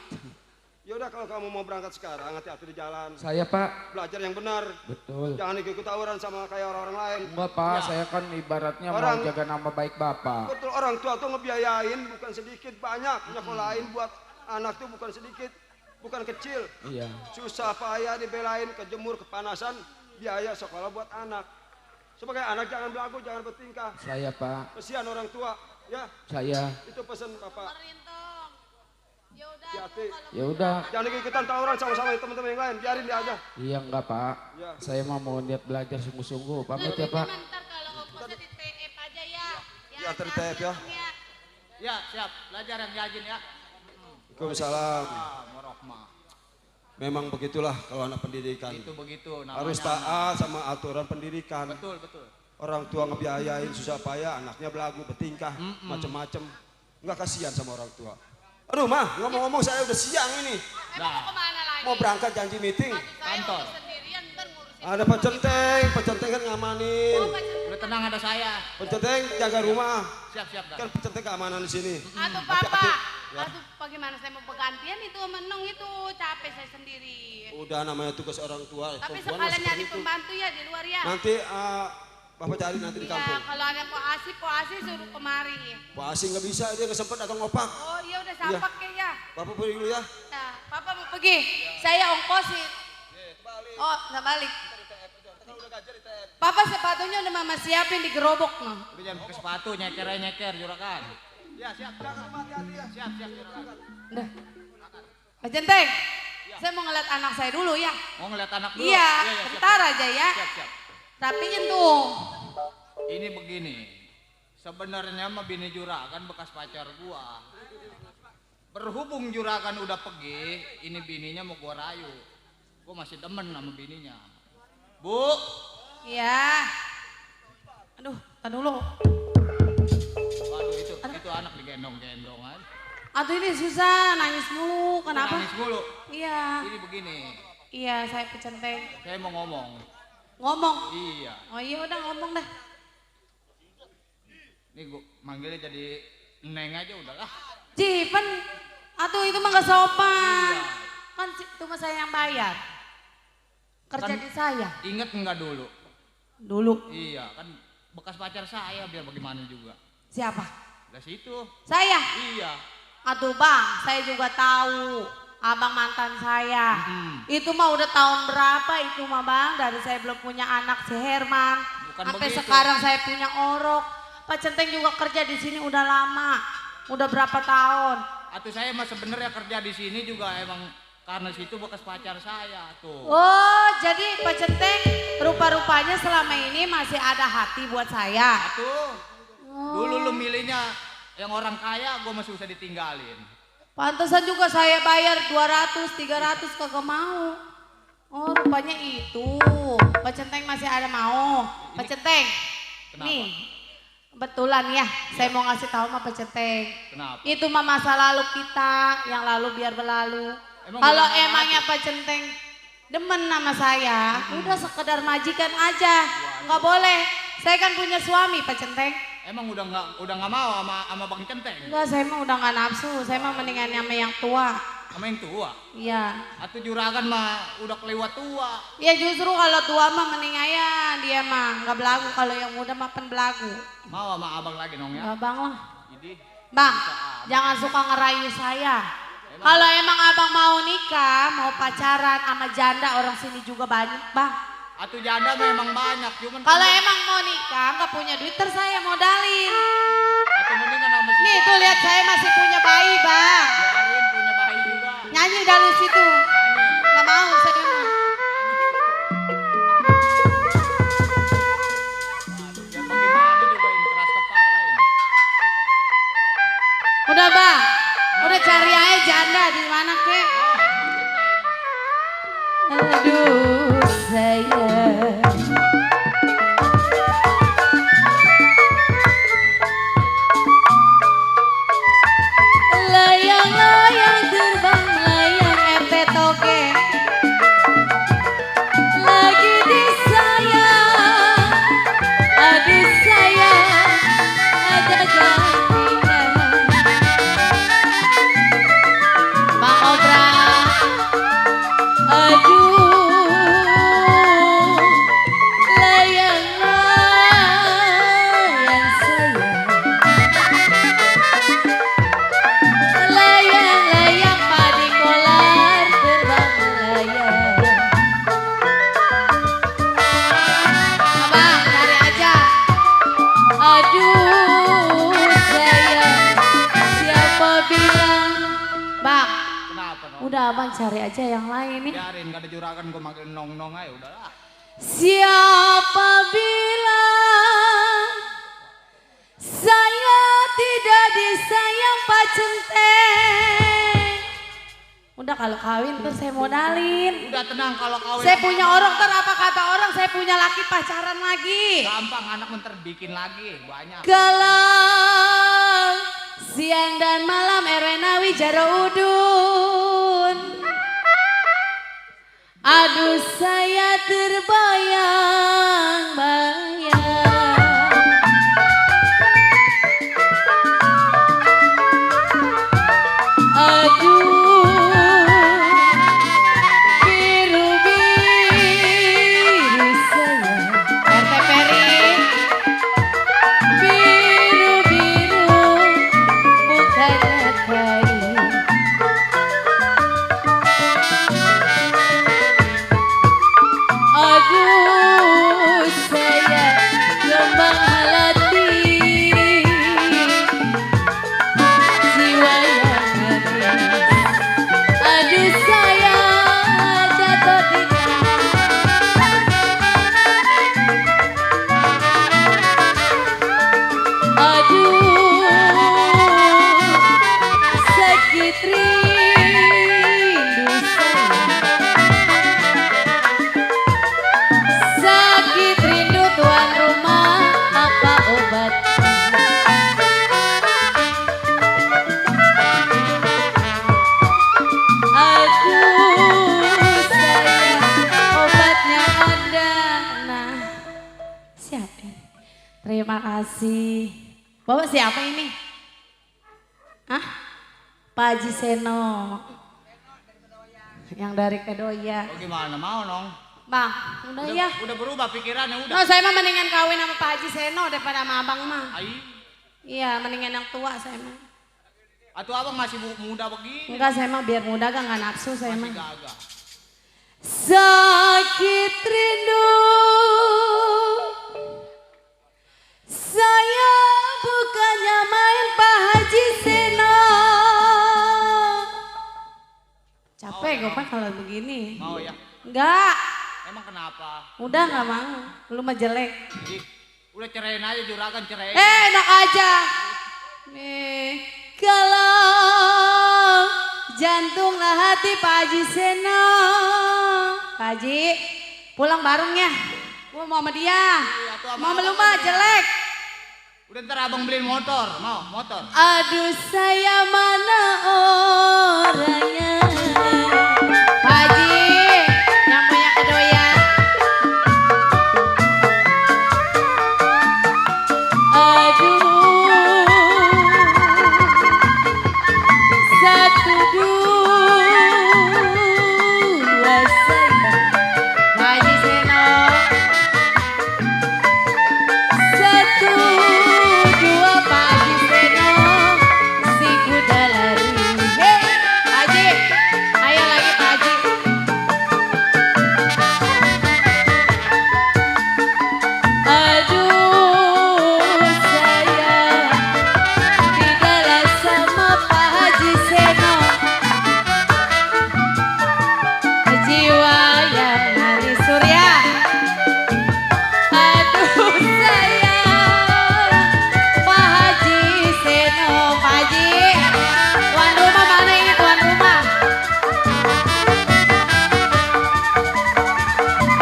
Ya udah kalau kamu mau berangkat sekarang, hati-hati di jalan. Saya Pak. Belajar yang benar. Betul. Jangan ikut tawuran sama kayak orang-orang lain. Enggak Pak, saya kan ibaratnya Orang- mau jaga nama baik Bapak. Betul, orang tua tuh ngebiayain bukan sedikit, banyak. Nyekolahin buat anak tuh bukan sedikit, bukan kecil. Iya. Susah payah dibelain, kejemur, kepanasan, biaya sekolah buat anak. Sebagai anak jangan belagu, jangan bertingkah. Saya Pak. Kesian orang tua, ya. Saya. Itu pesan Bapak. Ya udah. Hati-hati. Ya udah. Jangan ikut-ikutan tawuran sama-sama teman-teman yang lain, biarin dia aja. Iya enggak Pak. Ya. Saya mau niat belajar sungguh-sungguh. Pamit ya Pak. Ntar kalau ongkosnya di TF aja ya. Ya, antar di TF ya. Ya siap, belajar yang rajin ya. Waalaikumsalam. Warahmah. Memang begitulah kalau anak pendidikan. Itu begitu namanya. Harus taat sama aturan pendidikan. Betul, betul. Orang tua ngebiayain susah payah, anaknya belagu, bertingkah, macem-macem. Nggak kasihan sama orang tua. Aduh mah, ngomong-ngomong saya udah siang ini. Nah, Mau berangkat janji meeting. kantor. Ada Pak Centeng kan ngamanin. Udah tenang ada saya. Pak Centeng jaga rumah. Siap, siap. Kan Pak Centeng keamanan di sini. Aduh Papa, aduh bagaimana saya mau bergantian itu menung itu capek saya sendiri. Udah namanya tugas orang tua. Tapi perempuan sekalian seperti nyari itu. pembantu ya di luar ya. Nanti Bapak cari nanti di Ya kampung. kalau ada Po Asi suruh kemari. Pak Asing nggak bisa, dia nggak sempet datang ngopak. Oh iya udah sampak ya. Bapak pergi dulu ya. Nah, Papa mau pergi, saya ongkosin. Oh, nggak balik. Papa sepatunya udah mama siapin di gerobok noh. Udah jangan pakai sepatu, nyeker juragan. Ya, siap. Siap, juragan. Udah. Pak Centeng, saya mau ngeliat anak saya dulu ya. Mau ngeliat anak dulu? Iya, siap, bentar aja ya. Siap. Rapiin tuh. Ini begini. Sebenarnya mah bini juragan bekas pacar gua. Berhubung juragan udah pergi, ini bininya mau gua rayu. Gua masih demen sama bininya. Bu. Iya. Aduh, tar dulu. Waduh itu anak digendong-gendong aja. Aduh ini susah, nangis mulu. Kenapa? Nangis mulu. Iya. Ini begini. Iya, saya Pak Centeng. Saya mau ngomong. Ngomong? Iya. Oh iya udah ngomong dah. Nih gua manggilnya jadi Neng aja udah lah. Cipen, aduh itu mah gak sopan. Kan itu mah saya yang bayar. Kerja Kan di saya. Ingat enggak dulu? Dulu. Iya, kan bekas pacar saya biar bagaimana juga. Siapa? Dari situ. Saya? Iya. Aduh bang, saya juga tahu. Abang mantan saya. Itu mah udah tahun berapa itu mah bang. Dari saya belum punya anak si Herman. Bukan sampai begitu. sekarang saya punya orok. Pak Centeng juga kerja di sini udah lama. Udah berapa tahun. Atau saya mah sebenarnya kerja di sini juga emang karena situ bekas pacar saya tuh. Oh, jadi Pak Centeng rupa-rupanya selama ini masih ada hati buat saya. Tuh. Oh. Dulu lu milihnya yang orang kaya, gua masih usah ditinggalin. Pantesan juga saya bayar 200, 300 kagak mau. Oh, rupanya itu. Pak Centeng masih ada mau. Pak Centeng. Kenapa? Nih. Kebetulan ya, saya mau ngasih tahu sama Pak Centeng. Kenapa? Itu mah masa lalu kita, yang lalu biar berlalu. Emang Kalau udah nggak emangnya Pak Centeng demen nama saya, udah sekedar majikan aja. Nggak boleh. Saya kan punya suami Pak Centeng. Emang udah nggak mau sama Bang Centeng? Enggak, saya mah udah nggak nafsu. Saya mah mendingan sama yang tua. Sama yang tua? Iya. Atau juragan mah udah kelewat tua. Ya justru kalau tua mah mending aja dia mah nggak belagu, kalau yang muda mah pen belagu. Mau sama abang lagi dong ya? Abang lah. Jadi Bang, jangan suka ngerayu saya. Kalau emang abang mau nikah, mau pacaran sama janda orang sini juga banyak bang. Atau janda memang banyak, cuman Kalau emang mau nikah, nggak punya duit, ter saya modalin. atau mendingan sama si Nih tuh lihat saya masih punya bayi bang. Biarin punya bayi juga. Nyanyi dari situ. Nggak mau saya mah. Biar bagaimana juga ini keras kepala ini. Udah bang, udah cari aja janda di mana kek. Aduh sayang. Udah abang cari aja yang lain nih. Biarin, gak ada juragan gue manggil nong-nong aja udahlah. Siapa bilang saya tidak disayang Pak Centeng? Udah kalau kawin terus saya modalin. Udah tenang kalau kawin. Saya punya orang ter apa kata orang saya punya laki pacaran lagi. Gampang anak ntar bikin lagi banyak. Galang siang dan malam Erwena Wijaro Udun. Aduh saya terbayang-bayang. Aduh biru-biru sayang. RT Peri. Biru-biru bukannya kain. Aduh saya gembang melati jiwa yang manis. Aduh saya jatuh di aduh sakit rindu sakit rindu tuan rumah apa obat? Aduh sayang obatnya ada. Nah siapa ini? Terima kasih. Bapak siapa ini? Hah? Pak Haji Seno. Yang dari Kedoya. Oh, gimana mau nong? Bang, udah ya. Udah berubah pikirannya udah. No, saya mah mendingan kawin sama Pak Haji Seno daripada sama abang mah. Ai. Iya, mendingan yang tua saya mah. Atau abang masih muda begini? Enggak, saya mah biar muda kan nggak nafsu saya mah. Masih gagah. Sakit rindu saya bukannya main Pak Haji Seno. Capek gue Pak kalau begini. Mau ya? Enggak. Emang kenapa? Udah nggak mau. Lu mah jelek. Ih, udah ceraiin aja juragan ceraiin. Enak aja. Nih, kalau jantunglah hati Pak Haji Seno. Pak Haji, pulang bareng ya. Gua mau sama dia. Mau belum mah jelek. Udah ntar abang beliin motor, mau motor. Aduh saya mana orangnya. Pak Haji, yang punya Kedoya. Aduh, satu dua sayang. Pak Haji Seno. Satu dua Pak Haji Seno. Si kuda lari. Hei, Pak Haji, ayo lagi Pak Haji. Aduh sayang, tidaklah sama Pak Haji Seno. Jiwa yang manis surya. Aduh sayang, Pak Haji Seno. Pak Haji, tuan rumah mana ini tuan rumah?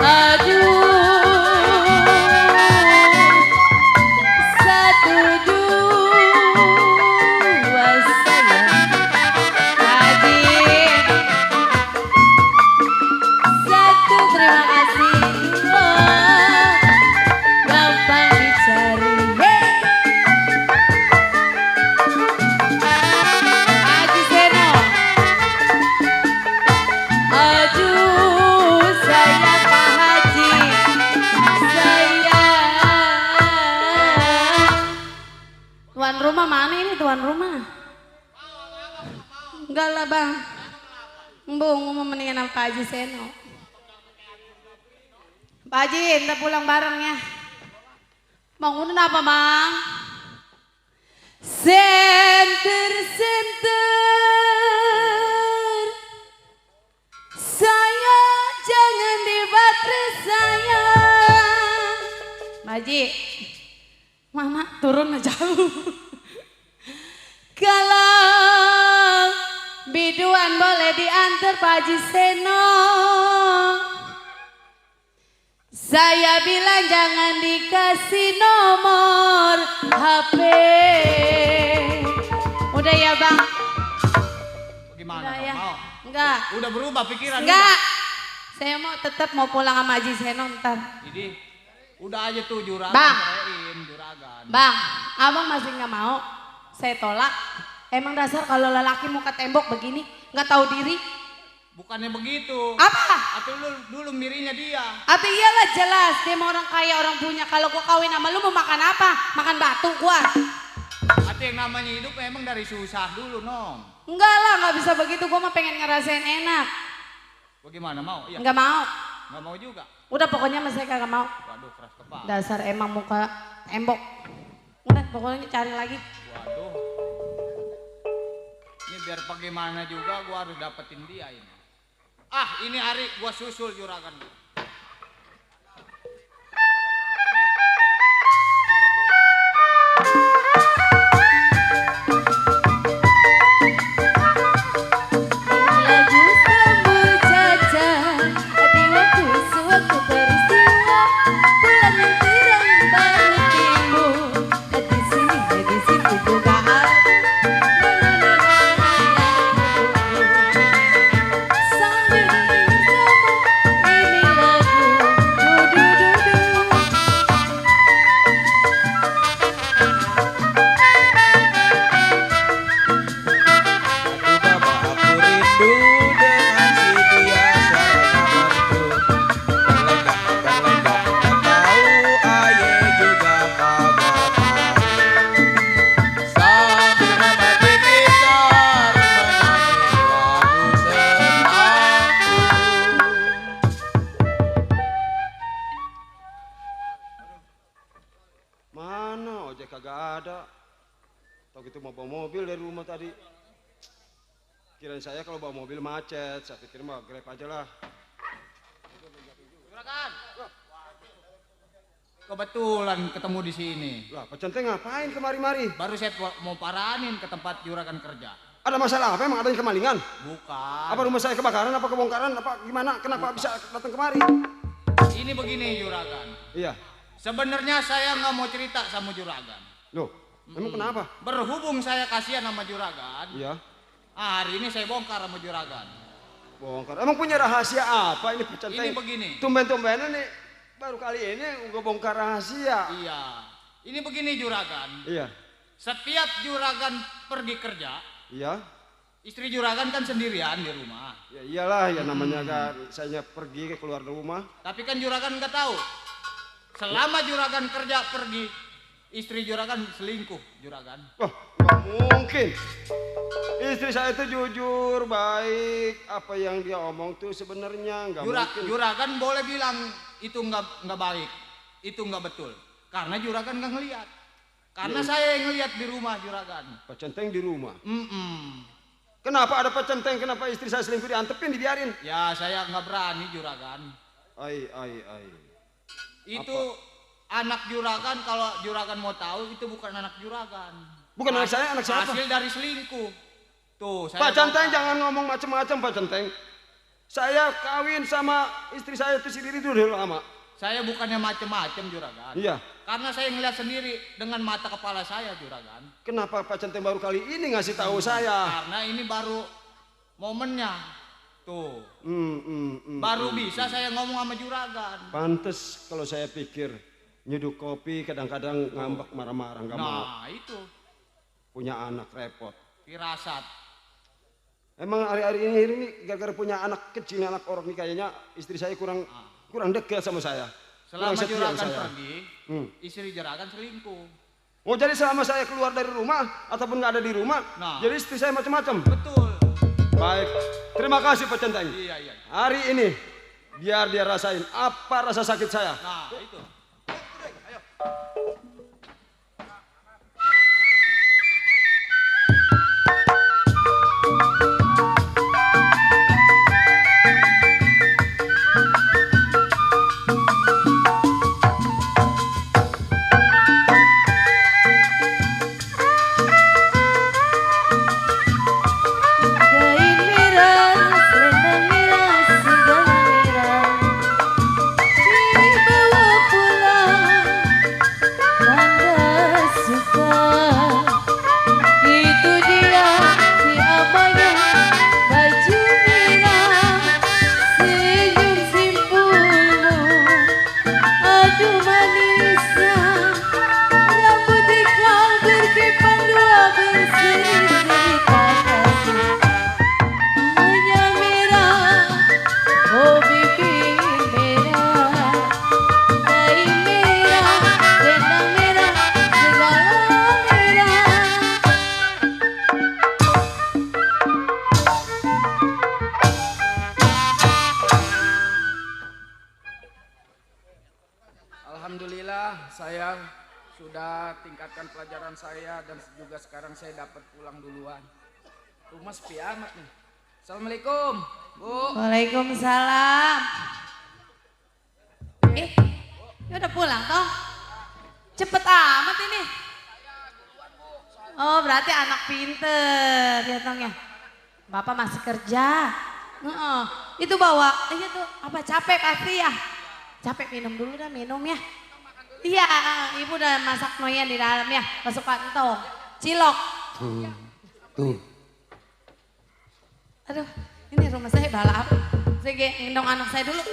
Aduh, satu dua sayang. Pak Haji, satu terima kasih. Wah, gampang dicari. Hei. Pak Haji Seno. Aduh saya Pak Haji, saya. Tuan rumah mana ini tuan rumah? Enggak lah bang. Mbung mau mendingan sama Pak Haji Seno. Pak Haji, ntar pulang bareng ya. Bang, udah apa bang? Senter, senter. Haji, mana turun jauh. Kalau biduan boleh diantar Pak Haji Seno. Saya bilang jangan dikasih nomor HP. Udah ya Bang? Gimana? Udah ya? Mau? Enggak. Udah berubah pikiran? Enggak. Saya mau tetap mau pulang sama Haji Seno ntar. Jadi udah aja tuh juragan. Bang. Ceraiin juragan. Bang, abang masih nggak mau. Saya tolak. Emang dasar kalau lelaki muka tembok begini nggak tahu diri. Bukannya begitu. Apa? Atau dulu mirinya dia. Atau iyalah jelas dia mau orang kaya orang punya. Kalau gua kawin sama lu mau makan apa? Makan batu gua. Atau yang namanya hidup memang dari susah dulu Nong. Enggak lah, nggak bisa begitu. Gua mah pengen ngerasain enak. Bagaimana mau? Iya. Nggak mau. Nggak mau juga. Udah pokoknya mas saya kagak mau. Waduh keras kepala. Dasar emang muka tembok. Udah pokoknya cari lagi. Waduh. Ini biar bagaimana juga gua harus dapetin dia ini. Ah ini hari gua susul juragan. Lagu sambut jajan di waktu sewaktu peristiwa bulan yang terang baru timbul di sini di situ juga ada sambil bersama ini lagu du. Mana ojek kagak ada. Tau gitu mau bawa mobil dari rumah tadi. Kirain saya kalau bawa mobil macet, saya pikir mah Grab aja lah. Juragan. Kebetulan ketemu di sini. Lah, Pak Centeng ngapain kemari-mari? Baru saya mau paranin ke tempat juragan kerja. Ada masalah apa? Emang ada yang kemalingan? Bukan. Apa rumah saya kebakaran? Apa kebongkaran? Apa gimana? Kenapa bisa datang kemari? Ini begini juragan. Iya. Sebenarnya saya nggak mau cerita sama juragan. Loh, emang kenapa? Berhubung saya kasihan sama juragan. Iya. Hari ini saya bongkar sama juragan. Bongkar. Emang punya rahasia apa ini Pak Centeng? Ini begini. Tumben-tumbenan nih baru kali ini gue bongkar rahasia. Iya. Ini begini juragan. Iya. Setiap juragan pergi kerja, Iya. istri juragan kan sendirian di rumah. Ya iyalah ya namanya kan saya pergi keluar dari rumah. Tapi kan juragan nggak tahu. Selama juragan kerja pergi, istri juragan selingkuh juragan. Wah, nggak mungkin. Istri saya itu jujur, baik. Apa yang dia omong tuh sebenarnya nggak mungkin. Juragan boleh bilang itu nggak baik, itu nggak betul. Karena juragan nggak ngelihat. Karena saya yang ngelihat di rumah juragan. Pak Centeng di rumah. Mm-mm. Kenapa ada Pak Centeng? Kenapa istri saya selingkuh diantepin, dibiarin? Ya saya nggak berani juragan. Ai. Itu anak juragan, kalau juragan mau tahu itu bukan anak juragan. Bukan anak saya, anak siapa? Hasil dari selingkuh. Tuh, saya Pak Centeng jangan ngomong macam-macam Pak Centeng. Saya kawin sama istri saya itu sendiri itu udah lama. Saya bukannya macam-macam juragan. Iya. Karena saya ngeliat sendiri dengan mata kepala saya juragan. Kenapa Pak Centeng baru kali ini ngasih tahu saya? Karena ini baru momennya. Tuh. Baru bisa saya ngomong sama juragan. Pantes kalau saya pikir nyuduk kopi kadang-kadang ngambek marah-marah nggak mau. Nah itu. Punya anak repot. Firasat. Emang hari-hari ini gara-gara punya anak kecil, anak orang nih kayaknya istri saya kurang dekat sama saya. Selama Kurang setia juragan sama saya. pergi, istri juragan selingkuh. Oh jadi selama saya keluar dari rumah ataupun nggak ada di rumah, jadi istri saya macam-macam. Betul. Baik, terima kasih Pak Centeng. Iya. Hari ini biar dia rasain apa rasa sakit saya. Nah itu. Alhamdulillah saya sudah tingkatkan pelajaran saya dan juga sekarang saya dapat pulang duluan. Rumah sepi amat nih. Assalamualaikum, Bu. Waalaikumsalam. Ya udah pulang toh? Cepet amat ini. Oh berarti anak pinter ya Tong ya. Bapak masih kerja. Itu bawa, iya tuh apa capek pasti ya. Capek minum dulu dah minum ya. Iya, ibu udah masak noyan di dalam ya. Masuk kantong, cilok. Tuh. Aduh, ini rumah saya balap. Saya gendong anak saya dulu.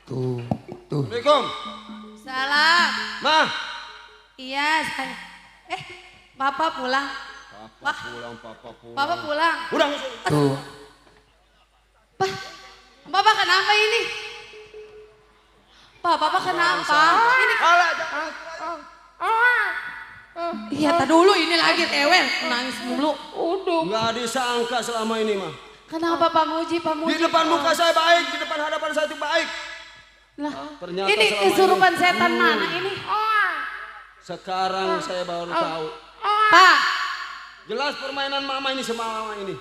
Tuh. Assalamualaikum. Salam. Ma. Iya, saya. Bapak pulang. Papa pulang, papa pulang. Bapak pulang. Udah. Tuh. Bapak kenapa ini? Bapak kenapa? Ini Iya, tak dulu ini lagi rewel, nangis mulu. Udah. Nggak disangka selama ini mah. Kenapa Pak Muji, Pak Muji? Di depan muka saya baik, di depan hadapan saya itu baik. Lah, ternyata ini selama kesurupan ini- setan mana ini? Sekarang saya baru tahu. Pak, Jelas permainan mama ini sama mama ini.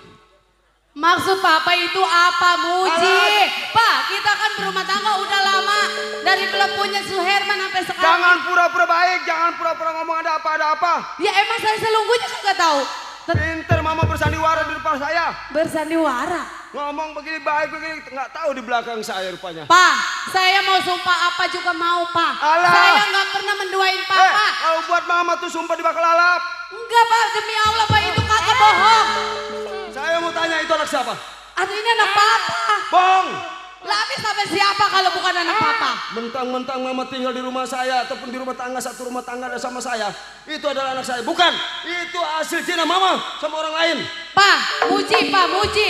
maksud Papa itu apa, Muji? Pak, kita kan berumah tangga udah lama. Dari belum punya Suherman sampai sekarang. Jangan pura-pura baik, jangan pura-pura ngomong ada apa. Ya emang saya selungguhnya kagak tahu. Pinter mama bersandiwara di depan saya. Bersandiwara? Ngomong begini baik, begini nggak tahu di belakang saya rupanya. Pak, saya mau sumpah apa juga mau, Pak. Alah. Saya nggak pernah menduain Papa. Kalau buat mama tuh sumpah di bakal lalap. Enggak, Pak, demi Allah, Pak, itu kagak bohong. Saya mau tanya itu anak siapa? Aduh, ini anak Papa. Bohong. Lah habis sampai siapa kalau bukan anak Papa? Mentang-mentang mama tinggal di rumah saya ataupun di rumah tangga, satu rumah tangga ada sama saya, itu adalah anak saya. Bukan, itu hasil zina mama sama orang lain. Pak, Muji, Pak, Muji.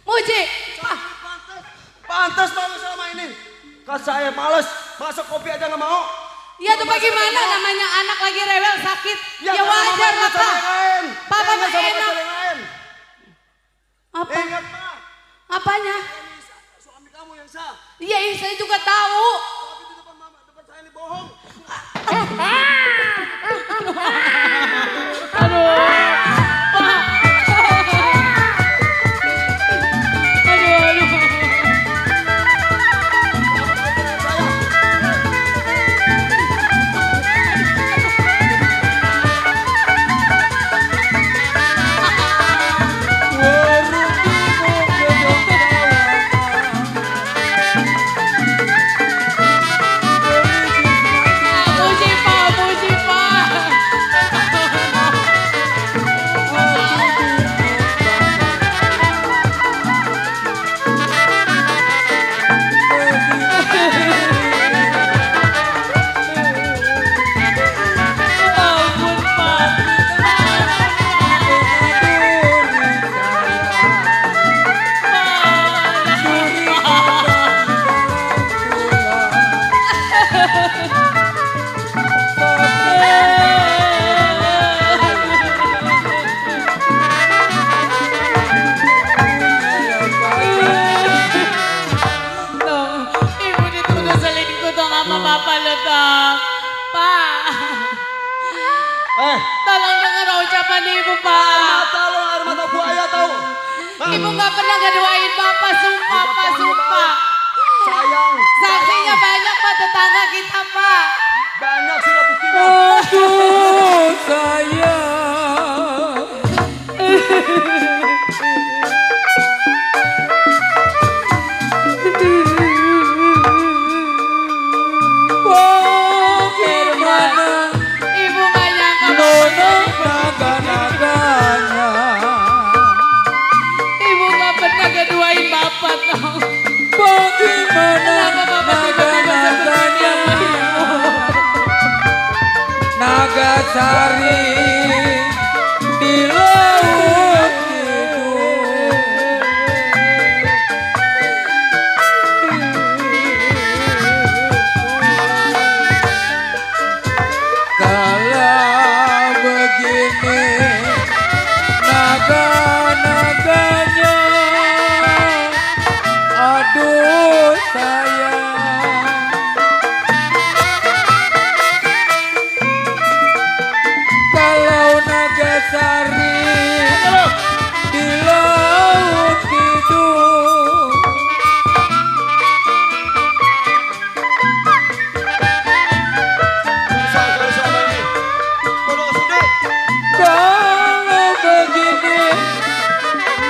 Muji, Pak. Pantas mama selama ini. Kan saya males, masak kopi aja nggak mau. Ya tuh bagaimana namanya anak lagi rewel sakit. Ya wajar lah, Pak. Papa mah enak. Apa? Ingat, Pak. Apanya? Suami kamu yang sah. Iya, saya juga tahu. Tapi di depan mama, depan saya ini bohong. Muji, Pak, Muji, Pak. Ampun, Pak. Tong, ibu dituduh selingkuh tong sama Papa lo, Tong. Pak, tolong dengar ucapan ibu, Pak. Air mata buaya tahu. Ibu nggak pernah ngedoain Bapak, sumpah, Pak, sumpah. Sayang. Saksinya banyak, Pak, tetangga kita, Pak. Banyak sudah buktinya. Aduh, sayang. Bagaimana Ibu nggak nyangka, Nono naga-naganya. Ibu nggak pernah ngedoain Bapak, Tong. Bagaimana Kenapa Bapak tiba-tiba seperti ini sama Ibu? naga sari di laut tidur. Kalau begini naga-naganya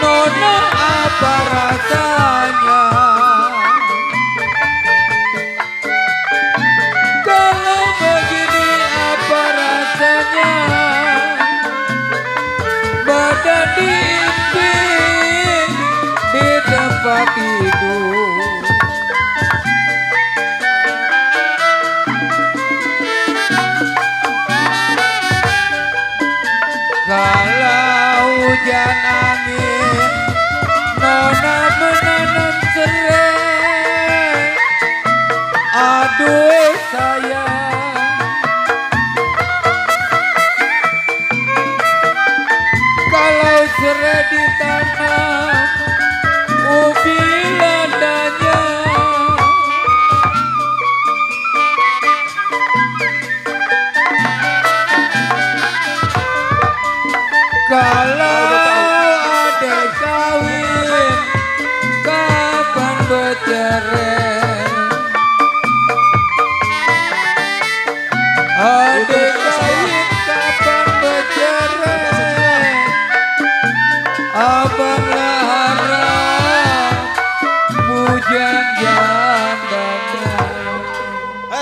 Nona apa rasanya kalau begini, apa rasanya badan diimpin di tempat tidur. Kalau hujan angin Nona menanam serai. Aduh sayang, kalau serai ditanam ubi landanya. Kalau ada kawin, kapan bercerai? Ada kawin, kapan bercerai? Abanglah harap bujang jandanya.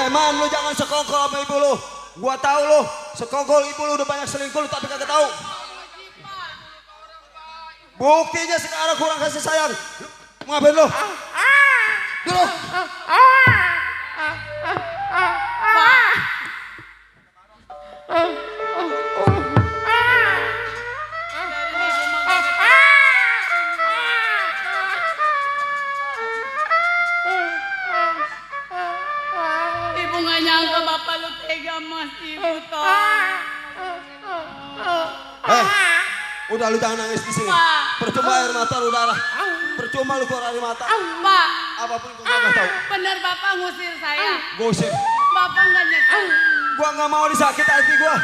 Man, lu jangan sekongkol sama ibu lu. Gua tahu lu, sekongkol ibu lu udah banyak selingkuh lu tapi kagak tahu. Buktinya sekarang kurang kasih sayang. Mau ngapain lu? Dulu. Ibu nggak nyangka bapak lu tega mas ibu toh. Udah lu jangan nangis di sini. Percuma air mata lu darah. Percuma lu keluar air mata. Pak, Apapun gua nggak tahu. bener bapak ngusir saya. Gosip. Bapak nggak nyesel. Gua nggak mau disakit hati gua.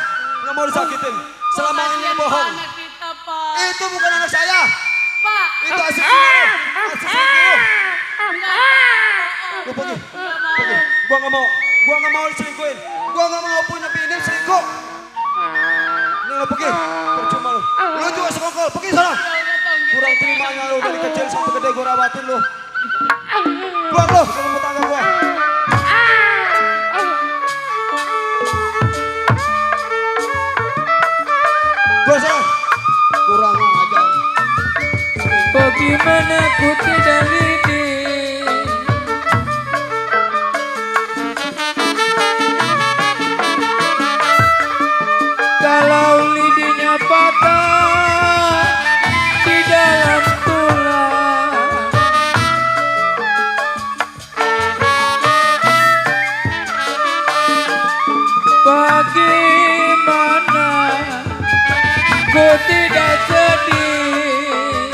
Nggak mau disakitin. Selama ini Kasihan bohong. banget kita, Pak. Itu bukan anak saya. Pak. Itu hasil sendiri. Hasil sendiri. Lu pergi. Pergi. Gua nggak mau. Gua nggak mau diselingkuhin. Gua nggak mau punya bini selingkuh. Ini lu pergi. Percuma lu. Lu juga sekongkol. Pergi sana. Kurang terimanya lu dari kecil sampai gede gua rawatin lu. Keluar lu dari rumah tangga gua. Gua sana. Kurang ajar. Bagaimana ku tidak lidi kalau lidinya patah di dalam tulang. Bagaimana ku tidak sedih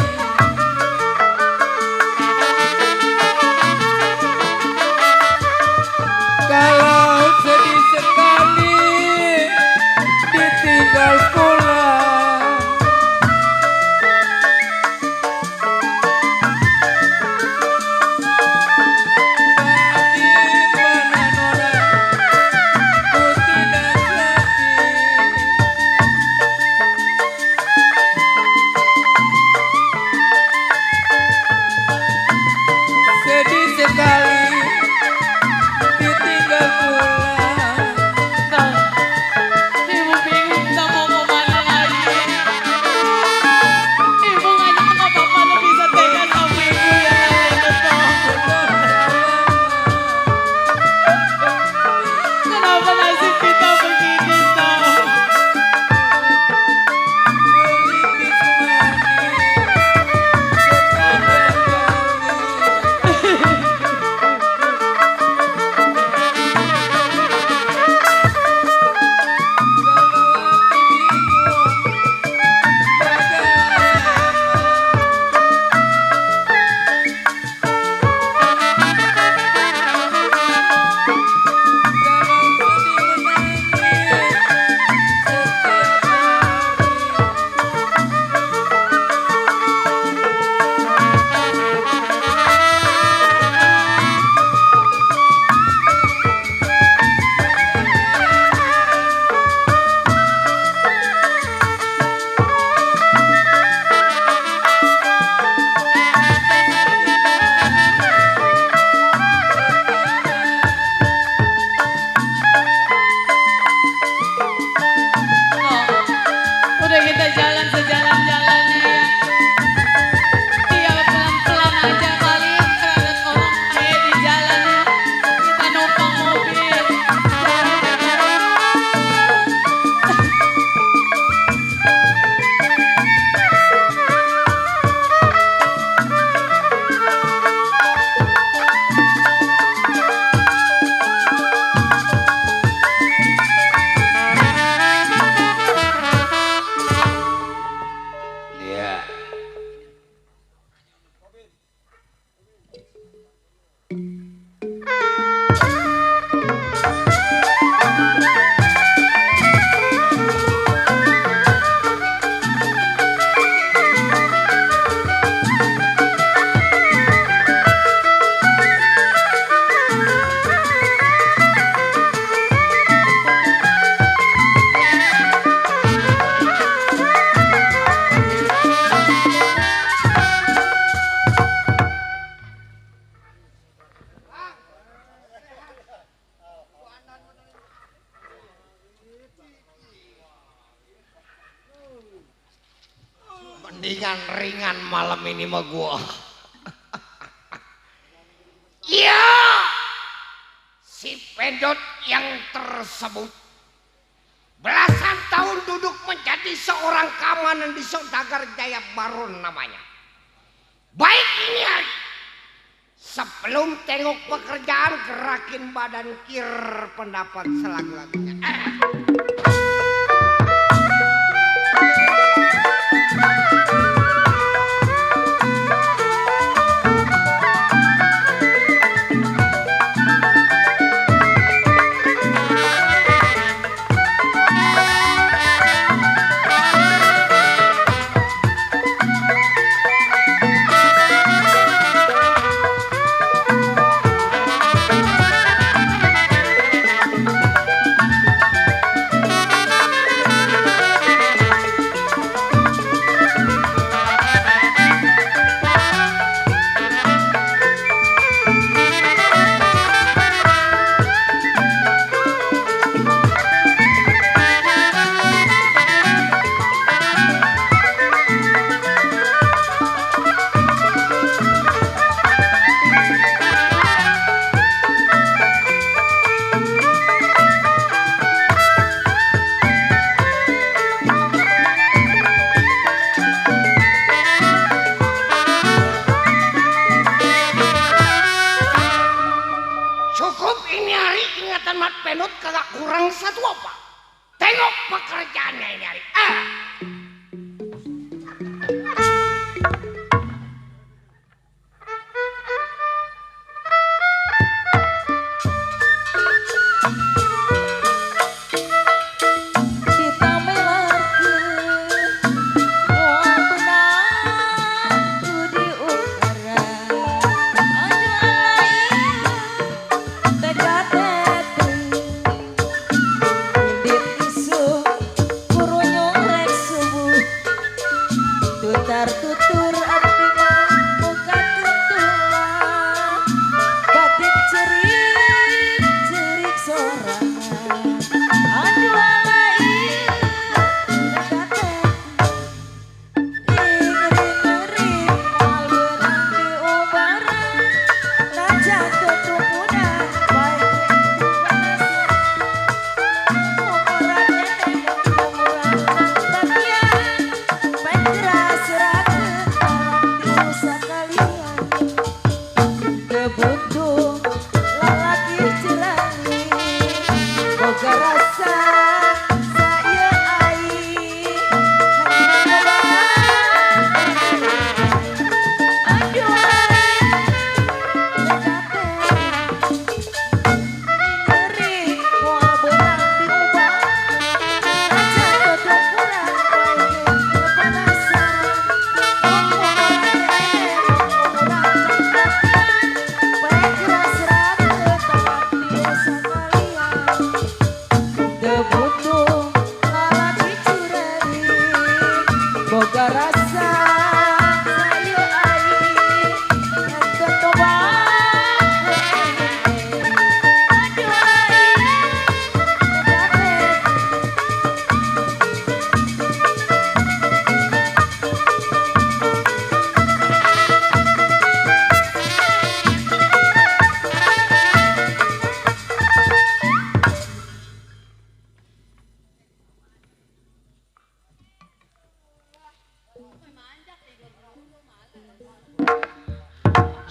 Mendingan ringan malam ini mah gua. Ya, si pedot yang tersebut belasan tahun duduk menjadi seorang keamanan di Saudagar Jaya Baron namanya. Baik ini hari, sebelum tengok pekerjaan gerakin badan kir pendapat selagu-lagunya.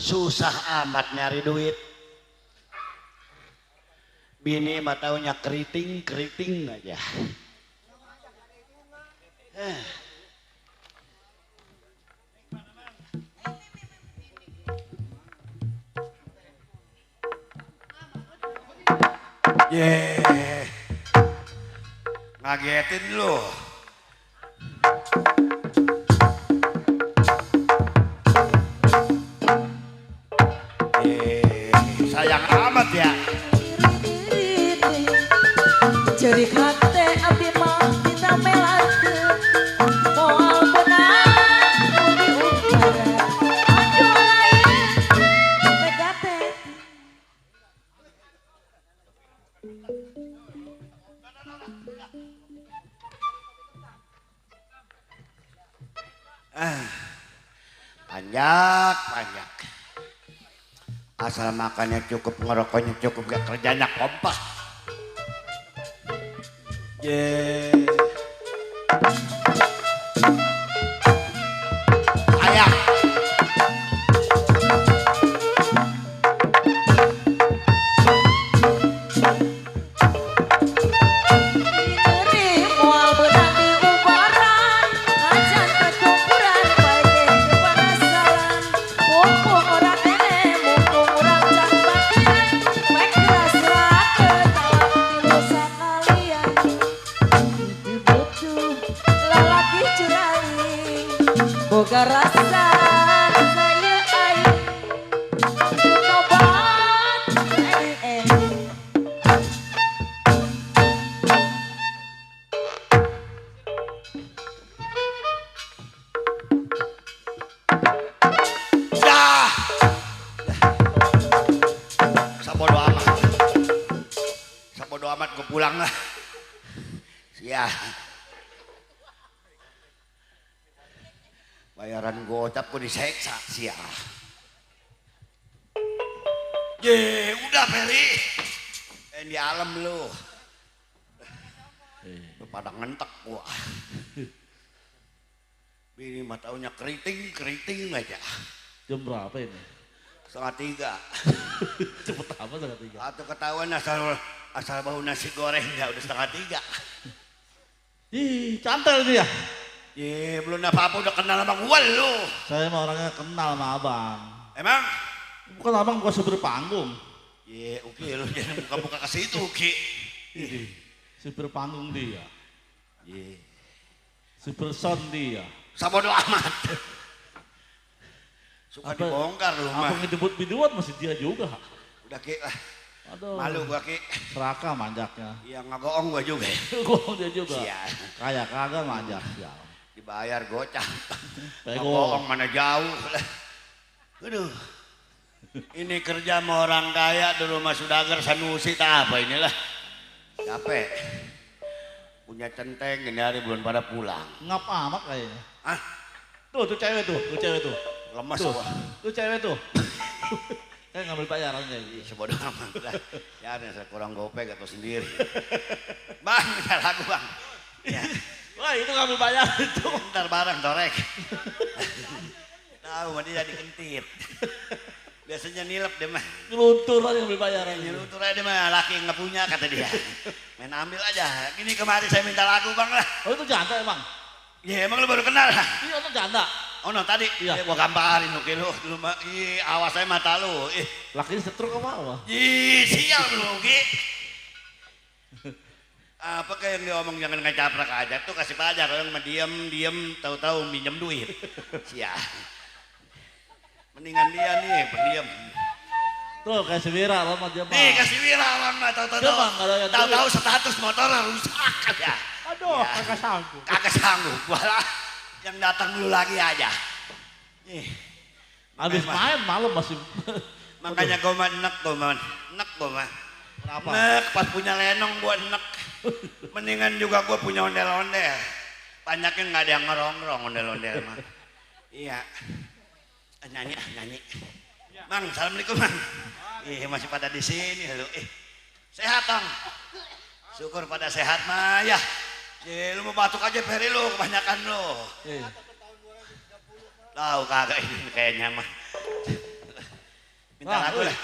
Susah amat nyari duit. Bini mah taunya keriting aja. Ngagetin lu. Sayang amat ya. Jadi kate abdi mah kita melakeun moal beunang di utara. Aduh lain megate. Panjak. Asal makannya cukup, ngerokoknya cukup, gak kerjanya kompak. Sayang. Moal beunang di ubaran ajan ketukuran bae ge penasaran mumpung urang ene mumpung urang can bagian bae keras-rakeun talak tilu sakalian butuh lalaki curaling boga rasa saya aing tobat aing Sabodo amat gue pulang lah. Sia. Bayaran gocap gue diseksa sia. Udah Peri. Di alam lu. Lu pada ngentek gua. Bini mah taunya keriting aja. Jam berapa ini? 2:30. Cepet apa 2:30? Atau ketahuan asal bau nasi goreng ya udah 2:30. Ih, cantel dia. Belum apa-apa udah kenal sama gua lu. Saya mah orangnya kenal sama abang. Emang? Bukan abang, bukan supir panggung. Oke, lu jangan buka-buka ke situ, Ki. Supir panggung dia. Supir sound dia. Sabodo amat. Suka dibongkar lu mah. Abang ngejemput biduan masih dia juga. Udah Ki lah. Aduh. Malu gua Ki. Seraka manjaknya. Iya ngagoong gua juga. Goong dia juga. Sial. Kayak kagak manjak. Sial. Dibayar gocap. Goong mana jauh lah. Aduh. Ini kerja sama orang kaya di rumah Sudagar Sanusi tak apa inilah. Capek. Punya centeng ini hari belum pada pulang. Ngap amat kayaknya. Hah? Tuh cewek tuh. Lemas tuh. gua. Tuh cewek tuh. Kan ngambil bayaran kayak Sebodoh amat lah. Ya saya kurang gopek atau sendiri. Bang, minta lagu bang. Ya. Wah itu ngambil bayaran itu. Ntar bareng torek. Tahu mah dia jadi kentit. Biasanya nilep deh mah. Ngeluntur aja ngambil bayaran. Ngeluntur aja deh mah, laki yang nggak punya kata dia. Main ambil aja. Ini kemarin saya minta lagu bang lah. Oh itu janda emang? Iya emang lu baru kenal lah. Iya itu janda. Oh no tadi, gua gambarin lu dulu mah. Awas saya mata lu. Lakinya setruk apa? Sial lu Ki. Apa kayak yang diomong jangan ngecaprak aja tuh kasih pajar orang mah diem tahu-tahu minjem duit. Sial. Mendingan dia nih pendiam. Tuh kasih Wira lama dia mah. Nih kasih Wira lama tahu-tahu status motor rusak aja. Aduh kagak sanggup. Kagak sanggup. Walah yang datang dulu lagi aja. Habis main malam masih. Makanya gue mah enek gue mah. Kenapa? Nek pas punya lenong gue enek. Mendingan juga gue punya ondel-ondel. Banyaknya nggak ada yang ngerongrong ondel-ondel mah. Iya. Nyanyi. Mang, assalamualaikum mang. Masih pada di sini lu. Sehat dong. Syukur pada sehat mah ya. Lu mau batuk aja Peri lu, kebanyakan lu. Tahu kagak ini kayaknya mah. Minta lagu lah.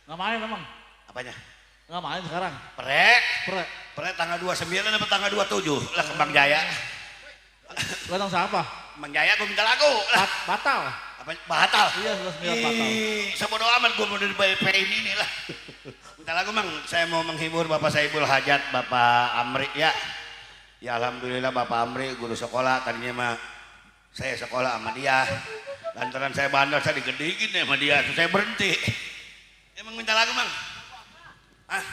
Nggak main emang? Apanya? Nggak main sekarang. Pre tanggal 29 apa tanggal 27 lah ke Bang Jaya. Datang siapa? Bang Jaya gue minta lagu. Batal. Apa batal? Iya, 11 batal. Sebodo amat gue mau dari BP ini lah. Bentar lagi Mang, saya mau menghibur Bapak Saibul Hajat, Bapak Amri ya. Ya alhamdulillah Bapak Amri guru sekolah, tadinya mah saya sekolah sama dia. Lantaran saya bandel, saya digedikin sama dia, terus saya berhenti. Emang minta lagu Mang? Ah,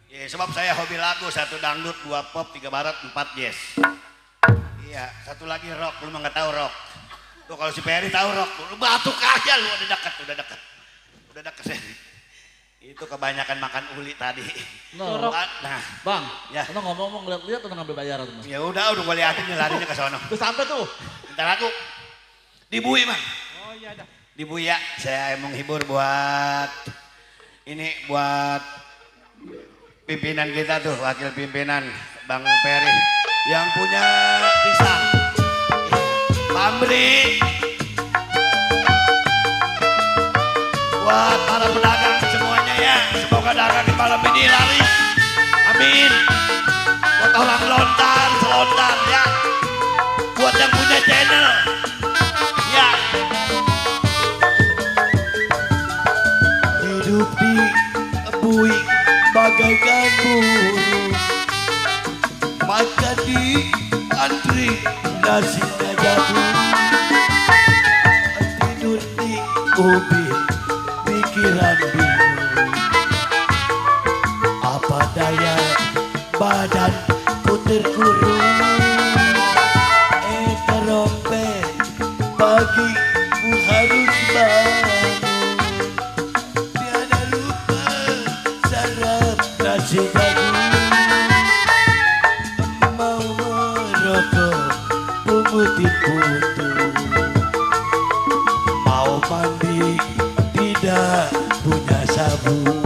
ya sebab saya hobi lagu, 1 dangdut, 2 pop, 3 barat, 4 jazz. Iya, 1 lagi rock, lu mah nggak tahu rock. Tuh kalau si Peri tahu rock, lu batuk aja lu, udah dekat saya. Itu kebanyakan makan uli tadi. Nah, nah, Bang, ya. Lu ngomong lihat udah ngambil bayaran tuh. Ya udah gue liatin nih larinya ke sono. Udah sampai tuh. Bentar aku. Dibui Mang. Oh iya dah. Dibui ya, saya menghibur buat ini buat pimpinan kita tuh, wakil pimpinan Bang Peri yang punya pisang. Pamri. Buat para pedagang semuanya ya, semoga dagang di malam ini laris. Amin. Buat orang selontar ya. Buat yang punya channel. Ya. Hidup di bui bagaikan burung, makan di antri nasinya jagung, tidur di ubin pikiran bingung. Apa daya badanku terkurung, terompet pagiku harus bangun. Tiada lupa sarap nasi jagung, mau merokok pungutin putu, mau mandi tidak punya sabun.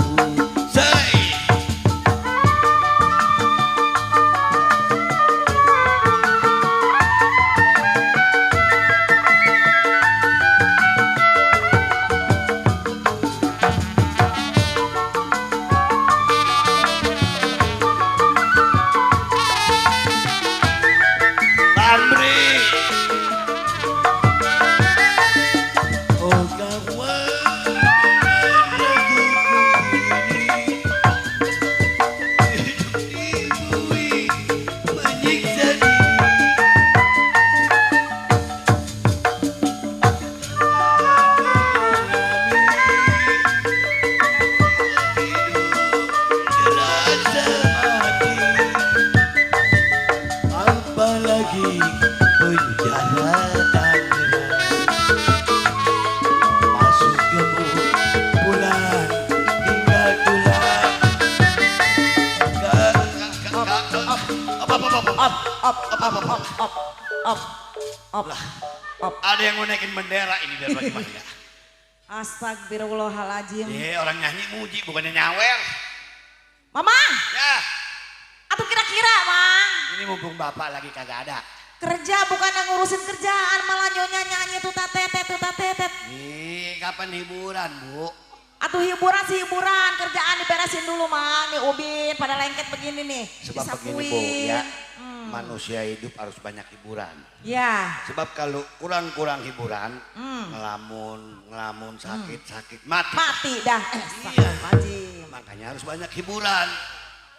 Ada yang mau naikin bendera ini biar bagaimana? Astagfirullahaladzim. Orang nyanyi muji bukannya nyawer. Mamang. Ya. Atau kira-kira, Mang. Ini mumpung bapak lagi kagak ada. Kerja bukan yang ngurusin kerjaan, malah nyonya nyanyi tuta-tetet. Nih, kapan hiburan, Bu? Atuh hiburan sih hiburan, kerjaan diberesin dulu, Mang. Nih ubin pada lengket begini nih. Sebab begini, Bu, ya. Manusia hidup harus banyak hiburan. Ya. Sebab kalau kurang-kurang hiburan, ngelamun, sakit, mati. Mati dah. Iya. Makanya harus banyak hiburan.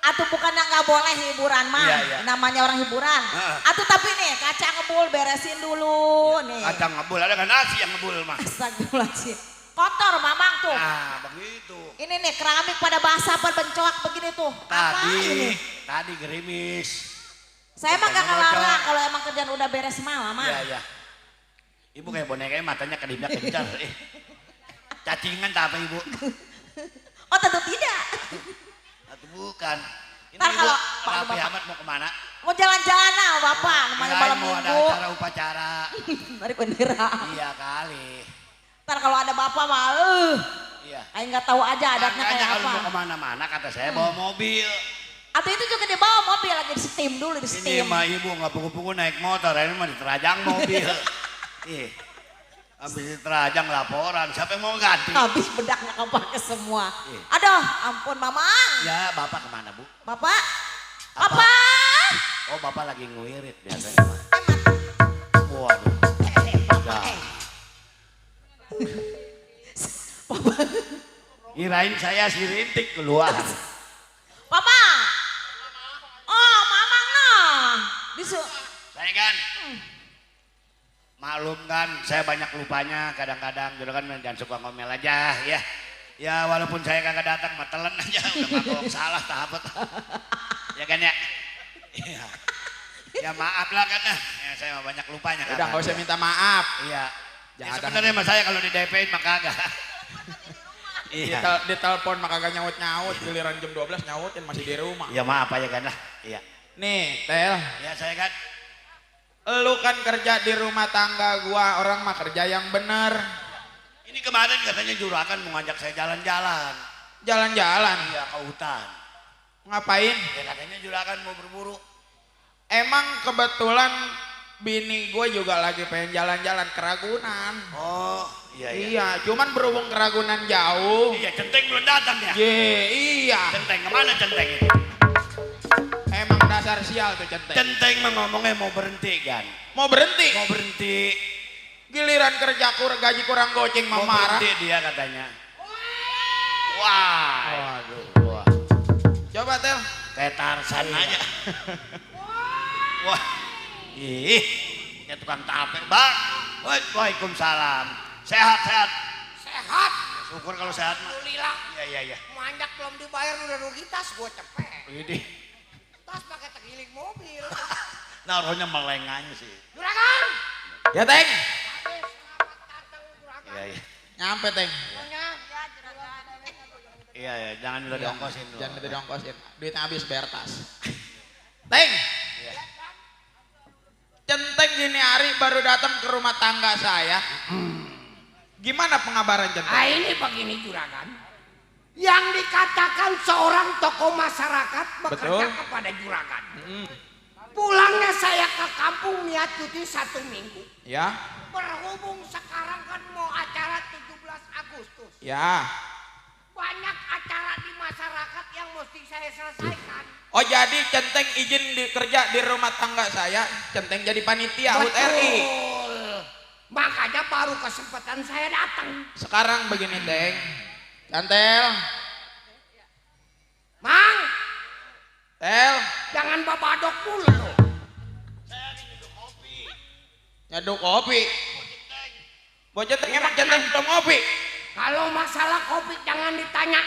Atuh bukan nggak boleh hiburan, Mang. Iya. Namanya orang hiburan. Atuh tapi nih kaca ngebul beresin dulu nih. Kaca ngebul, ada kan nasi yang ngebul, Mang. Astagfirullahaladzim. Kotor, Mamang tuh. Nah, begitu. Ini nih keramik pada basah, pada bencoak begini tuh. Apa ini? Tadi gerimis. Saya emang gak ngelarang kalau emang kerjaan udah beres malam, Mang. Iya. Ibu kayak bonekanya matanya kedipnya kencar. Cacingan tak apa, Ibu? Oh, tentu tidak. Atau bukan. Ini Ntar Ibu kalau rapi amat mau kemana? Mau jalan-jalan lah, Bapak. Namanya malam mau ada minggu. acara upacara. Dari bendera. Iya kali. Ntar kalau ada Bapak mah, iya. Ayo nggak tahu aja adatnya kayak Makanya apa. kalau mau kemana-mana kata saya bawa mobil. Atau itu juga dibawa mobil lagi di steam dulu di Ini steam. mah ibu nggak pugu-pugu naik motor, ini mah diterajang mobil. Ih, habis diterajang laporan, siapa yang mau ganti? Habis bedaknya kepake semua. Aduh, ampun Mamang. Ya, bapak kemana Bu? Bapak? Apa? Oh, bapak lagi ngewirit biasanya. Waduh. Kirain saya si Rintik keluar. Papa. Oh, mama nah. Bisu. Saya kan maklum kan, saya banyak lupanya kadang-kadang, gitu kan, jangan suka ngomel aja ya. Ya walaupun saya kagak datang, matelen aja, udah ngomong salah tahap. Ya kan ya. Iya. Ya maaf lah kan, ya, saya banyak lupanya. Udah nggak usah minta maaf. Iya. Ya, sebenarnya mas saya kalau di DP-in mah kagak. Iya. Di telepon mah kagak nyaut-nyaut, giliran jam 12 nyautin masih di rumah. Ya maaf aja kan lah. Iya. Nih, Tel. Ya saya kan. Lu kan kerja di rumah tangga gua, orang mah kerja yang bener. Ini kemarin katanya juragan mau ngajak saya jalan-jalan. Jalan-jalan? Iya, ke hutan. Ngapain? Ya katanya juragan mau berburu. Emang kebetulan bini gue juga lagi pengen jalan-jalan ke Ragunan. Oh, iya. Iya, cuman berhubung ke Ragunan jauh. Iya, Centeng belum datang ya? Iya. Centeng, kemana Centeng itu? Emang dasar sial tuh Centeng. Centeng mah ngomongnya mau berhenti kan? Mau berhenti? Mau berhenti. Giliran kerja gaji kurang goceng mah marah. Berhenti dia katanya. Wah. Waduh. Wah. Coba Tel. Kayak Tarsan aja. Wah. Ih. Kayak tukang tape, Bang. Waalaikumsalam. Sehat-sehat. Sehat. Syukur kalau sehat mah. Alhamdulillah. Iya. Manjak belum dibayar udah rugi tas gue cepet. Ini. Tas pakai tegiling mobil. Naruhnya melenganya sih. Juragan. Ya Teng. Iya. Nyampe Teng. Iya, jangan udah diongkosin. Jangan udah diongkosin. Duitnya habis bayar tas. Teng. Iya. Centeng gini hari baru datang ke rumah tangga saya. Gimana pengabaran Centeng? Ini begini juragan. Yang dikatakan seorang tokoh masyarakat bekerja kepada juragan. Pulangnya saya ke kampung niat cuti 1 minggu. Ya. Berhubung sekarang kan mau acara 17 Agustus. Ya. Banyak acara di masyarakat yang mesti saya selesaikan. Oh jadi Centeng izin kerja di rumah tangga saya, Centeng jadi panitia HUT RI. Makanya baru kesempatan saya datang. Sekarang begini Teng, Cantel. Mang. Tel. Jangan babadok mulu. Nyaduk kopi. Buat Centeng emang Centeng belum kopi. Kalau masalah kopi jangan ditanya.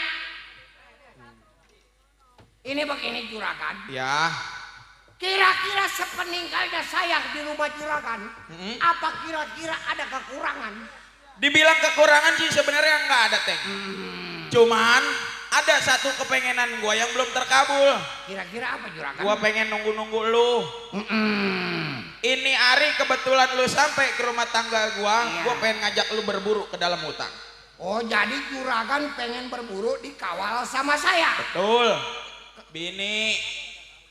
Ini begini juragan. Ya. Kira-kira sepeninggalnya saya di rumah juragan, apa kira-kira ada kekurangan? Dibilang kekurangan sih sebenarnya nggak ada Teng. Cuman ada satu kepengenan gua yang belum terkabul. Kira-kira apa juragan? Gua pengen nunggu-nunggu lu. Ini hari kebetulan lu sampai ke rumah tangga gua pengen ngajak lu berburu ke dalam hutan. Oh jadi juragan pengen berburu dikawal sama saya? Betul. Bini.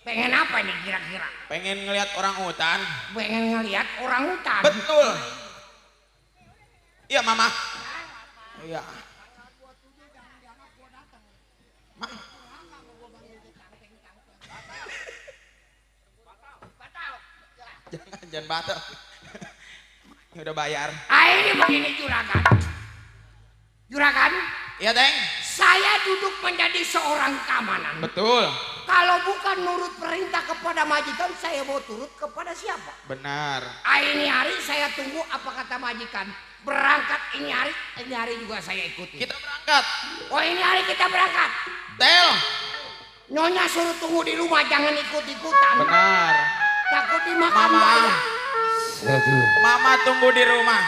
Pengen apa nih kira-kira? Pengen ngelihat orang hutan. Pengen ngelihat orang hutan? Betul. Iya mama. Iya. Jangan batal. Ini udah bayar. Ini begini juragan. Juragan? Iya Teng. Saya duduk menjadi seorang keamanan. Betul. Kalau bukan nurut perintah kepada majikan, saya mau turut kepada siapa? Benar. Ini hari saya tunggu apa kata majikan. Berangkat ini hari juga saya ikuti. Kita berangkat. Oh ini hari kita berangkat. Tel. Nyonya suruh tunggu di rumah, jangan ikut-ikutan. Benar. Takut dimakan bayar. Mama tunggu di rumah.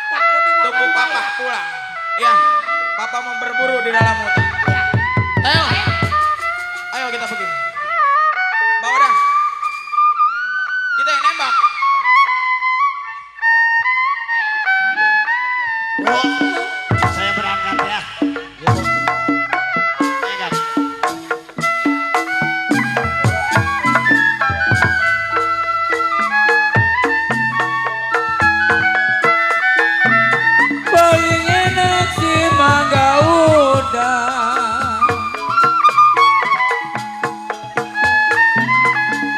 Takut dimakan tunggu papa pulang. Iya. Papa mau berburu di dalam hutan. Tel. Ayo kita pergi. Bawa dah. Kita yang nembak. Oh, saya berangkat ya. Saya kan. Paling enak si mangga udang.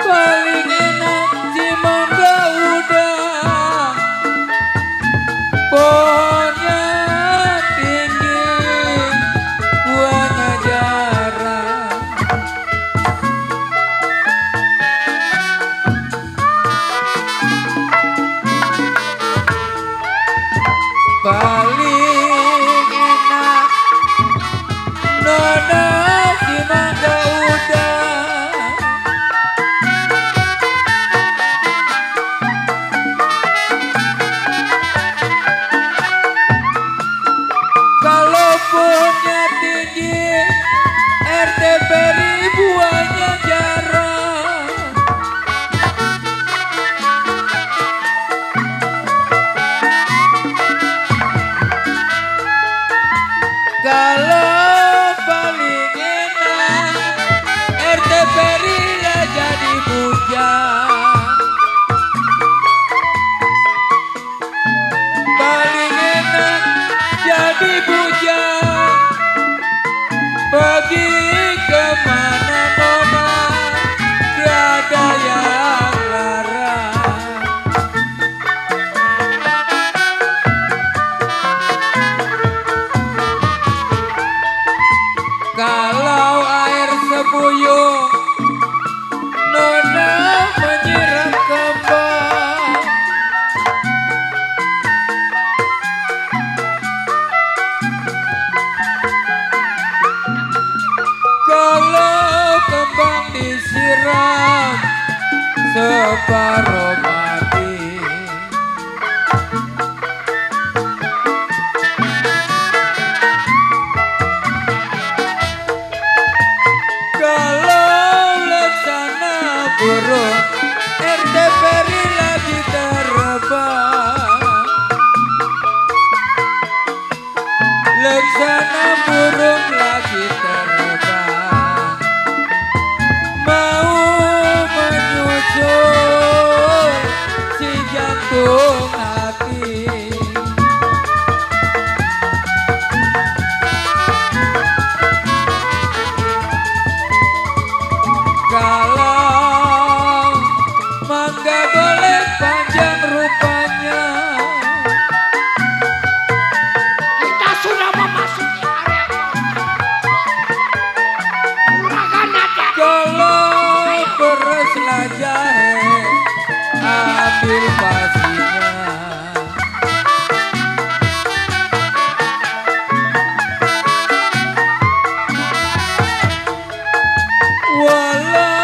Paling enak si mangga udang. Pohonnya paling enak nona si mangga udah kalaupun tinggi RTP ribuannya jarang kalau paling enak RTP rila jadi bujang paling enak jadi bujang pergi kemana nona tiada yang larang kalau air sebuyung nona menyiram kembang kalau kembang disiram separuh mati kalau laksana burung RTP lagi terbang laksana burung lagi terbang mau menyusul si jantung hati kalau mangga golek panjang rupanya Kita sudah memasuki area Juragan ada. kalau bereslah jahe ambil pasinya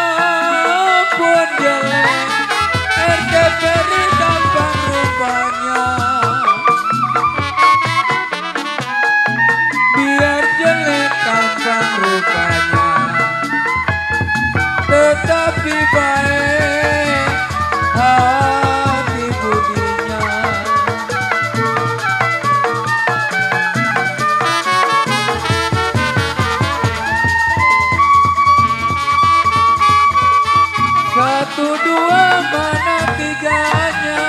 walaupun jelek RTP tampan rupanya biar jelek tampan rupanya tetapi baik hati budinya satu dua mana tiganya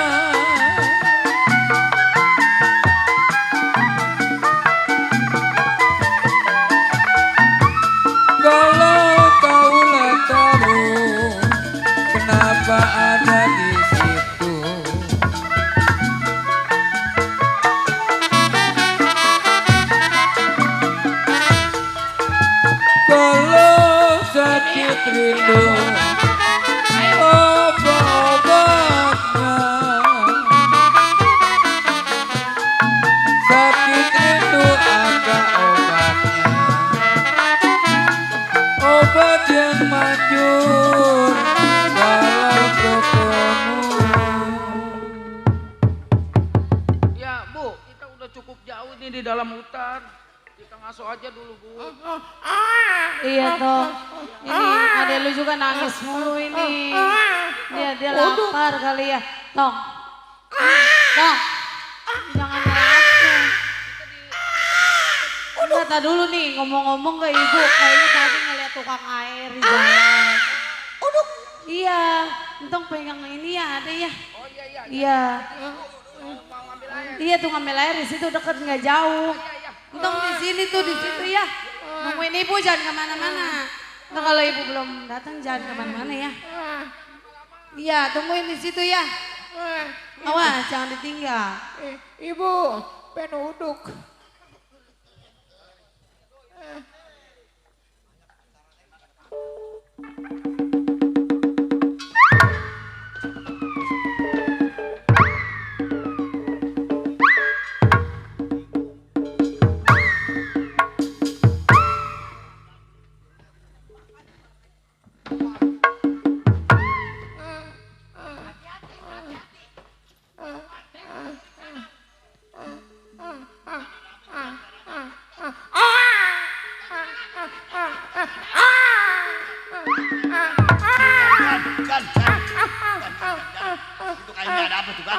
kalau kaulah tahu kenapa ada di situ kalau sakit rindu obat-obatnya sakit rindu ada obatnya obat yang manjur kalau ketemu Ya Bu, kita udah cukup jauh ini di dalam hutan. Kita ngaso aja dulu Bu. Iya toh. Ini adek lu juga nangis mulu ini. Dia lapar kali ya. Tong. Tong. Jangan nangis. Kata dulu nih ngomong-ngomong ke ibu. Kayaknya tadi ngeliat tukang air di jalan. Iya. Entong pegang ini ya ada ya. Oh iya iya. Iya. Mau ngambil air. Iya tuh ngambil air di situ deket nggak jauh. Entong di sini tuh di situ ya. Nungguin ibu jangan kemana-mana. Nah kalau ibu belum datang jangan kemana-mana ya. Iya tungguin di situ ya. Awas jangan ditinggal. Ibu, penuduk. Itu kayaknya ada apa tuh kan?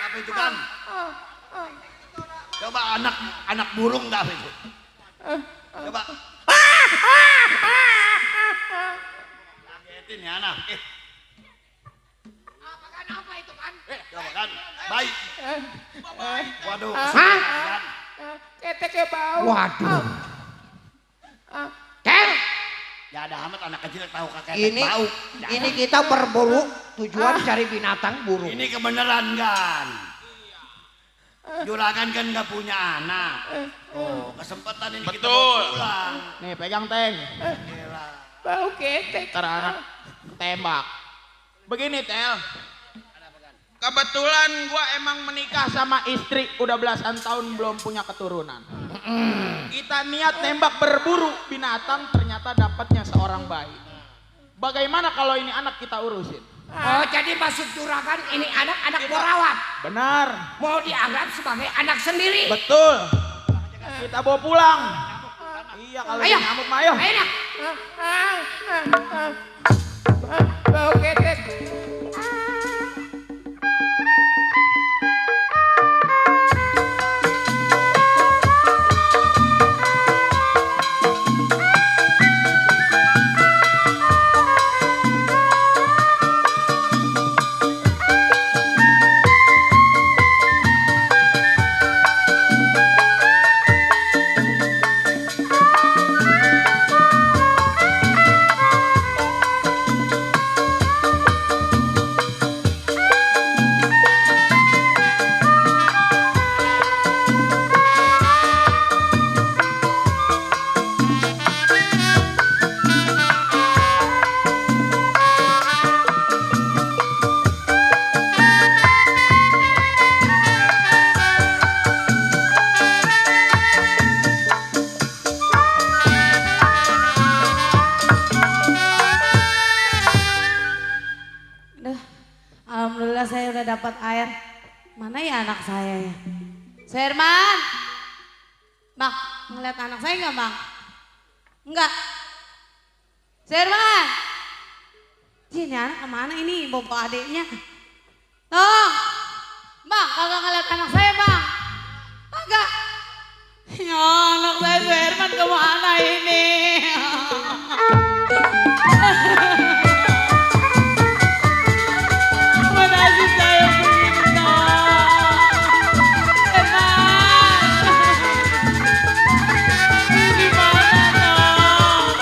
Apa itu kan? Coba anak burung nggak apa itu? Coba. Kagetin ya anak. Apa itu kan? Coba kan, baik. Waduh. Hah? Keteknya bau. Waduh. Kel, Ya ada amat anak kecil tahu kakek ini bau. ini kita berburu tujuan cari binatang burung. Ini kebenaran kan? Juragan kan nggak punya anak. Oh, kesempatan ini kita Betul. mau pulang. Nih pegang teng. Bau ketek. Ntar anak tembak. Begini Tel. Kebetulan gua emang menikah sama istri udah belasan tahun belum punya keturunan. Kita niat nembak berburu binatang ternyata dapatnya seorang bayi. Bagaimana kalau ini anak kita urusin? Oh, jadi maksud juragan ini anak-anak mau rawat. Benar. Mau dianggap sebagai anak sendiri. Betul. Kita bawa pulang. Iya kalau Ayo. nyamuk mah ayo. Ayo dah. Bau ketek. Duh, alhamdulillah saya udah dapat air. Mana ya anak saya ya? Serman, Bang, ngeliat anak saya nggak Bang? Enggak. Serman, ini anak kemana ini? Bawa adiknya. Tong, Bang, kagak ngeliat anak saya Bang? Kagak. Ya anak saya Serman kemana ini? Mana sih saya begini Tong? Serman, di mana Tong?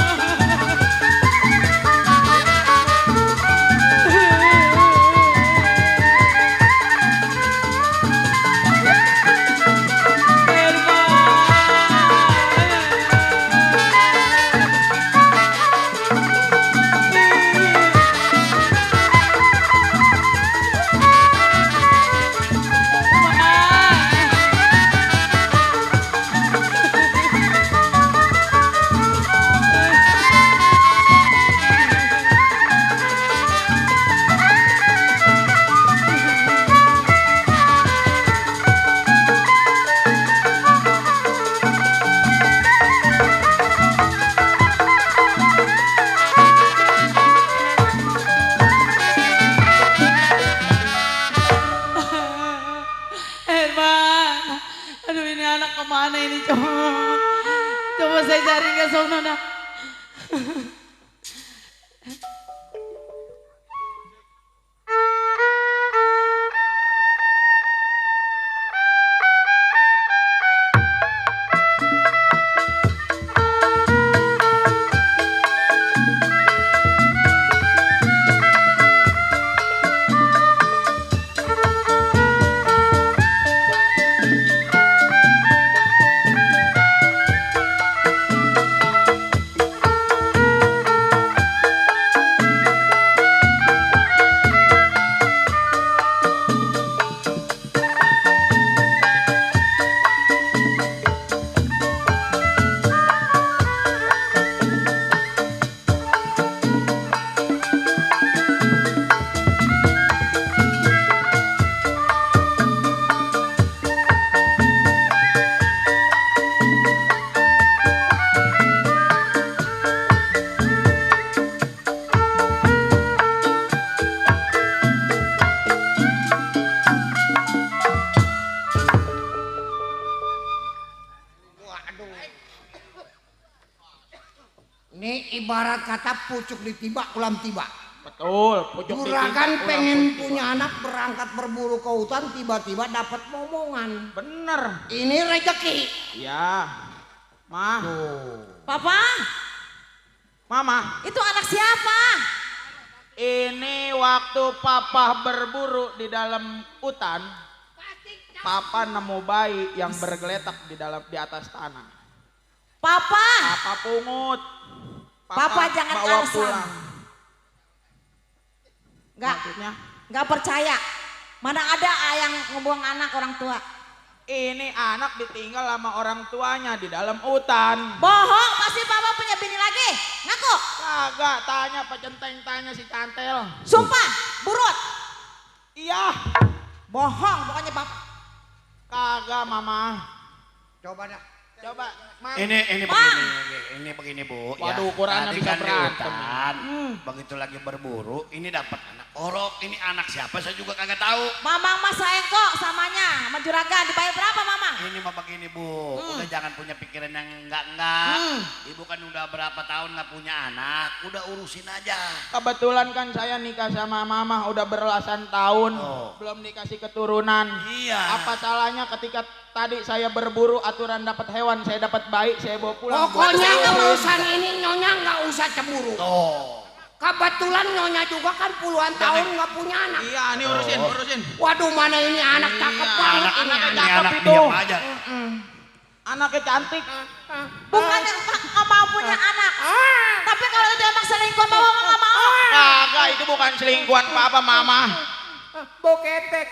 Herman, aduh ini anak kemana ini coba saya cari ke sono dah. Ibarat kata pucuk ditiba, ulam tiba. Betul, pucuk Juragan pengen punya anak berangkat berburu ke hutan, tiba-tiba dapat momongan. Bener. Ini rezeki. Ya, Mah. Papa, Mama, itu anak siapa? ini waktu Papa berburu di dalam hutan, Papa nemu bayi yang bergeletak di atas tanah. Papa. Papa pungut. Papa jangan bawa alasan. pulang. Nggak percaya. Mana ada yang ngebuang anak orang tua? Ini anak ditinggal sama orang tuanya di dalam hutan. Bohong, pasti Papa punya bini lagi. Ngaku. Kagak, tanya Pak Centeng, tanya si Cantel. Sumpah, burut. Iya. Bohong, pokoknya Papa. Kagak, Mama. Coba dah. Coba, Mam. Ini begini Bu. Waduh, ya, ukurannya tadi bisa kan di berantem. hutan, begitu lagi berburu, ini dapat anak orok. Ini anak siapa saya juga kagak tahu. Mamang mah sayang kok samanya, sama juragan. Dibayar berapa Mamang? Ini mah begini Bu, udah jangan punya pikiran yang enggak. Ibu kan udah berapa tahun nggak punya anak, udah urusin aja. Kebetulan kan saya nikah sama Mama udah belasan tahun, belum dikasih keturunan. Iya. Apa salahnya ketika tadi saya berburu aturan dapat hewan, saya dapat bayi, saya bawa pulang. Pokoknya urusan ini Nyonya nggak usah cemburu. Kebetulan Nyonya juga kan puluhan tahun nggak punya anak. Iya, ini urusin. Waduh, mana ini anak cakep banget ini. Anaknya Ini cakep anak itu. diam aja. Anaknya cantik. Bukannya nggak mau punya anak. Tapi kalau itu emang selingkuh Mama nggak mau. Kagak, itu bukan selingkuhan Papa, Mama. Boketek.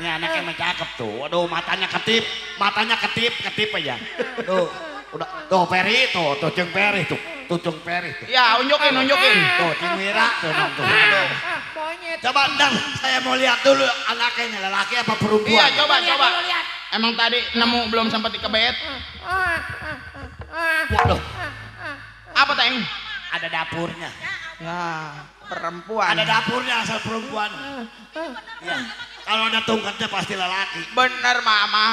Ini anaknya emang cakep tuh. Waduh, matanya ketip aja. Tuh, udah tuh Peri tuh, Cung Peri tuh. Ya, unjukin. Tuh, Cing Wira tuh. Coba Dang, saya mau lihat dulu anaknya ini lelaki apa perempuan. Iya, coba. Emang tadi nemu belum sempat dikebet. Waduh, Apa, Teng? ada dapurnya. Ya, perempuan. Ada dapurnya asal perempuan. Iya. Kalau ada tongkatnya pasti lelaki. Bener, Mama.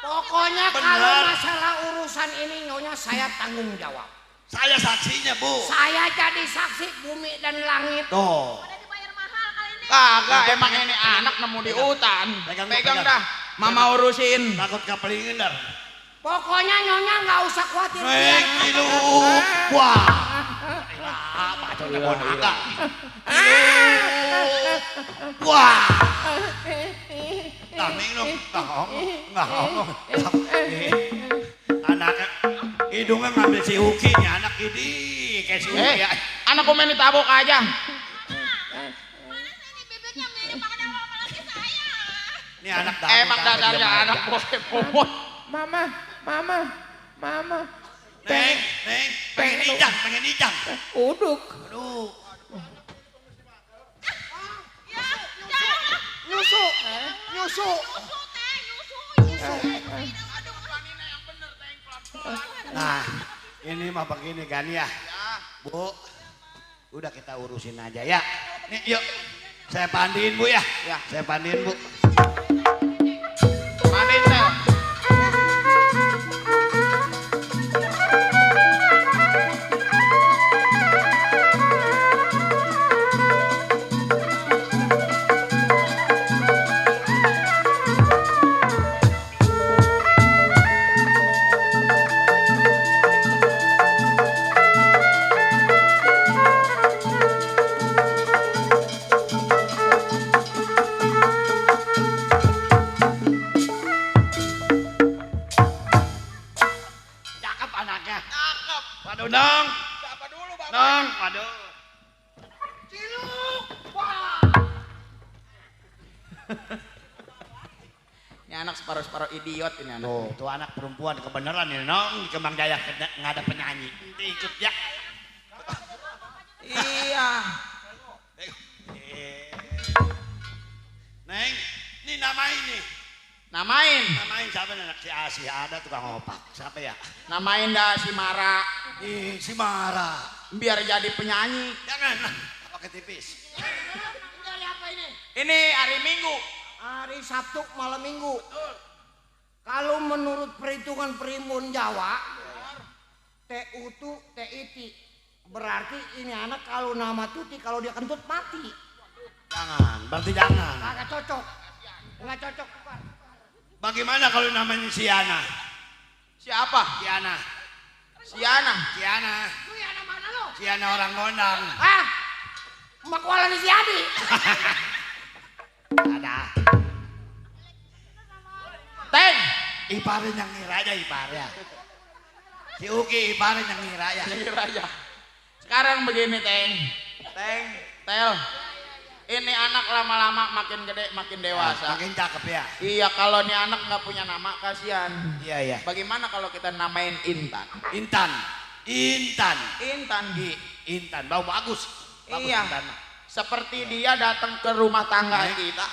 Pokoknya Bener. kalau masalah urusan ini Nyonya saya tanggung jawab. Saya saksinya, Bu. Saya jadi saksi bumi dan langit. Tuh. Kagak, emang ini anak nemu di hutan. Pegang dah. Mama urusin. Takut kapelingin dar. Pokoknya Nyonya nggak usah khawatir. Wah. Bacotnya bonaka. Wah. Taming dong. Nggak ngomong. Anaknya hidungnya ngambil si Uki nih anak ini kayak si Uki ya. Anak komen ditabok aja. Ini anak Emang dasarnya anak bokep. Mama. Neng, pengen ijang. Uduk. Aduh. Nyusu. Nah, ini mah begini kan ya. Bu, udah kita urusin aja ya. Nih, yuk. Saya pandiin Bu ya. Saya pandiin Bu. Mandiin, Sel. Cakep anaknya. Cakep. Waduh, Nong. Siapa dulu, Bapak? Nong, waduh. Ini anak separuh-separuh idiot ini anak. Tuh anak perempuan kebenaran ini Nong di Kembang Jaya nggak ada penyanyi. Ikut ya. Iya. Neng, ini namain nih. Namain siapa nih? Si Asia ada tukang opak. Siapa ya? Namain dah si Mara. Si Mara. Biar jadi penyanyi. Jangan, pakai tipis. Dari apa ini? Ini hari Minggu. Hari Sabtu malam Minggu. Kalau menurut perhitungan primbon Jawa, T-utu, T-iti. Berarti ini anak kalau nama Tuti, kalau dia kentut mati. Jangan, berarti jangan. Kagak cocok. Nggak cocok. Bagaimana kalau namanya Siana? Siapa? Siana. Siana. Siana. Lu Yana mana lu? Siana orang Gondang. Ah, Mak Wala di si Adi. Ada. Teng. Iparin yang ngira aja iparnya. Si Uki iparin yang ngira ya. Ngira aja. Sekarang begini Teng. Teng, Tel. Ini anak lama-lama makin gede, makin dewasa. Makin cakep ya. Iya, kalau nih anak nggak punya nama, kasihan. Iya, iya. Bagaimana kalau kita namain Intan? Intan. Intan. Intan. Intan, bau bagus. Bagus Iya. Intan. Seperti dia datang ke rumah tangga kita.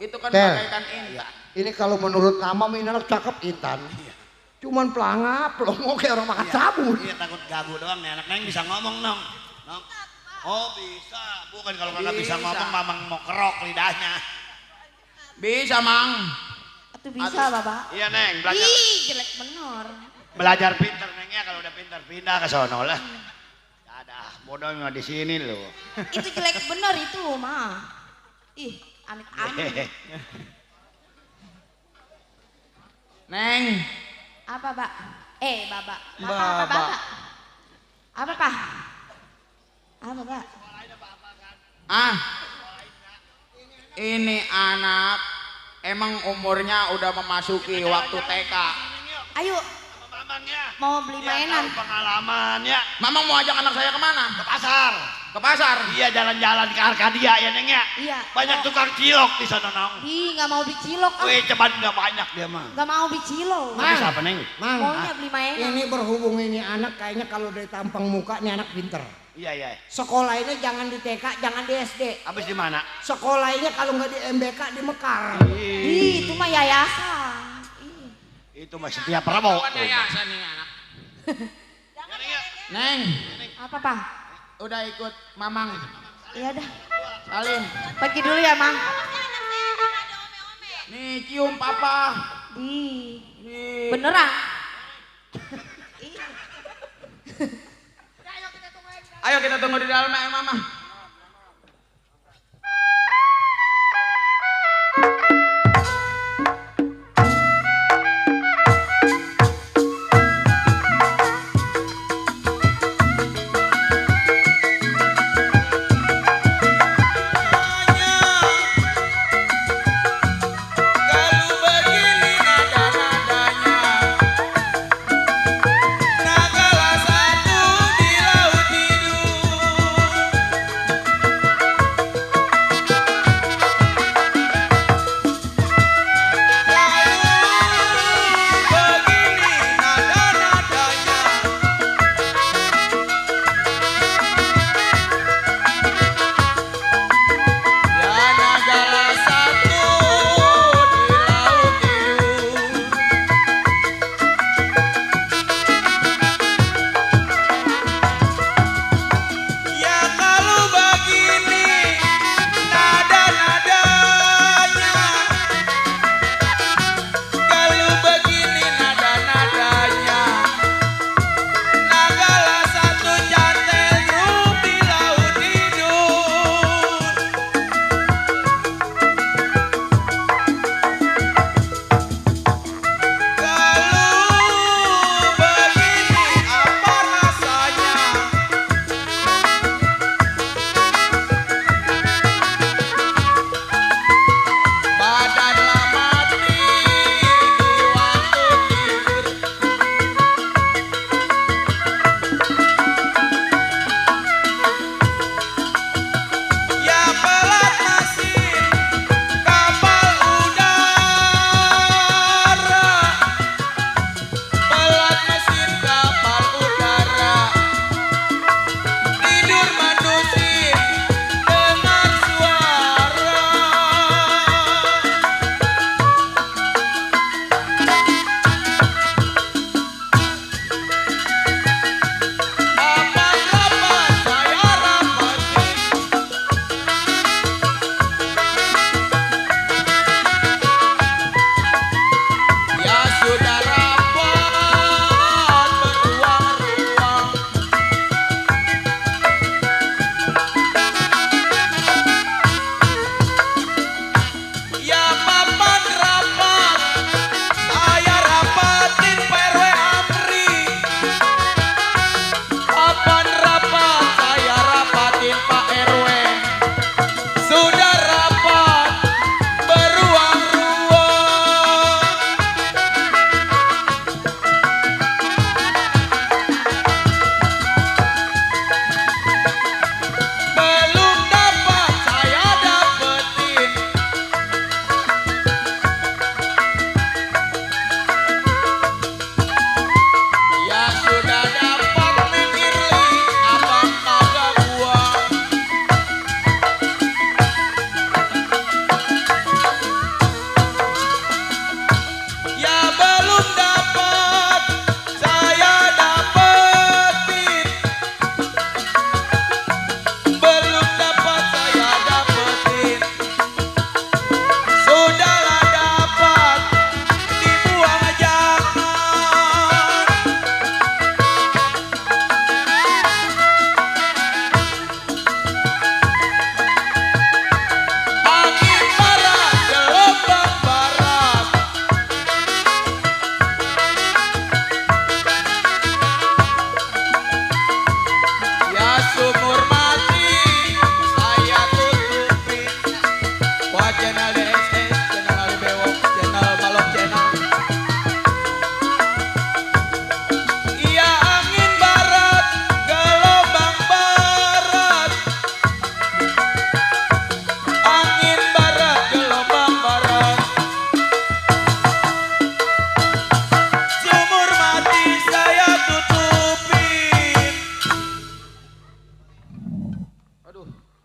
Itu kan Tel. bagaikan Intan. Ini kalau menurut nama ini anak cakep Intan. Cuman pelangap, pelongo kayak orang makan sabun. Iya, takut gagu doang nih anak Neng bisa ngomong nong. Nong. Oh bisa, bukan kalau nggak bisa ngomong mamang mau kerok lidahnya. Bisa Mang. Itu bisa Bapak. Iya Neng, belajar. Ih jelek bener. Belajar pinter Neng ya, kalau udah pinter pindah ke sono lah. Ada bodoh nggak di sini loh. Itu jelek bener itu mah. Ih amit-amit. Neng. Apa Pak? Baba. Baba. Apa Pak? Apa Pak? Apa Pak? Ah. Ini anak emang umurnya udah memasuki waktu TK. Ayo. Mau beli mainan. Pengalamannya. Mamang mau ajak anak saya kemana? Ke pasar. Ke pasar? Iya, jalan-jalan ke Arkadia ya Neng ya. Iya. Banyak tukang cilok di sana Nong. Ih nggak mau beli cilok. Wih, cepat nggak banyak dia mah. Nggak mau beli cilok. Bisa apa Neng? Mang, Maunya beli mainan. ini berhubung ini anak kayaknya kalau dari tampang muka ini anak pinter. Iya, iya. Sekolah ini jangan di TK, jangan di SD. Habis di mana? Sekolah ini kalau nggak di MBK di Mekar. Ih itu mah yayasan. Itu mah setiap Prabowo. Yayasan nih anak. Neng. Apa Pak? Udah ikut Mamang. Iya dah. Salim. Pergi dulu ya Mang. Nih cium papa. Ih. Beneran? Ayo kita tunggu di dalam ya Mama. Nagala satu di laut hidup.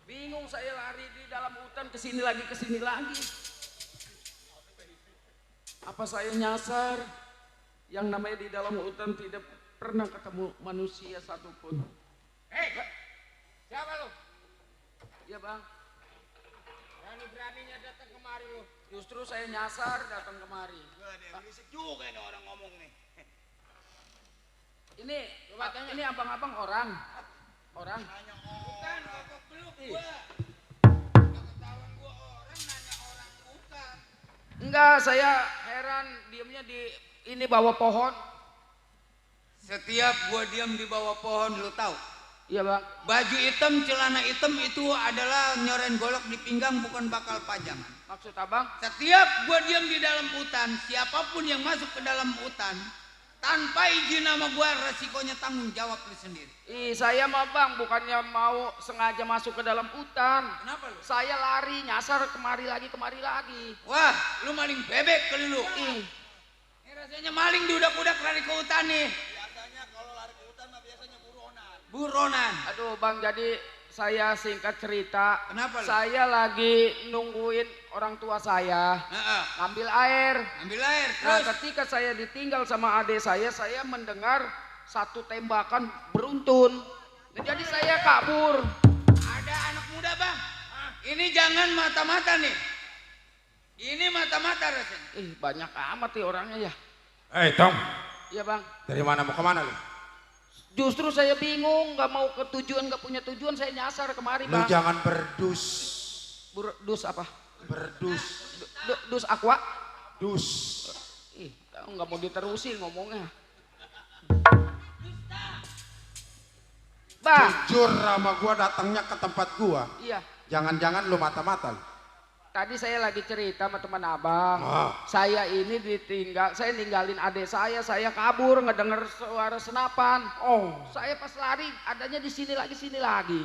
Bingung saya lari di dalam hutan kesini lagi kesini lagi. Apa saya nyasar? Yang namanya di dalam hutan tidak pernah ketemu manusia satupun. Hei, siapa lu? Ya bang, Berani-beraninya datang kemari lu. justru saya nyasar datang kemari. Berisik juga nih orang ngomong nih. Ini abang-abang orang. Bukan, babak beluk gua. Ketahuan gua orang nanya orang bukan. Enggak, saya heran diamnya di ini bawah pohon. Setiap gua diam di bawah pohon, lu tahu? Iya bang. Baju hitam, celana hitam itu adalah nyoren golok di pinggang, bukan bakal pajangan. Maksud abang? Setiap gua diam di dalam hutan, siapapun yang masuk ke dalam hutan, tanpa izin sama gua, resikonya tanggung jawab lu sendiri. Saya mah bang, bukannya mau sengaja masuk ke dalam hutan. Kenapa lu? Saya lari, nyasar kemari lagi. Wah, lu maling bebek kali lu. Ini rasanya maling diudak-udak lari ke hutan nih. Biasanya kalau lari ke hutan mah biasanya Buronan. Aduh bang, jadi saya singkat cerita. Kenapa lu? Saya lagi nungguin orang tua saya ngambil air. Ngambil air, Nah, terus? ketika saya ditinggal sama adik saya mendengar satu tembakan beruntun. Nah, jadi saya kabur. Ada anak muda bang. Ini jangan mata-mata nih. Ini mata-mata rasanya. Banyak amat nih orangnya ya. Tong, Iya bang. dari mana mau kemana lu? Justru saya bingung, nggak mau ke tujuan, nggak punya tujuan, saya nyasar kemari Lu bang. jangan berdus. Dus apa? Berdus. Dus aqua? Dus. Nggak mau diterusin ngomongnya. Bang. Jujur sama gua datangnya ke tempat gua. Iya. Jangan-jangan lu mata-mata lu. Tadi saya lagi cerita sama teman abang. Saya ini saya ninggalin adik saya kabur ngedenger suara senapan. Saya pas lari adanya di sini lagi.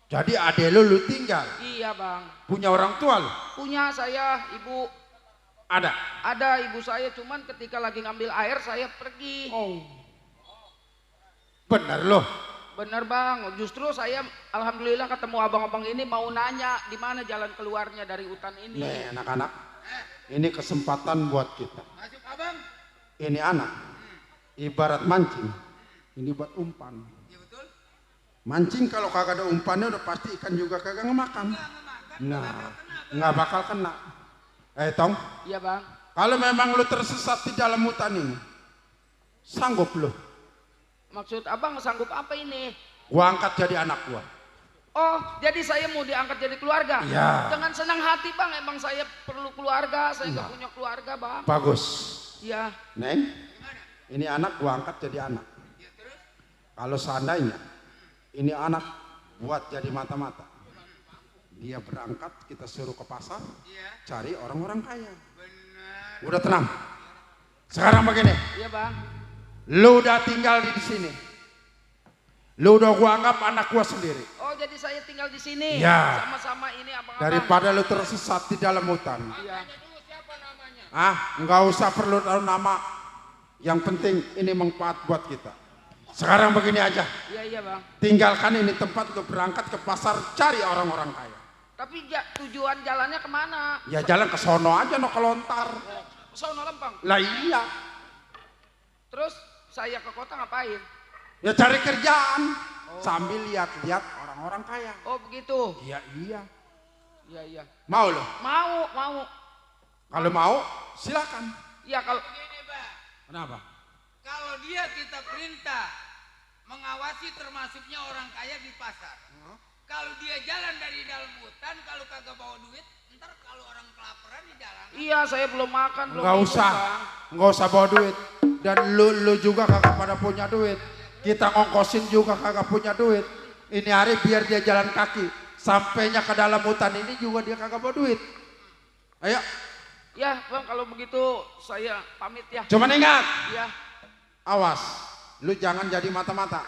Jadi adek lu tinggal? Iya bang. Punya orang tua lu? Punya saya, ibu. Ada? Ada ibu saya, cuman ketika lagi ngambil air saya pergi. Bener loh. Bener bang, justru saya alhamdulillah ketemu abang-abang ini mau nanya di mana jalan keluarnya dari hutan ini. Nih anak-anak, ini kesempatan buat kita. Masuk abang. Ini anak, ibarat mancing, ini buat umpan. Iya betul. Mancing kalau kagak ada umpannya udah pasti ikan juga kagak ngemakan. Nah, nggak bakal kena. Tong. Iya bang. Kalau memang lu tersesat di dalam hutan ini, sanggup lu? Maksud abang sanggup apa ini? Gua angkat jadi anak gua. Oh, jadi saya mau diangkat jadi keluarga? Iya. Dengan senang hati bang, emang saya perlu keluarga, saya nggak punya keluarga bang. Bagus. Iya. Neng, ini anak gua angkat jadi anak. Kalau seandainya ini anak buat jadi mata-mata, dia berangkat kita suruh ke pasar, cari orang-orang kaya. Udah tenang. Sekarang begini. Iya bang. Lu udah tinggal di sini. Lu udah gua anggap anak gua sendiri. Oh, jadi saya tinggal di sini. Iya. Sama-sama ini abang-abang. Daripada lu tersesat di dalam hutan. Iya. Nggak usah perlu tahu nama. Yang penting ini manfaat buat kita. Sekarang begini aja. Iya bang. Tinggalkan ini tempat lu berangkat ke pasar cari orang-orang kaya. Tapi tujuan jalannya kemana? Ya jalan ke sono aja no kelontar. Sono Lempang. Lah iya. Terus saya ke kota ngapain? Ya cari kerjaan sambil lihat-lihat orang-orang kaya. Oh begitu. Iya. Iya. Mau lo? Mau. Kalau mau silakan. Iya kalau. Begini bang. Kenapa? Kalau dia kita perintah mengawasi termasuknya orang kaya di pasar. Kalau dia jalan dari dalam hutan, kalau kagak bawa duit, ntar kalau orang kelaparan di jalan. Iya, saya belum makan, belum Nggak minum, usah, Bang. nggak usah bawa duit. Dan lu juga kagak pada punya duit. Kita ngongkosin juga kagak punya duit. Ini hari biar dia jalan kaki. Sampainya ke dalam hutan ini juga dia kagak bawa duit. Ayo. Ya, Bang, kalau begitu saya pamit ya. Cuman ingat. Iya. Awas, lu jangan jadi mata-mata.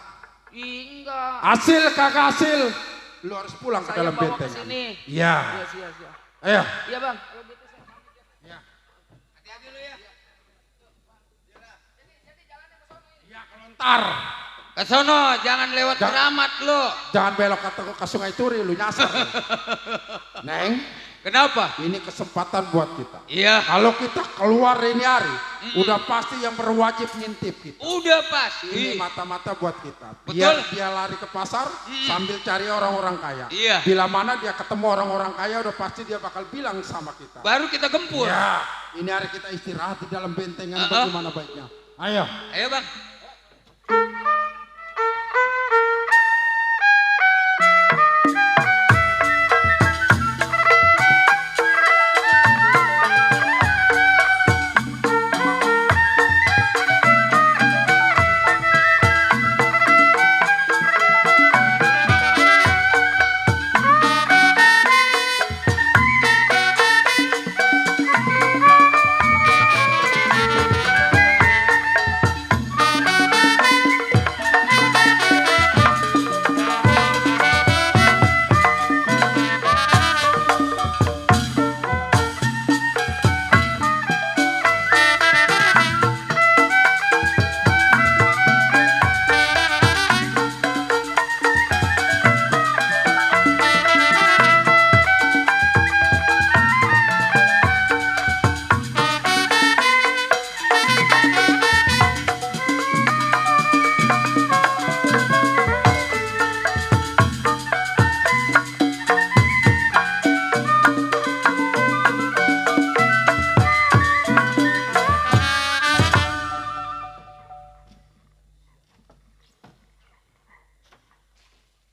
Enggak. Hasil kagak hasil. Lu harus pulang ke Saya dalam bawa ke benteng. sini. Iya. Iya. Ayo. Iya, Bang. Kalau gitu saya pamit ya. Hati-hati lu ya. Ya kelontar. Ke sono, jangan lewat keramat lo. Jangan belok ke Sungai Turi, lu nyasar. Neng, kenapa? Ini kesempatan buat kita. Iya. Kalau kita keluar ini hari, udah pasti yang berwajib ngintip kita. Udah pasti. Ini mata-mata buat kita. Betul. Dia lari ke pasar sambil cari orang-orang kaya. Iya. Bila mana dia ketemu orang-orang kaya, udah pasti dia bakal bilang sama kita. Baru kita gempur. Ya, ini hari kita istirahat di dalam bentengan bagaimana baiknya. Ayo. Ayo bang.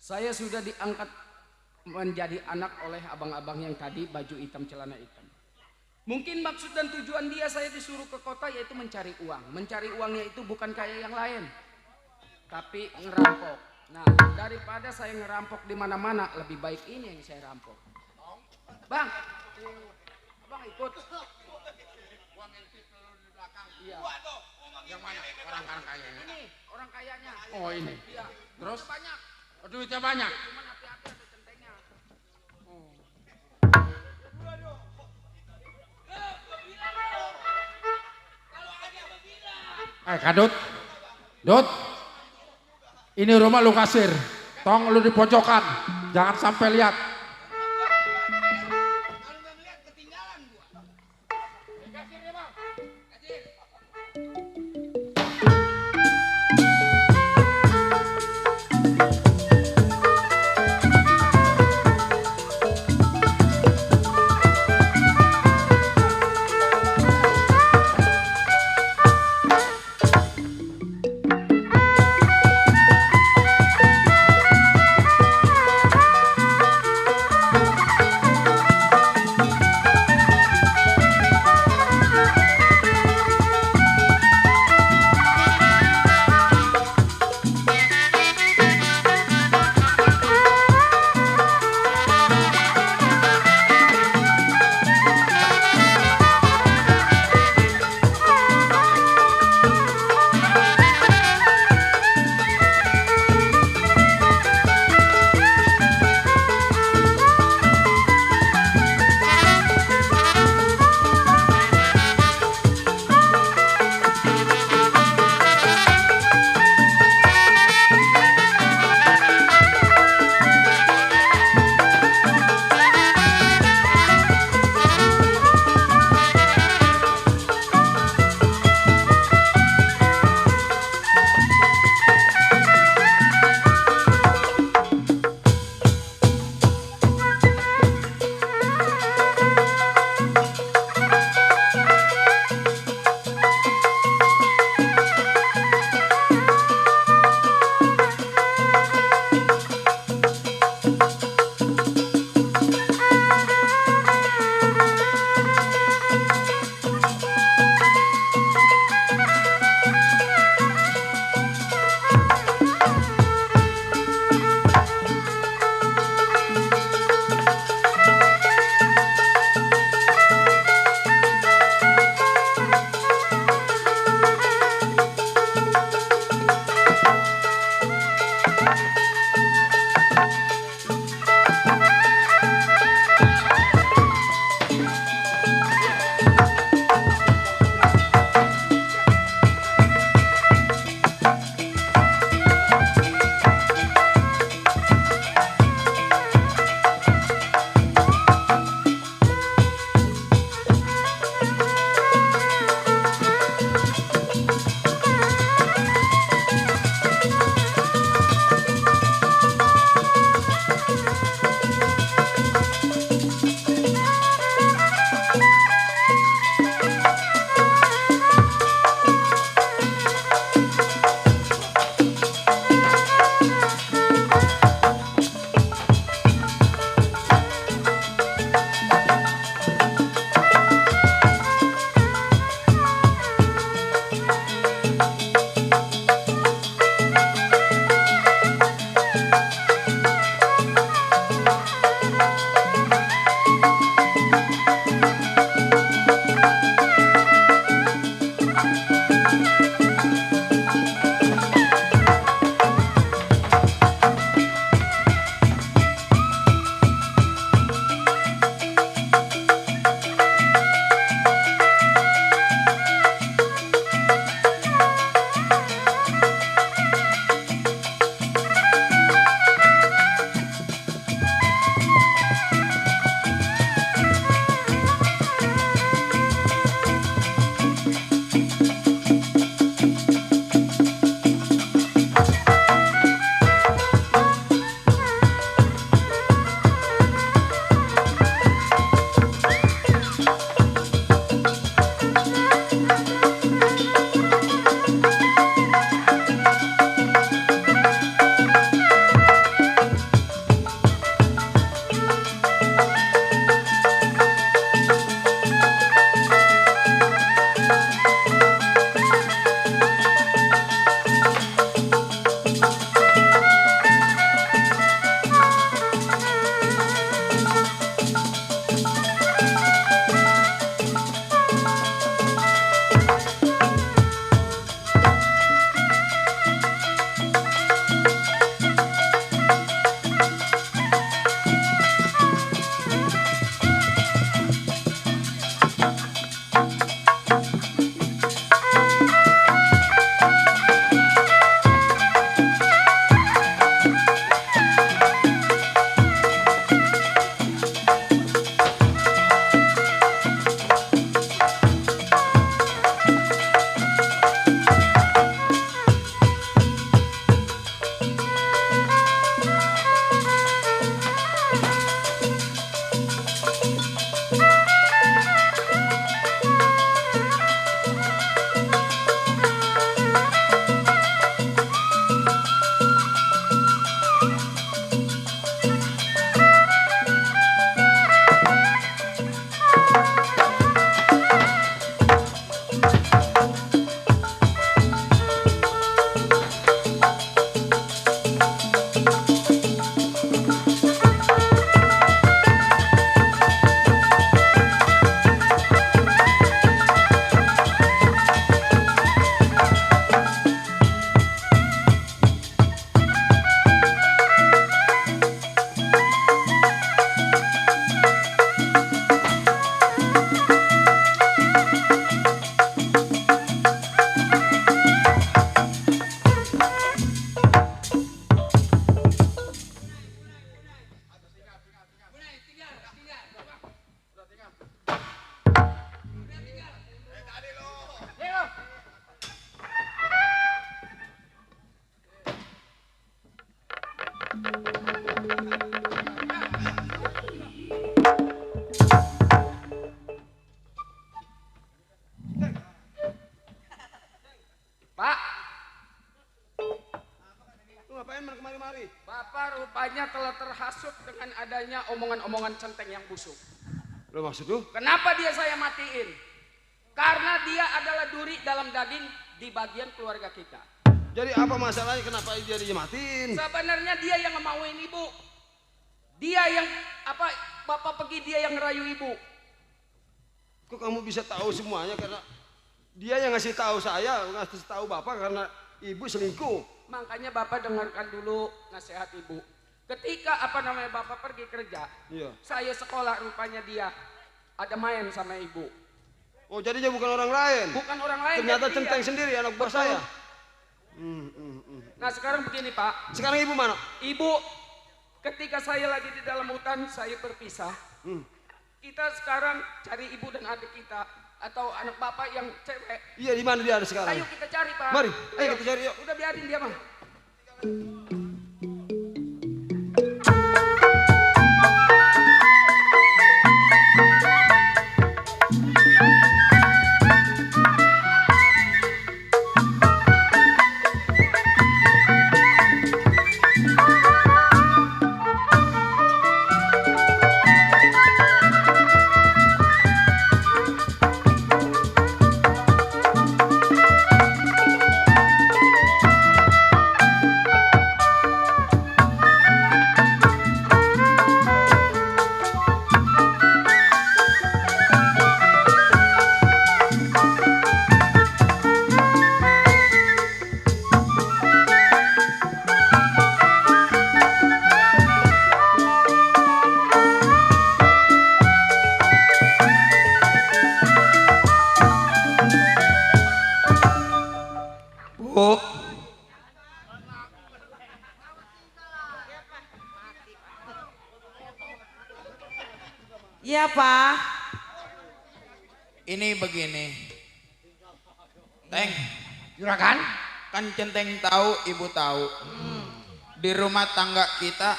Saya sudah diangkat menjadi anak oleh abang-abang yang tadi baju hitam celana hitam. Mungkin maksud dan tujuan dia saya disuruh ke kota yaitu mencari uang. Mencari uangnya itu bukan kayak yang lain, tapi ngerampok. Nah, daripada saya ngerampok di mana-mana, lebih baik ini yang saya rampok. Bang, abang ikut. Uang yang di belakang. Iya. Yang mana? Orang kayanya. Ini orang kayanya. Oh ini. Iya. Terus? Banyak. Oh, duitnya banyak. Cuman hati-hati ada centengnya. Kadut. Dut. Ini rumah lu kasir. Tong lu di pojokan. Jangan sampai lihat. terhasut dengan adanya omongan-omongan centeng yang busuk. Lo maksud lu? Kenapa dia saya matiin? Karena dia adalah duri dalam daging di bagian keluarga kita. Jadi apa masalahnya kenapa dia dimatiin? Sebenarnya dia yang ngemauin ibu. Dia yang bapak pergi dia yang ngerayu ibu. Kok kamu bisa tahu semuanya karena dia yang ngasih tahu saya, ngasih tahu bapak karena ibu selingkuh. Makanya bapak dengarkan dulu nasihat ibu. Ketika bapak pergi kerja, Iya. saya sekolah rupanya dia ada main sama ibu. Oh jadi dia bukan orang lain? Bukan orang lain. Ternyata jadi centeng dia. sendiri anak buah saya. Nah sekarang begini Pak. Sekarang ibu mana? Ibu, ketika saya lagi di dalam hutan, saya berpisah. Kita sekarang cari ibu dan adik kita atau anak bapak yang cewek. Iya di mana dia ada sekarang? Ayo kita cari Pak. Mari, ayo kita cari yuk. Udah biarin dia mah. Bu. Iya Pak. Ini begini. Teng. Juragan? Kan centeng tahu, ibu tahu. Di rumah tangga kita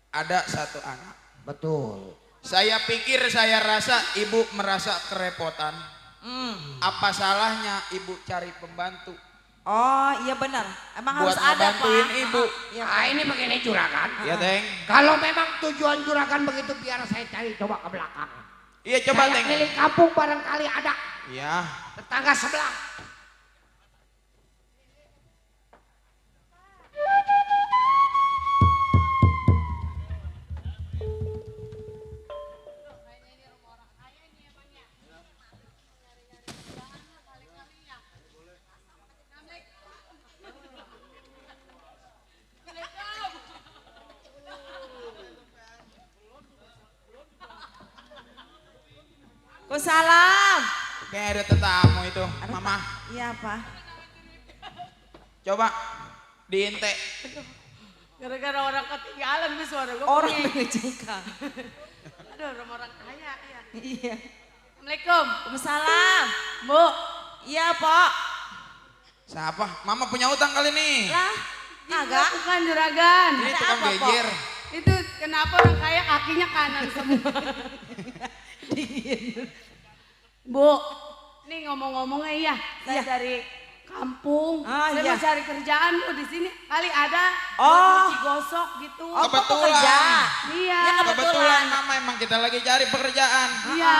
ada satu anak. Betul. Saya pikir, saya rasa ibu merasa kerepotan. Apa salahnya ibu cari pembantu? Oh iya benar. Emang Buat harus ada ngebantuin Pak. ibu. Iya, Nah ini begini juragan. Iya Teng. Kalau memang tujuan juragan begitu biar saya cari coba ke belakang. Iya coba Saya Teng. keliling kampung barangkali ada Iya. tetangga sebelah. Salam. Kayak ada tetamu itu, Mama. Iya Pak. Coba diinte. Gara-gara orang ketinggalan nih suara gue. Orang mengejengkan. Aduh orang kaya ya. Iya. Assalamualaikum. Waalaikumsalam. Bu. Iya Pak. Siapa? Mama punya utang kali nih. Lah. Kagak. Bukan juragan. Ini tukang gejer. Itu kenapa orang kaya kakinya kanan semua. Bu, nih ngomong-ngomongnya ya, saya dari kampung, saya mau cari kerjaan Bu di sini. Kali ada cuci gosok gitu. Oh, Kebetulan. kerja. Iya. Ya, Kebetulan Mama emang kita lagi cari pekerjaan. Iya.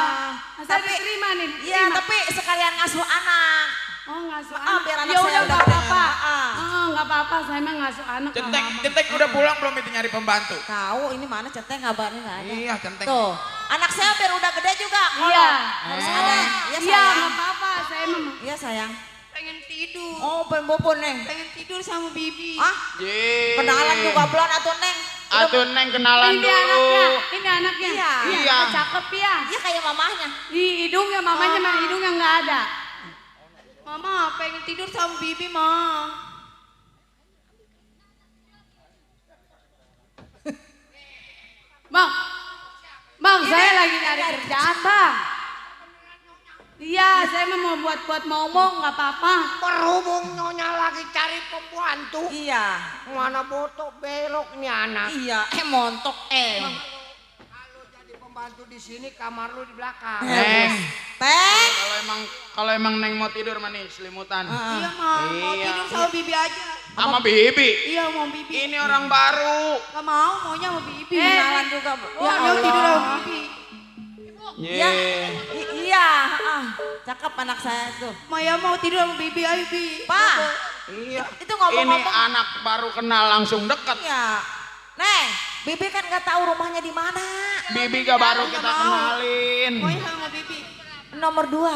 Saya Tapi- diterima nih. Iya, diterima. tapi sekalian ngasuh anak. Oh ngasuh Ah, anak. biar anak Ya saya udah udah nggak gede. apa-apa. Ah. Oh nggak apa-apa, saya mah ngasuh anak. nggak Centeng, apa-apa. centeng udah pulang belum itu nyari pembantu? Tahu ini mana centeng kabarnya nggak ada. Iya centeng. Tuh, anak saya biar udah gede juga. Kalau Iya. harus ada. Iya Iya sayang. nggak apa-apa, saya mah. Iya sayang. Pengen tidur. Oh, pengen Neng. Pengen tidur sama Bibi. Ah, kenalan juga belum atau Neng? Atuh Neng kenalan Ini dulu. anaknya, ini anaknya. Iya. Iya. Cakep ya. Iya kayak mamahnya. Di hidungnya mamanya mah hidungnya nggak ada. Mama pengen tidur sama Bibi mah. Bang, saya lagi nyari kerjaan bang. Iya, saya mah mau buat ngomong nggak apa-apa. Berhubung nyonya lagi cari pembantu. Iya. Mana botok belok nih anak. Iya, montok Kalau jadi pembantu di sini kamar lu di belakang. Neng. Teng. Kalau emang Neng mau tidur manis selimutan. Iya mah, mau Iya. tidur sama Bibi aja. Sama Bibi. Iya mau Bibi. Ini orang baru. Gak mau, maunya sama Bibi. Kenalan juga. Ya Allah. Tidur sama Bibi. Ya, iya, cakep anak saya tuh. Maya mau tidur sama Bibi, ayo Bi. Pak, Iya. itu ngomong-ngomong. Ini anak baru kenal langsung dekat. Ya, Neng, Bibi kan nggak tahu rumahnya di mana. Bibi gak baru kita kenalin. Maunya sama Bibi. Nomor 2.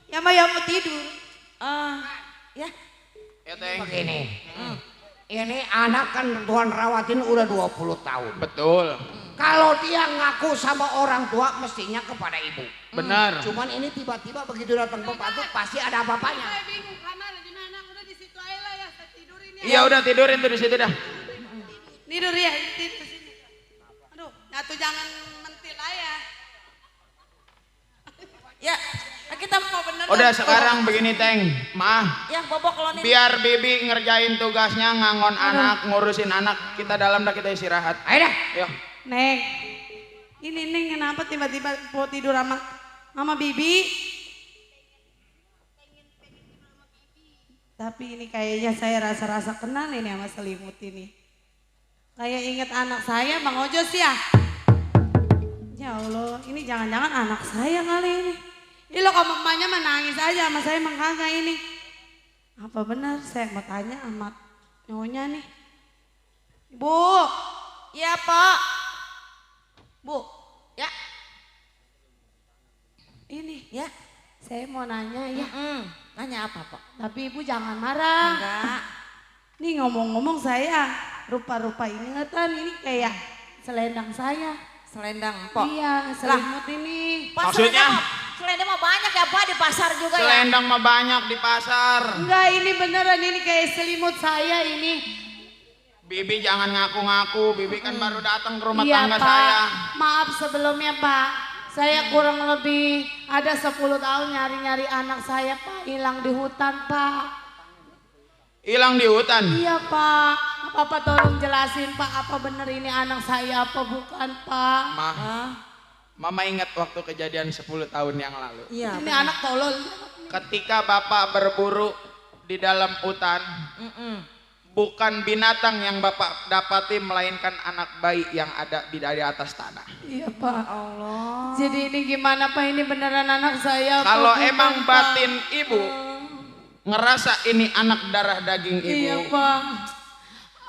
Ya Maya mau tidur. Ya. Ya Teng. Begini. Ini anak kan Tuhan rawatin udah 20 tahun. Betul. Kalau dia ngaku sama orang tua mestinya kepada ibu. Benar. Cuman ini tiba-tiba begitu datang pembantu pasti ada apa-apanya. Bingung kamar di mana? Udah di situ aja lah ya, saya tidurin ya. Iya udah tidurin tuh di situ dah. Tidur ya, tidur sini. Aduh, nyatu jangan mentil aja. Ya, kita mau bener. Udah sekarang begini Teng. Ma. Ya, bobok lo nih. Biar Bibi ngerjain tugasnya ngangon anak, ngurusin anak. Kita dalam dah kita istirahat. Ayo dah. Yuk. Neng, ini Neng kenapa tiba-tiba mau tidur sama Mama Bibi? Tapi ini kayaknya saya rasa-rasa kenal ini sama selimut ini. Kayak inget anak saya Bang Ojos ya. Ya Allah, ini jangan-jangan anak saya kali ini. Ini lo kalau mamanya menangis aja sama saya emang kagak ini. Apa benar saya mau tanya sama nyonya nih. Bu. Ya, Pak. Bu, ya. Ini ya. Saya mau nanya ya. Nanya apa, Pak? Tapi ibu jangan marah. Enggak. Nih ngomong-ngomong saya rupa-rupa ingatan ini kayak selendang saya. Selendang, Pak? Iya, selimut ini. Pak, Maksudnya? selendang mah banyak ya, Pak, di pasar juga ya. Selendang mah banyak di pasar. Enggak, ini beneran ini kayak selimut saya ini. Bibi jangan ngaku-ngaku, Bibi kan baru datang ke rumah Iya, tangga Pak. saya. Maaf sebelumnya, Pak. Saya kurang lebih ada 10 tahun nyari-nyari anak saya, Pak. Hilang di hutan, Pak. Hilang di hutan? Iya, Pak. Bapak tolong jelasin, Pak. Apa bener ini anak saya apa bukan, Pak? Mama ingat waktu kejadian 10 tahun yang lalu. Iya. Ini anak tolol. Ketika Bapak berburu di dalam hutan, bukan binatang yang Bapak dapati melainkan anak bayi yang ada di atas tanah. Iya, Pak. Allah. Jadi ini gimana, Pak? Ini beneran anak saya apa Kalau bukan, emang Pak? batin ibu ngerasa ini anak darah daging ibu, Iya, Pak.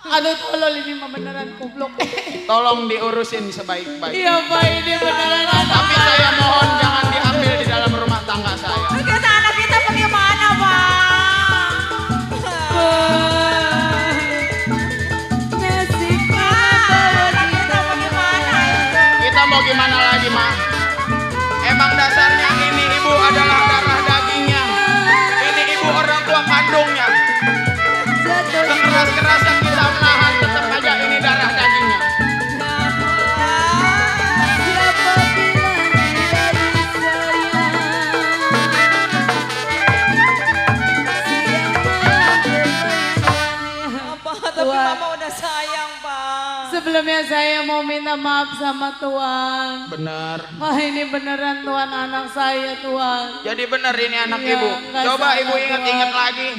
Aduh, tolol ini mah beneran goblok. tolong diurusin sebaik-baik. Iya, Pak, ini beneran anak. Tapi saya mohon jangan diambil di dalam rumah tangga saya. Kita anak kita bagaimana, Pak? Kita mau gimana lagi, Ma? Emang dasarnya ini ibu adalah darah dagingnya. Ini ibu orang tua kandungnya. Sekeras-kerasnya kita menahan, tetap aja ini darah dagingnya. Tapi Mama udah sayang, Pak. Sebelumnya saya mau minta maaf sama Tuhan. Benar. Wah, ini beneran Tuhan anak saya, Tuhan. Jadi benar ini anak Iya, ibu. nggak Coba salah, ibu ingat-ingat Tuhan. lagi.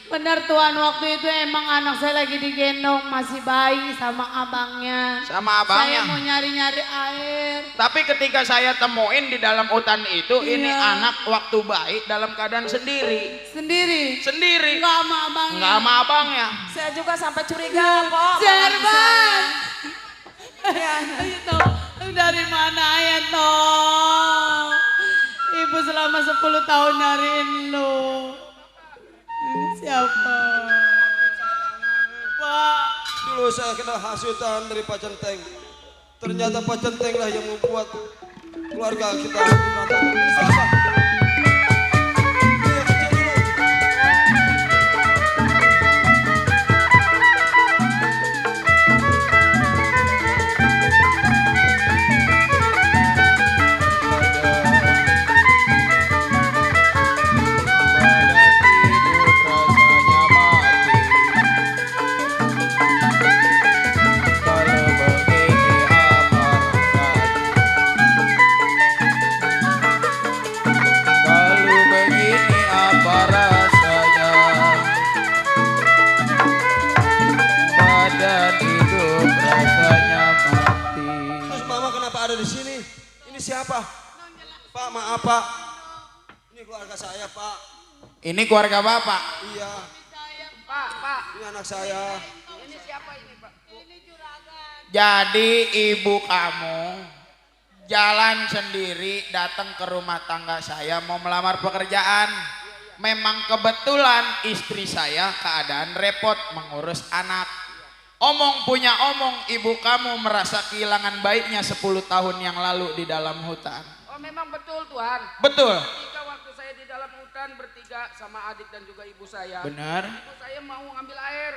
Benar Tuhan, waktu itu emang anak saya lagi digendong masih bayi sama abangnya. Sama abangnya. Saya mau nyari-nyari air. Tapi ketika saya temuin di dalam hutan itu, ini Iya. anak waktu bayi dalam keadaan sendiri. Sendiri? Sendiri. Enggak sama abangnya. Enggak sama abangnya. Saya juga sampai curiga, Pak. Jerman. Itu dari mana ya toh? Ibu selama 10 tahun nyariin lu. Ini siapa? Pak. Dulu saya kena hasutan dari Pak Centeng. Ternyata Pak Centeng lah yang membuat keluarga kita berantakan. Siapa? siapa? Pak, maaf Pak. Ini keluarga saya Pak. Ini keluarga Bapak. Iya. Pak. Ini anak saya. Ini siapa ini Pak? Jadi ibu kamu jalan sendiri datang ke rumah tangga saya mau melamar pekerjaan. Memang kebetulan istri saya keadaan repot mengurus anak. Omong punya omong, ibu kamu merasa kehilangan bayinya 10 tahun yang lalu di dalam hutan. Oh memang betul Tuhan. Betul. Ketika waktu saya di dalam hutan bertiga sama adik dan juga ibu saya. Benar. Ibu saya mau ngambil air.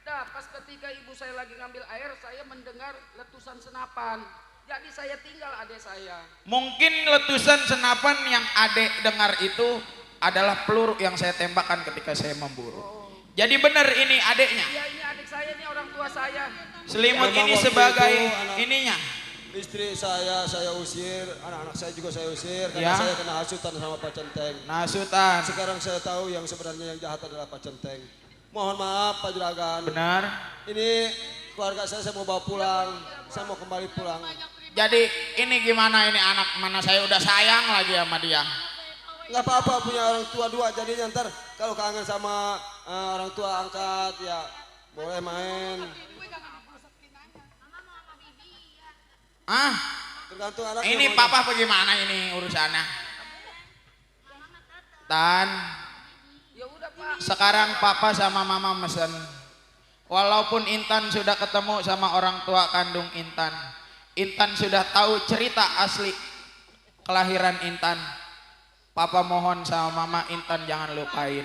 Nah pas ketika ibu saya lagi ngambil air, saya mendengar letusan senapan. Jadi saya tinggal adik saya. Mungkin letusan senapan yang adik dengar itu adalah peluru yang saya tembakkan ketika saya memburu. Jadi benar ini adiknya. Iya ini adik saya, ini orang tua saya. Selimut Memang ini waktu sebagai itu ininya. Istri saya usir, anak-anak saya juga saya usir karena Ya. saya kena hasutan sama Pak Centeng. Hasutan. Sekarang saya tahu yang sebenarnya yang jahat adalah Pak Centeng. Mohon maaf Pak Juragan. Benar. Ini keluarga saya mau bawa pulang, saya mau kembali pulang. Jadi ini gimana ini anak mana saya udah sayang lagi sama dia. Nggak apa-apa punya orang tua dua, jadinya ntar kalau kangen sama orang tua angkat ya boleh main. Ah, tergantung anaknya. ini papa bagaimana ini urusannya? Tan, sekarang papa sama mama mesen. Walaupun Intan sudah ketemu sama orang tua kandung Intan, Intan sudah tahu cerita asli kelahiran Intan. Papa mohon sama mama Intan jangan lupain.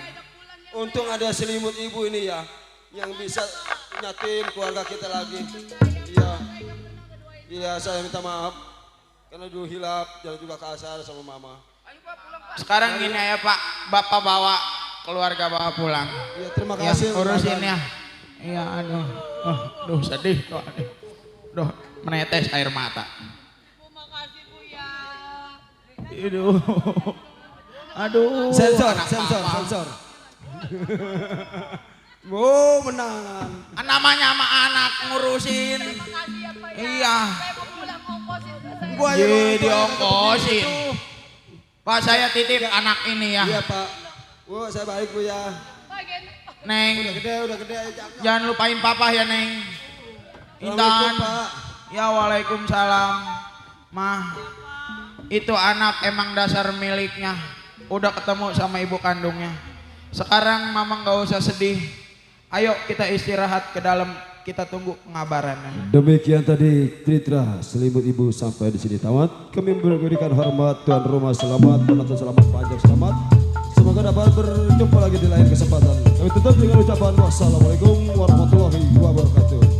Untung ada selimut ibu ini ya, yang bisa nyatin keluarga kita lagi. Iya, iya saya minta maaf karena dulu hilap, jangan juga kasar sama mama. Sekarang gini ya Pak, Bapak bawa keluarga Bapak pulang. Iya terima kasih. Urusin ya. Iya aduh, aduh sedih tuh, aduh menetes air mata. Aduh, aduh. Sensor, anak sensor, papa. sensor. Oh menangan. Namanya sama anak ngurusin. Iya. Gua aja Ye, mau diongkosin. Pak saya titip anak ini ya. Iya Pak. Wah saya baik Bu ya. Neng. Udah gede. Jangan lupain papa ya Neng. Intan. Pak. Ya waalaikumsalam. Mah. Itu anak emang dasar miliknya. Udah ketemu sama ibu kandungnya. Sekarang mama nggak usah sedih. Ayo kita istirahat ke dalam. Kita tunggu pengabarannya. Demikian tadi Tritra selimut ibu sampai di sini tamat. Kami memberikan hormat tuan rumah selamat, penonton selamat, panjang selamat. Semoga dapat berjumpa lagi di lain kesempatan. Kami tutup dengan ucapan wassalamualaikum warahmatullahi wabarakatuh.